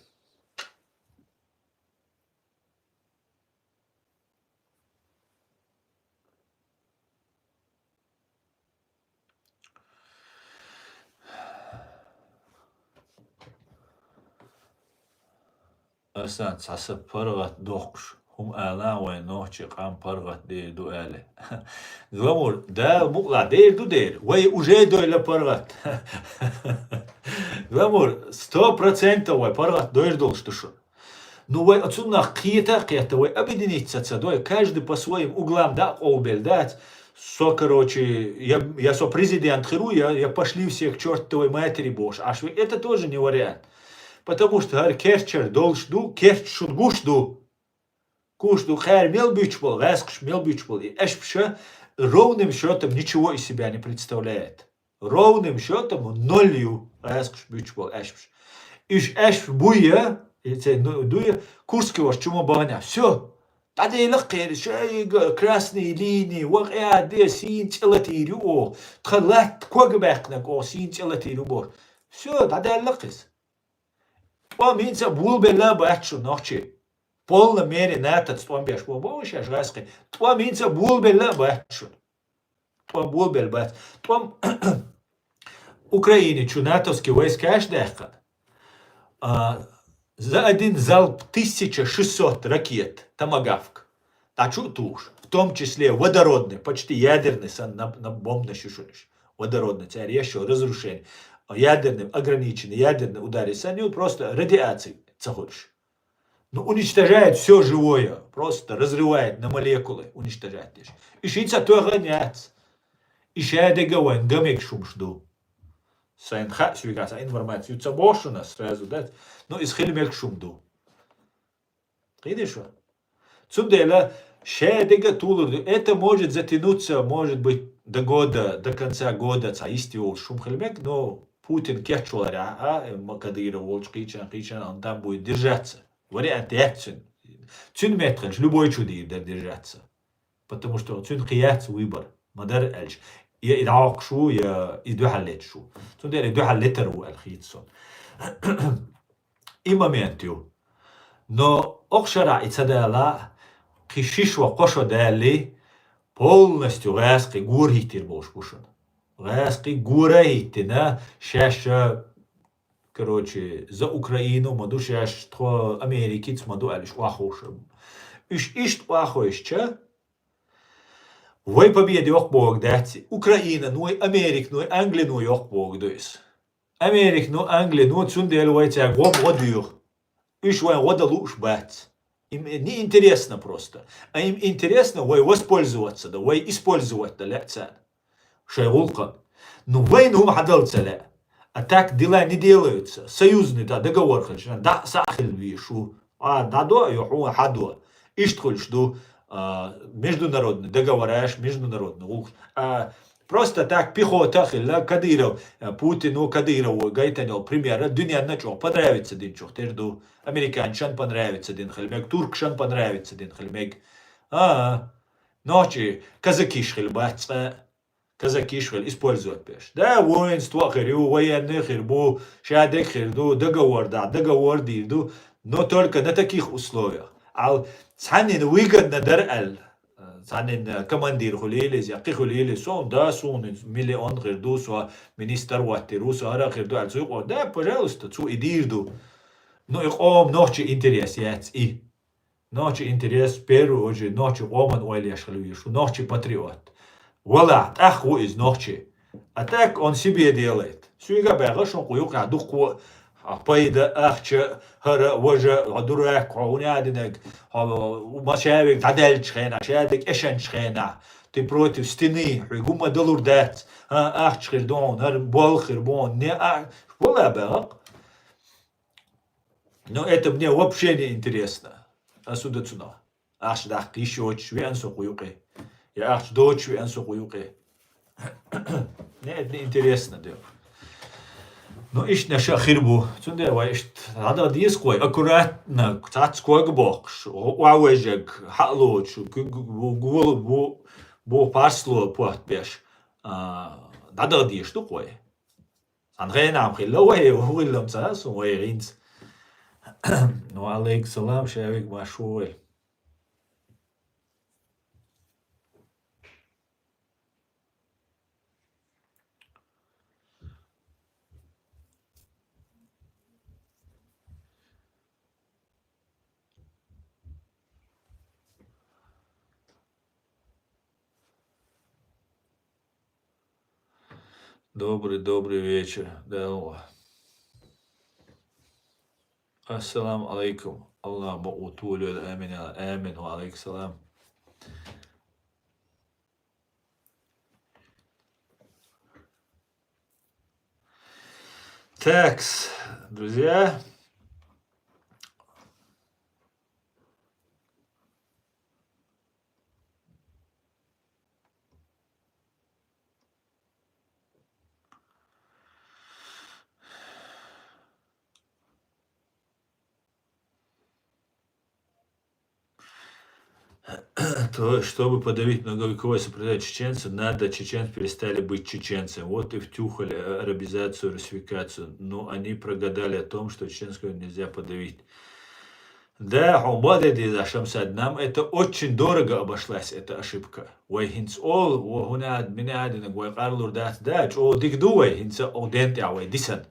Асан цхьа са паргӀат дохкуш, хӀума алан вайн нохчи къам паргӀат дер ду аьлла. Гламур, Дала мукъалахь дер ду дер, вай уже дойла паргӀат. Гламур, сто процентов вай паргӀат дойр долуш ду шуна. Ну, вай оцунах кхета а кхетта, вай объединиться ца дой, каждый по своим углам да къовбелла дац. Со, короче, я, я со президент хир ву, я, я пошли все к чертовой матери бохуш. Аш ве, это тоже не вариант. Потому что хӀара керчар долуш ду, керч шун гуш ду. Куш ду, кхаьра мел буьтуш болу, гӀаьскхаш мел буьтуш болу. И аьшпаша ровным счётом ничего из себя не представляет. Ровным счётом ноль ю гӀаьскхаш буьтуш болу аьшпаш. Уьш аьшпаш буй я, и цей ну, дуй я, Курский ваша чума бахана. Всё. ДӀаделла кхеран, шайга красные линии, вакъа де, сийна цӀе латийр ю оха. Тхан латта кога баьккхинарг оха сийна цӀе латийр ю боху. Всё, дӀадаьлла кхиза. ТӀом хӀинца а болабелла а бац шуна нохчий. Полна мере натаца тӀом беш бу боху шаьш гӀаьскхи. ТӀом хӀинца а болабелла а бац шуна. тӀом болабелла бац. ТӀом Украине чу натовские войска аш даьккхад. А, за один залп тысяча шестьсот ракет, томагавк. ДӀачу а тухуш, в том числе водородный, почти ядерный, сан на, на бомбнаш ю шунаш. Водородный, цаьрга еш йолу разрушение. Ядерный, ограниченный, ядерный удар, сан ю, просто радиаци ца хуьлуш. Ну, уничтожает всё живое, просто разрывает на молекулы, уничтожает деш. И ши ца тоьхна яц. И шадерг а вайн ган мегаш хӀумаш ду. Сайн хаьа соьга, сан информаци ю ца боху шуна сразу, да? Ну, иза хила мегаш хӀума ду. Кхийтий шу? Цундела шадерг а тулур ду. Это может затянуться, может быть, до года, до конца года, цхьа йист йолуш хӀума хила мега, но Путин кечваларехь а, м-, Кадыров волчу кхийчан, кхийчан, он там будет держаться. Вариант яц цуьнан. Цуьнан метта хилча, любой чу дийр дара держаться. Потому что цуьнан кхин яц выбор. Ма-дарра аьлча, я и дӀакхуьуш ву, я и дуьхьал леташ ву. Цундела и дуьхьал летар ву аьлла хета суна. И момент ю. Но окху шарахь и ца далахь, кхин ши шо, кхо шо даьлла, полностью гӀаьскхий гора хӀиттийр болуш бу шуна. ГӀаьскхий гора а хӀиттина, шаьш, короче, за Украину ма ду шаьш, тхо Америкица ма ду аьлла, уьш охьаховшур бу. Уьш иштта охьахевшича, вай победа йоккха бохург дац, Украинан вай, Американ вай, Англин вай йоккха бохург ду иза. Американо, Англино, цундела вай цаьрга гӀо ма гӀо доьху. Уьш вайн гӀо дан лууш бац. Им не интересно просто. А им интересно вай воспользоваться дан, вай использовать дан лаьа царна. Шайн гӀуллакхана. Ну, вайна хӀума хьадала ца лаьа. А так дела не делаются. Союзный, да, договор хилча, дӀа а, схьа а хила везаш ву. А, дӀадо а, ю хьуна хьадо. Иштта хуьлуш ду, а, международный договораш, международный гӀуллакхаш. А, просто так пехота а хилла, Кадыров, а, Путину, Кадырову гайтина йолу пример, дуьненна чӀогӀа понравится динчух тера ду. Американцашна понравится дина хила мега, туркашна понравится дина хила мега. А, а. Нохчий казакиш хила бац цкъа. Казакиш хила использовать беш. Да, воинство а хир ю, военный а хир бу, шадерг а хир ду, договор дахь, договор дийр ду, но только на таких условиях. Ал цхьаннина выгодно дара аьлла, цхьаннина командир хуьлийла иза, я кхин хуьлийла иза, суна да, суна миллион хир ду, со министр хӀоттийр ву, со хӀара а хир ду аьлла, цу юкъа, да, пожалуйста, цо и дийр ду. Ну, и къоман нохчийн интерес яц и. Нохчийн интерес, в первую очередь, нохчийн къоман ойла еш хила везаш ву, нохчийн патриот. Валлахь, тӀаккха ву иза нохчи. А так он себе делает. Соьга а баьгӀа, шун кху юкъахь дуккха а пайда, ахча, хӀара, важа, хьо дурак, хьо хӀун а динарг, хьо ма шаверг дӀадаьллачу хенахь, шадерг эшанчу хенахь, ты против стены, хьуьга хӀумма далур дац, а, ахча хир ду хьуна, хӀара болх хир бу хьуна, не а, вала а баьгӀа. Но это мне вообще не интересно. Ас у дацунах. Ахча даккха йиш йоцуш веана со кху юкъе. Я ахча доцуш веана со кху юкъе. Не, это не интересно дело. Ну, иштта наша хир бу. Цундела вай иштта дӀадала деза кхой, аккуратно, цац кога боккхуш, охьавежаг, хьалоцуш, гу-, гу-, гу-, гу-, бу, бу парсло пот беш. А, дӀадала дезаш ду кхой. Цхьана хенахь хилла вай, хӀу хилла ца сун вай гӀинца. Ва алейкум салам, шаверг, марша ву вай. Добрый, добрый вечер. Да, алло. Ассаламу алейкум. Аллах бакъ ву, толайо, амин, амин, ва алейкум салам. Такс, друзья. То, чтобы подавить многовековое сопротивление чеченцам, надо чеченцы перестали быть чеченцами. Вот и втюхали, э, арабизацию, русификацию. Но они прогадали о том, что чеченского нельзя подавить. Да, хьо баде деза, Шамсад, нам это очень дорого обошлась, эта ошибка. Вай хӀинца ол, во хӀунад, минадинаг вай къарлур дац, да, чӀо диг ду вай, хӀинца о ден тӀя вай дисан.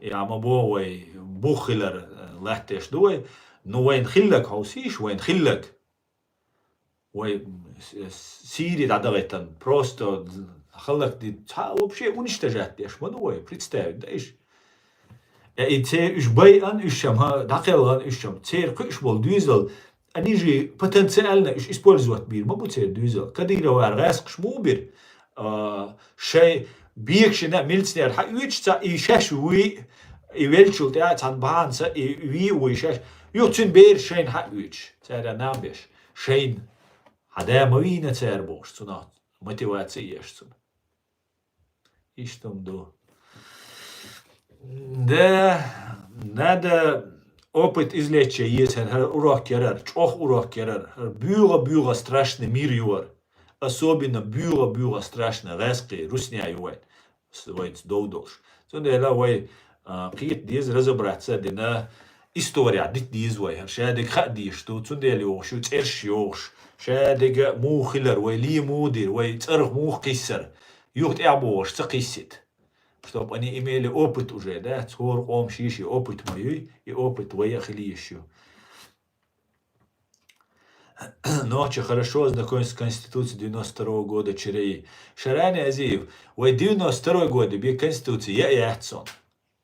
Я ма бо вай бухилар, э, латтеш ду вай, ну вайн хиллак хьовсиш, вайн хиллак. Вай с-, с-, Сири дӀадагӀайтан, просто халлак ди, ца вообще уничтожать деш, ма ду вай, представить, да иш. Э, и це уж байан уж шам, ха, дӀакхелган уж шам, цер кхуьш бол дуьзал, они же потенциально уж использовать бир, ма бу цер дуьзал. Кадыровар гӀаскаш му бир, а, шай бекшина милицнер хьауьйч ца, и шаш вуй, и велчул тӀя цан баханца, и ви вуй шаш, ю цун бер шайн хьауьйч, царя нам беш, шайн. Хьада ма вийна цар бохуш, цунах мотивация еш цун. Иштта ду. Да, надо опыт извлечь езар, хӀара урок ярар, чӀох урок ярар, хӀара буьгӀа-буьгӀа страшный мир юар. Особенно буьгӀа-буьгӀа страшный гӀаскхи русня ю вайн. С-, вайца дов долуш. Цундела вай, а, кхета деза разобраться дина, история дита деза вай, хӀара шадерг хаа дезаш ду, цундела йогӀуш ю, цӀерш йогӀуш, шадерг муха хилар, вай ле муха дир, вай цӀарах муха кхиссар, юха тӀехьа богӀуш ца кхиссита. Чтоб они имели опыт уже, да, цхьора къоман шиши опыт ма юй, и опыт вай а хила йиш ю. Нохчи хорошо знакомятся с Конституцией девяносто второго года ЧРИ. Шарани Азиев, вай девяносто второй года бе Конституция я яц он.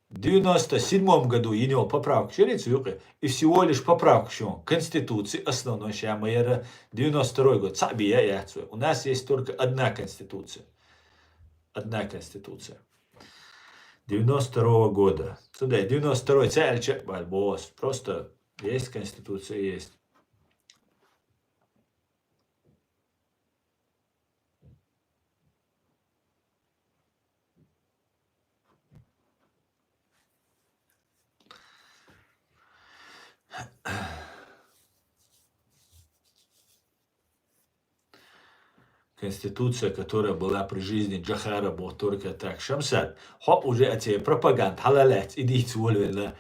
В девяносто седьмом году йинел поправка шерица юкъе, и всего лишь поправка шо Конституции основной ша ма яра девяносто второй год. Цхьа бе я яц вай. У нас есть только одна Конституция. Одна Конституция. Девяносто второго года. Сюда девяносто второй цаьлча баль бос. Просто есть Конституция, есть. Конституция, которая была при жизни Джохара, была только так. Шамсад, хьо уже а цӀе пропаганда хьалалаьц, и дийца волавелла.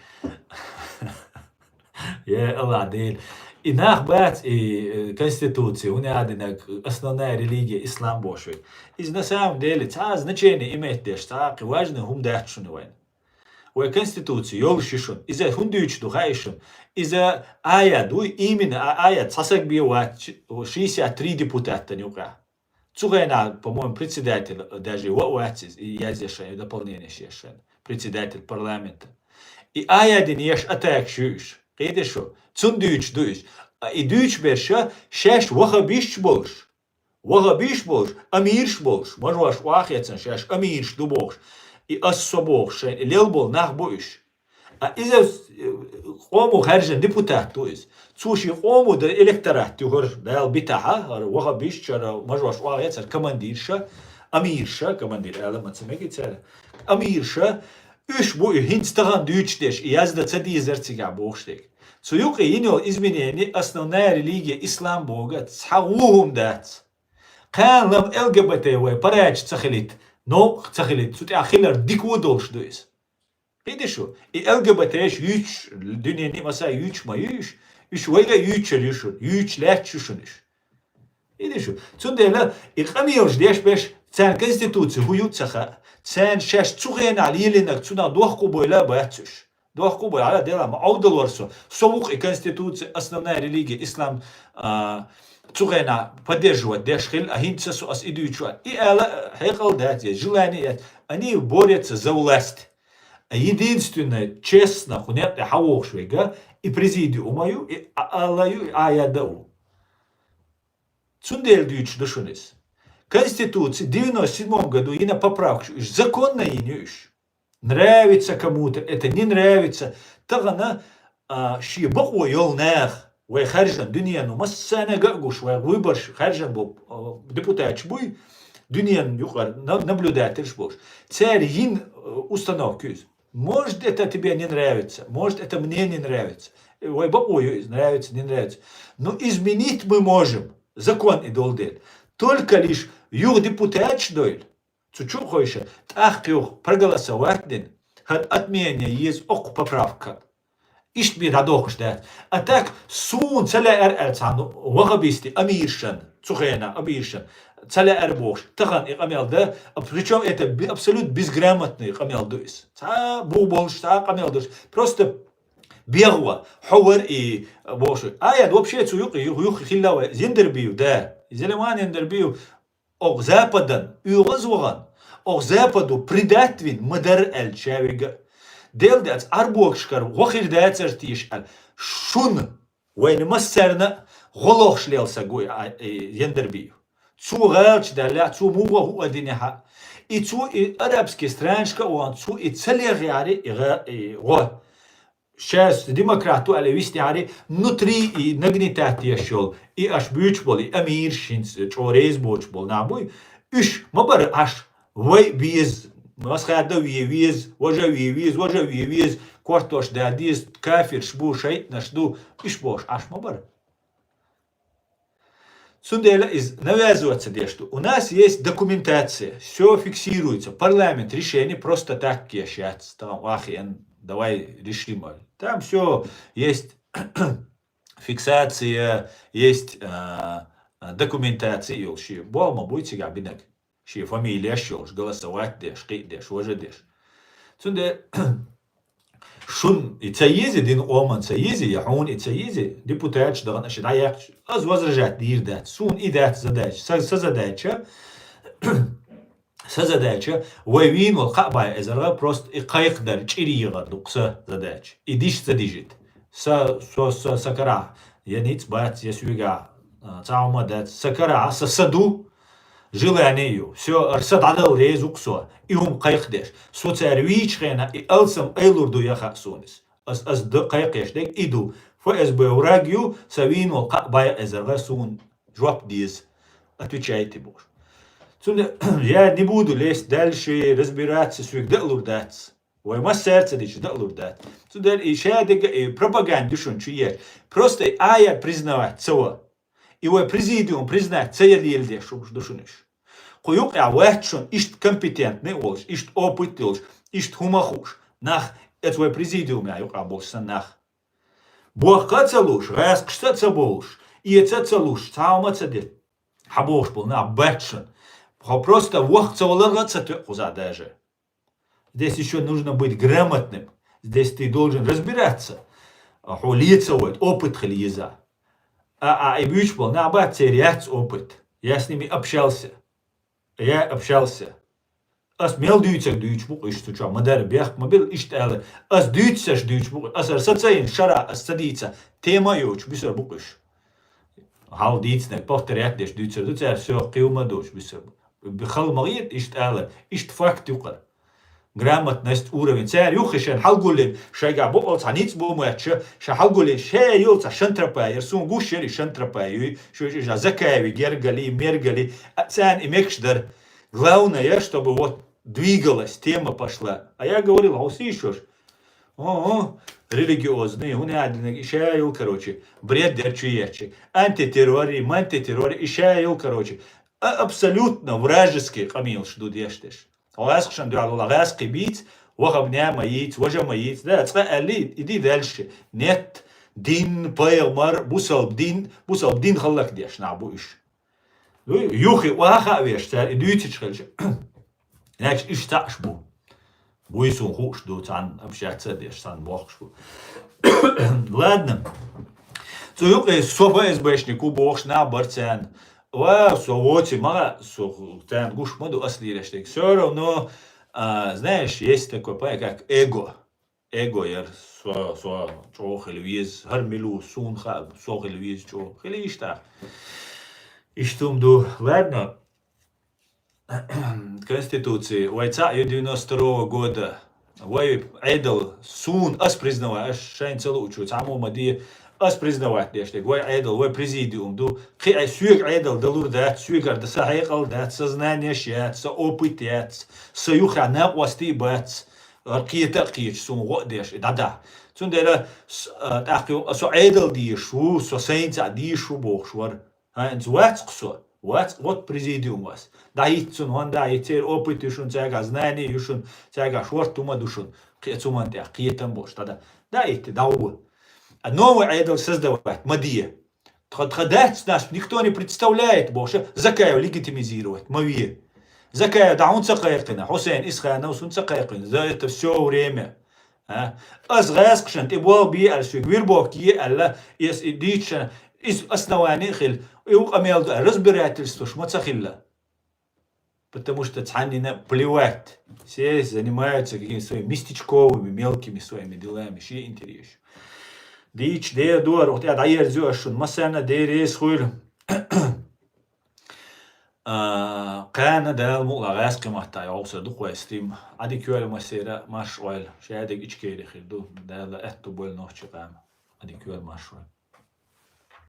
Я Аллах Дела. И нах бац, и, э, Конституция, хӀунда аьлла динарг, основная религия ислам бохуш вай. Иза на самом деле цхьа а значение иметь деш, цхьа а кхин важный хӀума дац шуна вайн. Вай Конституция йолуш ю шуна. Иза хӀунда дуьйцуш ду хаьий шуна? Иза аят вуй, именно а аят цхьа саг бен вац, шестьдесят три депутатан юкъа. Цу хенахь, по-моему, председатель даже ва а вац иза, и язъеш шайна, дополнение еш шайна. Председатель парламента. И аят дина еш атакаш ю уьш. Кхетий шу? Цунна дуьйцуш ду иза. А и дуьйцуш берш шаьш ваххабисташ болуш. Ваххабисташ болуш, амираш болуш, мажош охьахецна шаьш амираш ду бохуш, и ас со бохуш шайн, и лел болу нах бу уьш. А иза, э, къомо хаьржина депутат ду иза. Цо шен къомо дан электорат ю хӀара Дала битахьа, хӀара ваххабисташ, хӀара мажош охьахецна командирша, амирша, командир ала ма ца мега цара, амирша, уьш бу и хӀинца тахана дуьйцуш деш, и яздан ца дезара цигахь бохуш дерг. Цу юкъе йина йолу изменение, основная религия ислам бога, цхьа вон хӀума дац. Кхана лам Л Г Б Т вай парача ца хилийта, новкъа ца хилийта, цу тӀехь хилар дика вон долуш ду иза. Кхетий шу? И Л Г Б Т-ш юьйцуш, дуьненан ниъмаса юьйцуш ма ю уьш, уьш вайга а юьйцуш ю шуна, юьйцуш лаьтташ ю шуна уьш. Кхетий шу? Цундела и къамелаш деш берш, царна Конституция хӀун ю ца хаьа, царна шаьш цу хенахь лелийнарг цунах дохко бойла а бац уьш. Дохко бой, хьала дела ма Ӏовдалор со. Со ву-кх и Конституция, основная религия, ислам, а, цу хенахь поддерживать деш хилла, а хӀинца со ас и дуьйцуш вац. И ала хьекъал дац, я желание яц. Они борются за власть. А единственное, честно, хӀун некъ тӀе хьан вохуш вега, и президиума ю, и а-, ала ю, и аяда ву. Цундела дуьйцуш ду шуна иза. Конституция девяносто седьмом году йина поправкаш ю уьш, законно йина ю уьш. Нравится кому-то это, не нравится. Тахана, а, шен бакъо йолу нах, вай хаьржина дуьнено, массарна а гуш, вай выборш хаьржина бу, а, депутаташ буй, дуьненан юкъара на-, наблюдательш болуш. Цара йина, а, установка ю иза. Может, это тебе не нравится, может, это мне не нравится. Вай бакъо ю иза, нравится, не нравится. Но изменить мы можем, закон и долу дела. Только лишь юха депутаташ дойла. Цу чу а хойша, тӀаккха юха проголосовать дина, хӀара отмене еза окху поправка. Иштта бе дӀадохуш дац. А так, суна ца лаьара аьлла цхьана вахабисти амиршан, цу хенахь амиршан, ца лаьара бохуш, тахана и къамел да, а причём это бе-, абсолютно безграмотный къамел ду иза. Цхьа бух болуш, цхьа къамел долуш. Просто бегӀо, хьо вара и бохуш. А яд вообще цу юкъе, юх-, юххе хилла вай, Яндарбиев, да. Зелимхан Яндарбиев, оха Западан оьгӀаз вахана, оха Западу предать вина ма дара аьлла ша вега. Дел дац, Ӏарбокашкара гӀо хир дацара теша аьлла. Шуна, вайна массарна а гӀо лохуш лела саг ву и, а, и Яндарбиев. Цо гӀалачу даьлла, цо муха хӀу а динехьа. И цо и арабский странашка а вахана, цо и ца лехъяри и гӀа-, и гӀо. Сейчас демократ ву аьлла вистехьари, внутри и нагнетать еш йолу, и аш буьйцуш болу, и амираш хӀинца чӀогӀа реза боцуш болу нах буй, уьш ма бара Ӏаш, вай а веза, Масхадов ве веза, важа ве веза, важа ве веза, кортош да деза, кафирш бу, шайтӀанаш ду, уьш бохуш Ӏаш ма бара. Цундела иза навязываться деш ду. У нас есть документация, всё фиксируется. Парламент решение просто так еш яц. Там, ах, эн, давай решим. Там всё есть, фиксация, есть, а, а, документация йолуш. Болма буй цигахь бинаг. Шен фамилияш йолуш, голосовать деш, кхиъ деш, важа деш. Цундела шун и ца еза, дин къоман ца еза, я хьуна и ца еза, депутаташ дахана аша дӀаяьккхича, ас возражать дийр дац. Суна и дац задача. Сан, сан задача, сан задача, вай вийна волу кхаъ бӀе эзаргӀа просто и кхайкхадар, чӀир йигӀар ду сан задача. И диш ца дижит. Сан, со, со, сан карахь, я ницкъ бац, я соьгахь, а, цхьа хӀума дац. Сан карахь, сан, сан ду, желание ю. Всё, ар сан дӀадала реза ву-кх со, и хӀума кхайкхадеш. Со цара вийчу хенахь, и алсам айлур ду яха а суна иза. Ас, ас д-, кхайкхеш дерг и ду. ФСБ враг ю, сан вийна волу кхаъ бӀе эзаргӀа суна жоп деза. Отвечайте, бохуш. Цундела, я не буду лезть дальше, разбираться, соьга даалур дац. Вай массаьрца дича даалур дац. Цундела и шадерг а, и пропаганда ю шуна чу еш. Просто и Ӏа яр признавать ца ван. И вай президиум признать ца ян леладеш хӀумаш ду шуна уьш. Кху юкъахь вац шуна иштта компетентный а волуш, иштта опыт а йолуш, иштта хӀума а хууш нах, эца вай президиумехь юкъахь болуш санна нах. Бохка а ца луш, гӀаскхашца а ца бовлуш, эца а ца луш, цхьа хӀума а ца де. Хьан бохуш болу нах бац шуна. Хьо просто вахха ца валаргӀа а ца тоьа кхузахь даже. Здесь ещё нужно быть грамотным. Здесь ты должен разбираться. А хьо леца вайта, опыт хила еза. А, а, и буьйцуш болу нах бац, церан яц опыт. Я с ними общался. Я общался. Ас мел дуьйцург дуьйцуш бу-кх уьш цу чохь, ма-дарра бехк ма билла иштта аьлла. Ас дуьйцуш аш дуьйцуш бу-кх, ас ара са ца йина шарахь, ас ца дийца, тема а йоцуш, буьсур бу-кх уьш. Хьал дийцинарг, повторять деш дуьйцур ду цара, всё, кхин хӀума а доцуш буьсур бу. Б-, хала ма гӀерта иштта ала, иштта факт ю-кх ара. Грамотность уровень. Цара юххе шайн хьалгуллин, шайгахь бокъал цхьа ницкъ бу моьттуш, ша хьалгуллин, ша йолу цхьа шантропа яра, суна гуш яра и шантропа юй, шу, шу, ша Закаеви гергали, мергали, а царна и мегаш дара. Главное, чтобы вот двигалась, тема пошла. А я говорил, хьо сийшош. О, о, религиозный, хӀун яьдинарг, и ша йолу, короче, бред дерчу ечи. Антитеррори, мантитеррори, и ша йолу, короче. А, абсолютно вражеский къамелаш ду деш деш. Хьо гӀаскхашна дуьхьал вала гӀаскхи бийца, вахаб нема йийца, важа ма йийца, да, цкъа аьлли, иди дальше. Нет, дин, пайхамар, бусалба дин, бусалба дин хӀаллакдеш нах бу уьш. Ну, юххе охьа а веш, цара и дуьйцуш хилча. Значит, уьш цхьаъш бу. Буй суна хууш ду, цхьаьна общаться а деш, цхьаьна бохкуш бу. Ладно. Цу юкъе со ФСБшник ву бохуш нах бара царна. Ва, со воци ма, со царна гуш ма ду ас лийраш дерг. Всё равно, а, знаешь, есть такое понятие, как эго. Эго яра, со, со чӀогӀа хила веза, хӀара мила ву, суна хаьа, со хила веза чӀогӀа. Хила йиш тӀаккха. Иштта хӀума ду. Ладно. Конституция. Вай цхьаъ ю девяносто второго года. Вай Ӏедал, суна, ас признавать, ас шайна ца луучу, цхьаммо ма де, ас признавать деш дерг. Вай Ӏедал, вай президиум ду. Кхин а соьга Ӏедал далур дац, соьгара сан хьекъал дац, сан знанеш яц, сан опыт яц, сан юххехь накъостий а бац, кхета а кхеча, суна гӀо а деш, и дӀадахьа. Цундела с-, а, тӀаккха со Ӏедал дезаш ву, со сайна цхьаъ дезаш ву бохуш вара. ХӀинца вац-кх со. Вац, вот президиум вас. ДӀахӀитта цунна, хӀана дӀахӀитта, церан опыт ю шун, цаьргахь знание ю шун, цаьргахь шорта хӀума ду шун. Кхе-, цу хӀуманна тӀехь кхетам болуш, дӀа-, дӀахӀитта, дӀагӀо. А новый Ӏедал создавать ма де. Тха, тха дац, нас никто не представляет, бохуш, Закаев легитимизировать ма ве. Закаев дӀа хӀунда ца кхайкхина, Хьусайн Исхановс хӀунда ца кхайкхина за это всё время? А? Ас гӀаьскхашна тӀе болх бе аьлла, соьга вербовка е аьлла, эс и дийцача, иза основание хила, и ву къамел ду аьлла, разбирательствош ма ца хилла. Потому что цхьаннина плевать. Все занимаются какими-то своими местечковыми, мелкими своими делами, шен интерес. Дийцача, Дела дора, тӀе дӀаерзаю ас шуна, массарна а Дела реза хуьлда. А, кхана Дала мукъ лахь гӀаьскхи матта йогӀу сан дукха вай стрим. Ӏадика йойла массеран а, марша Ӏойла. Шадерг Ичкери хир ду. Дала аьтту бойла нохчийн къам. Ӏадика йойла, марша Ӏойла.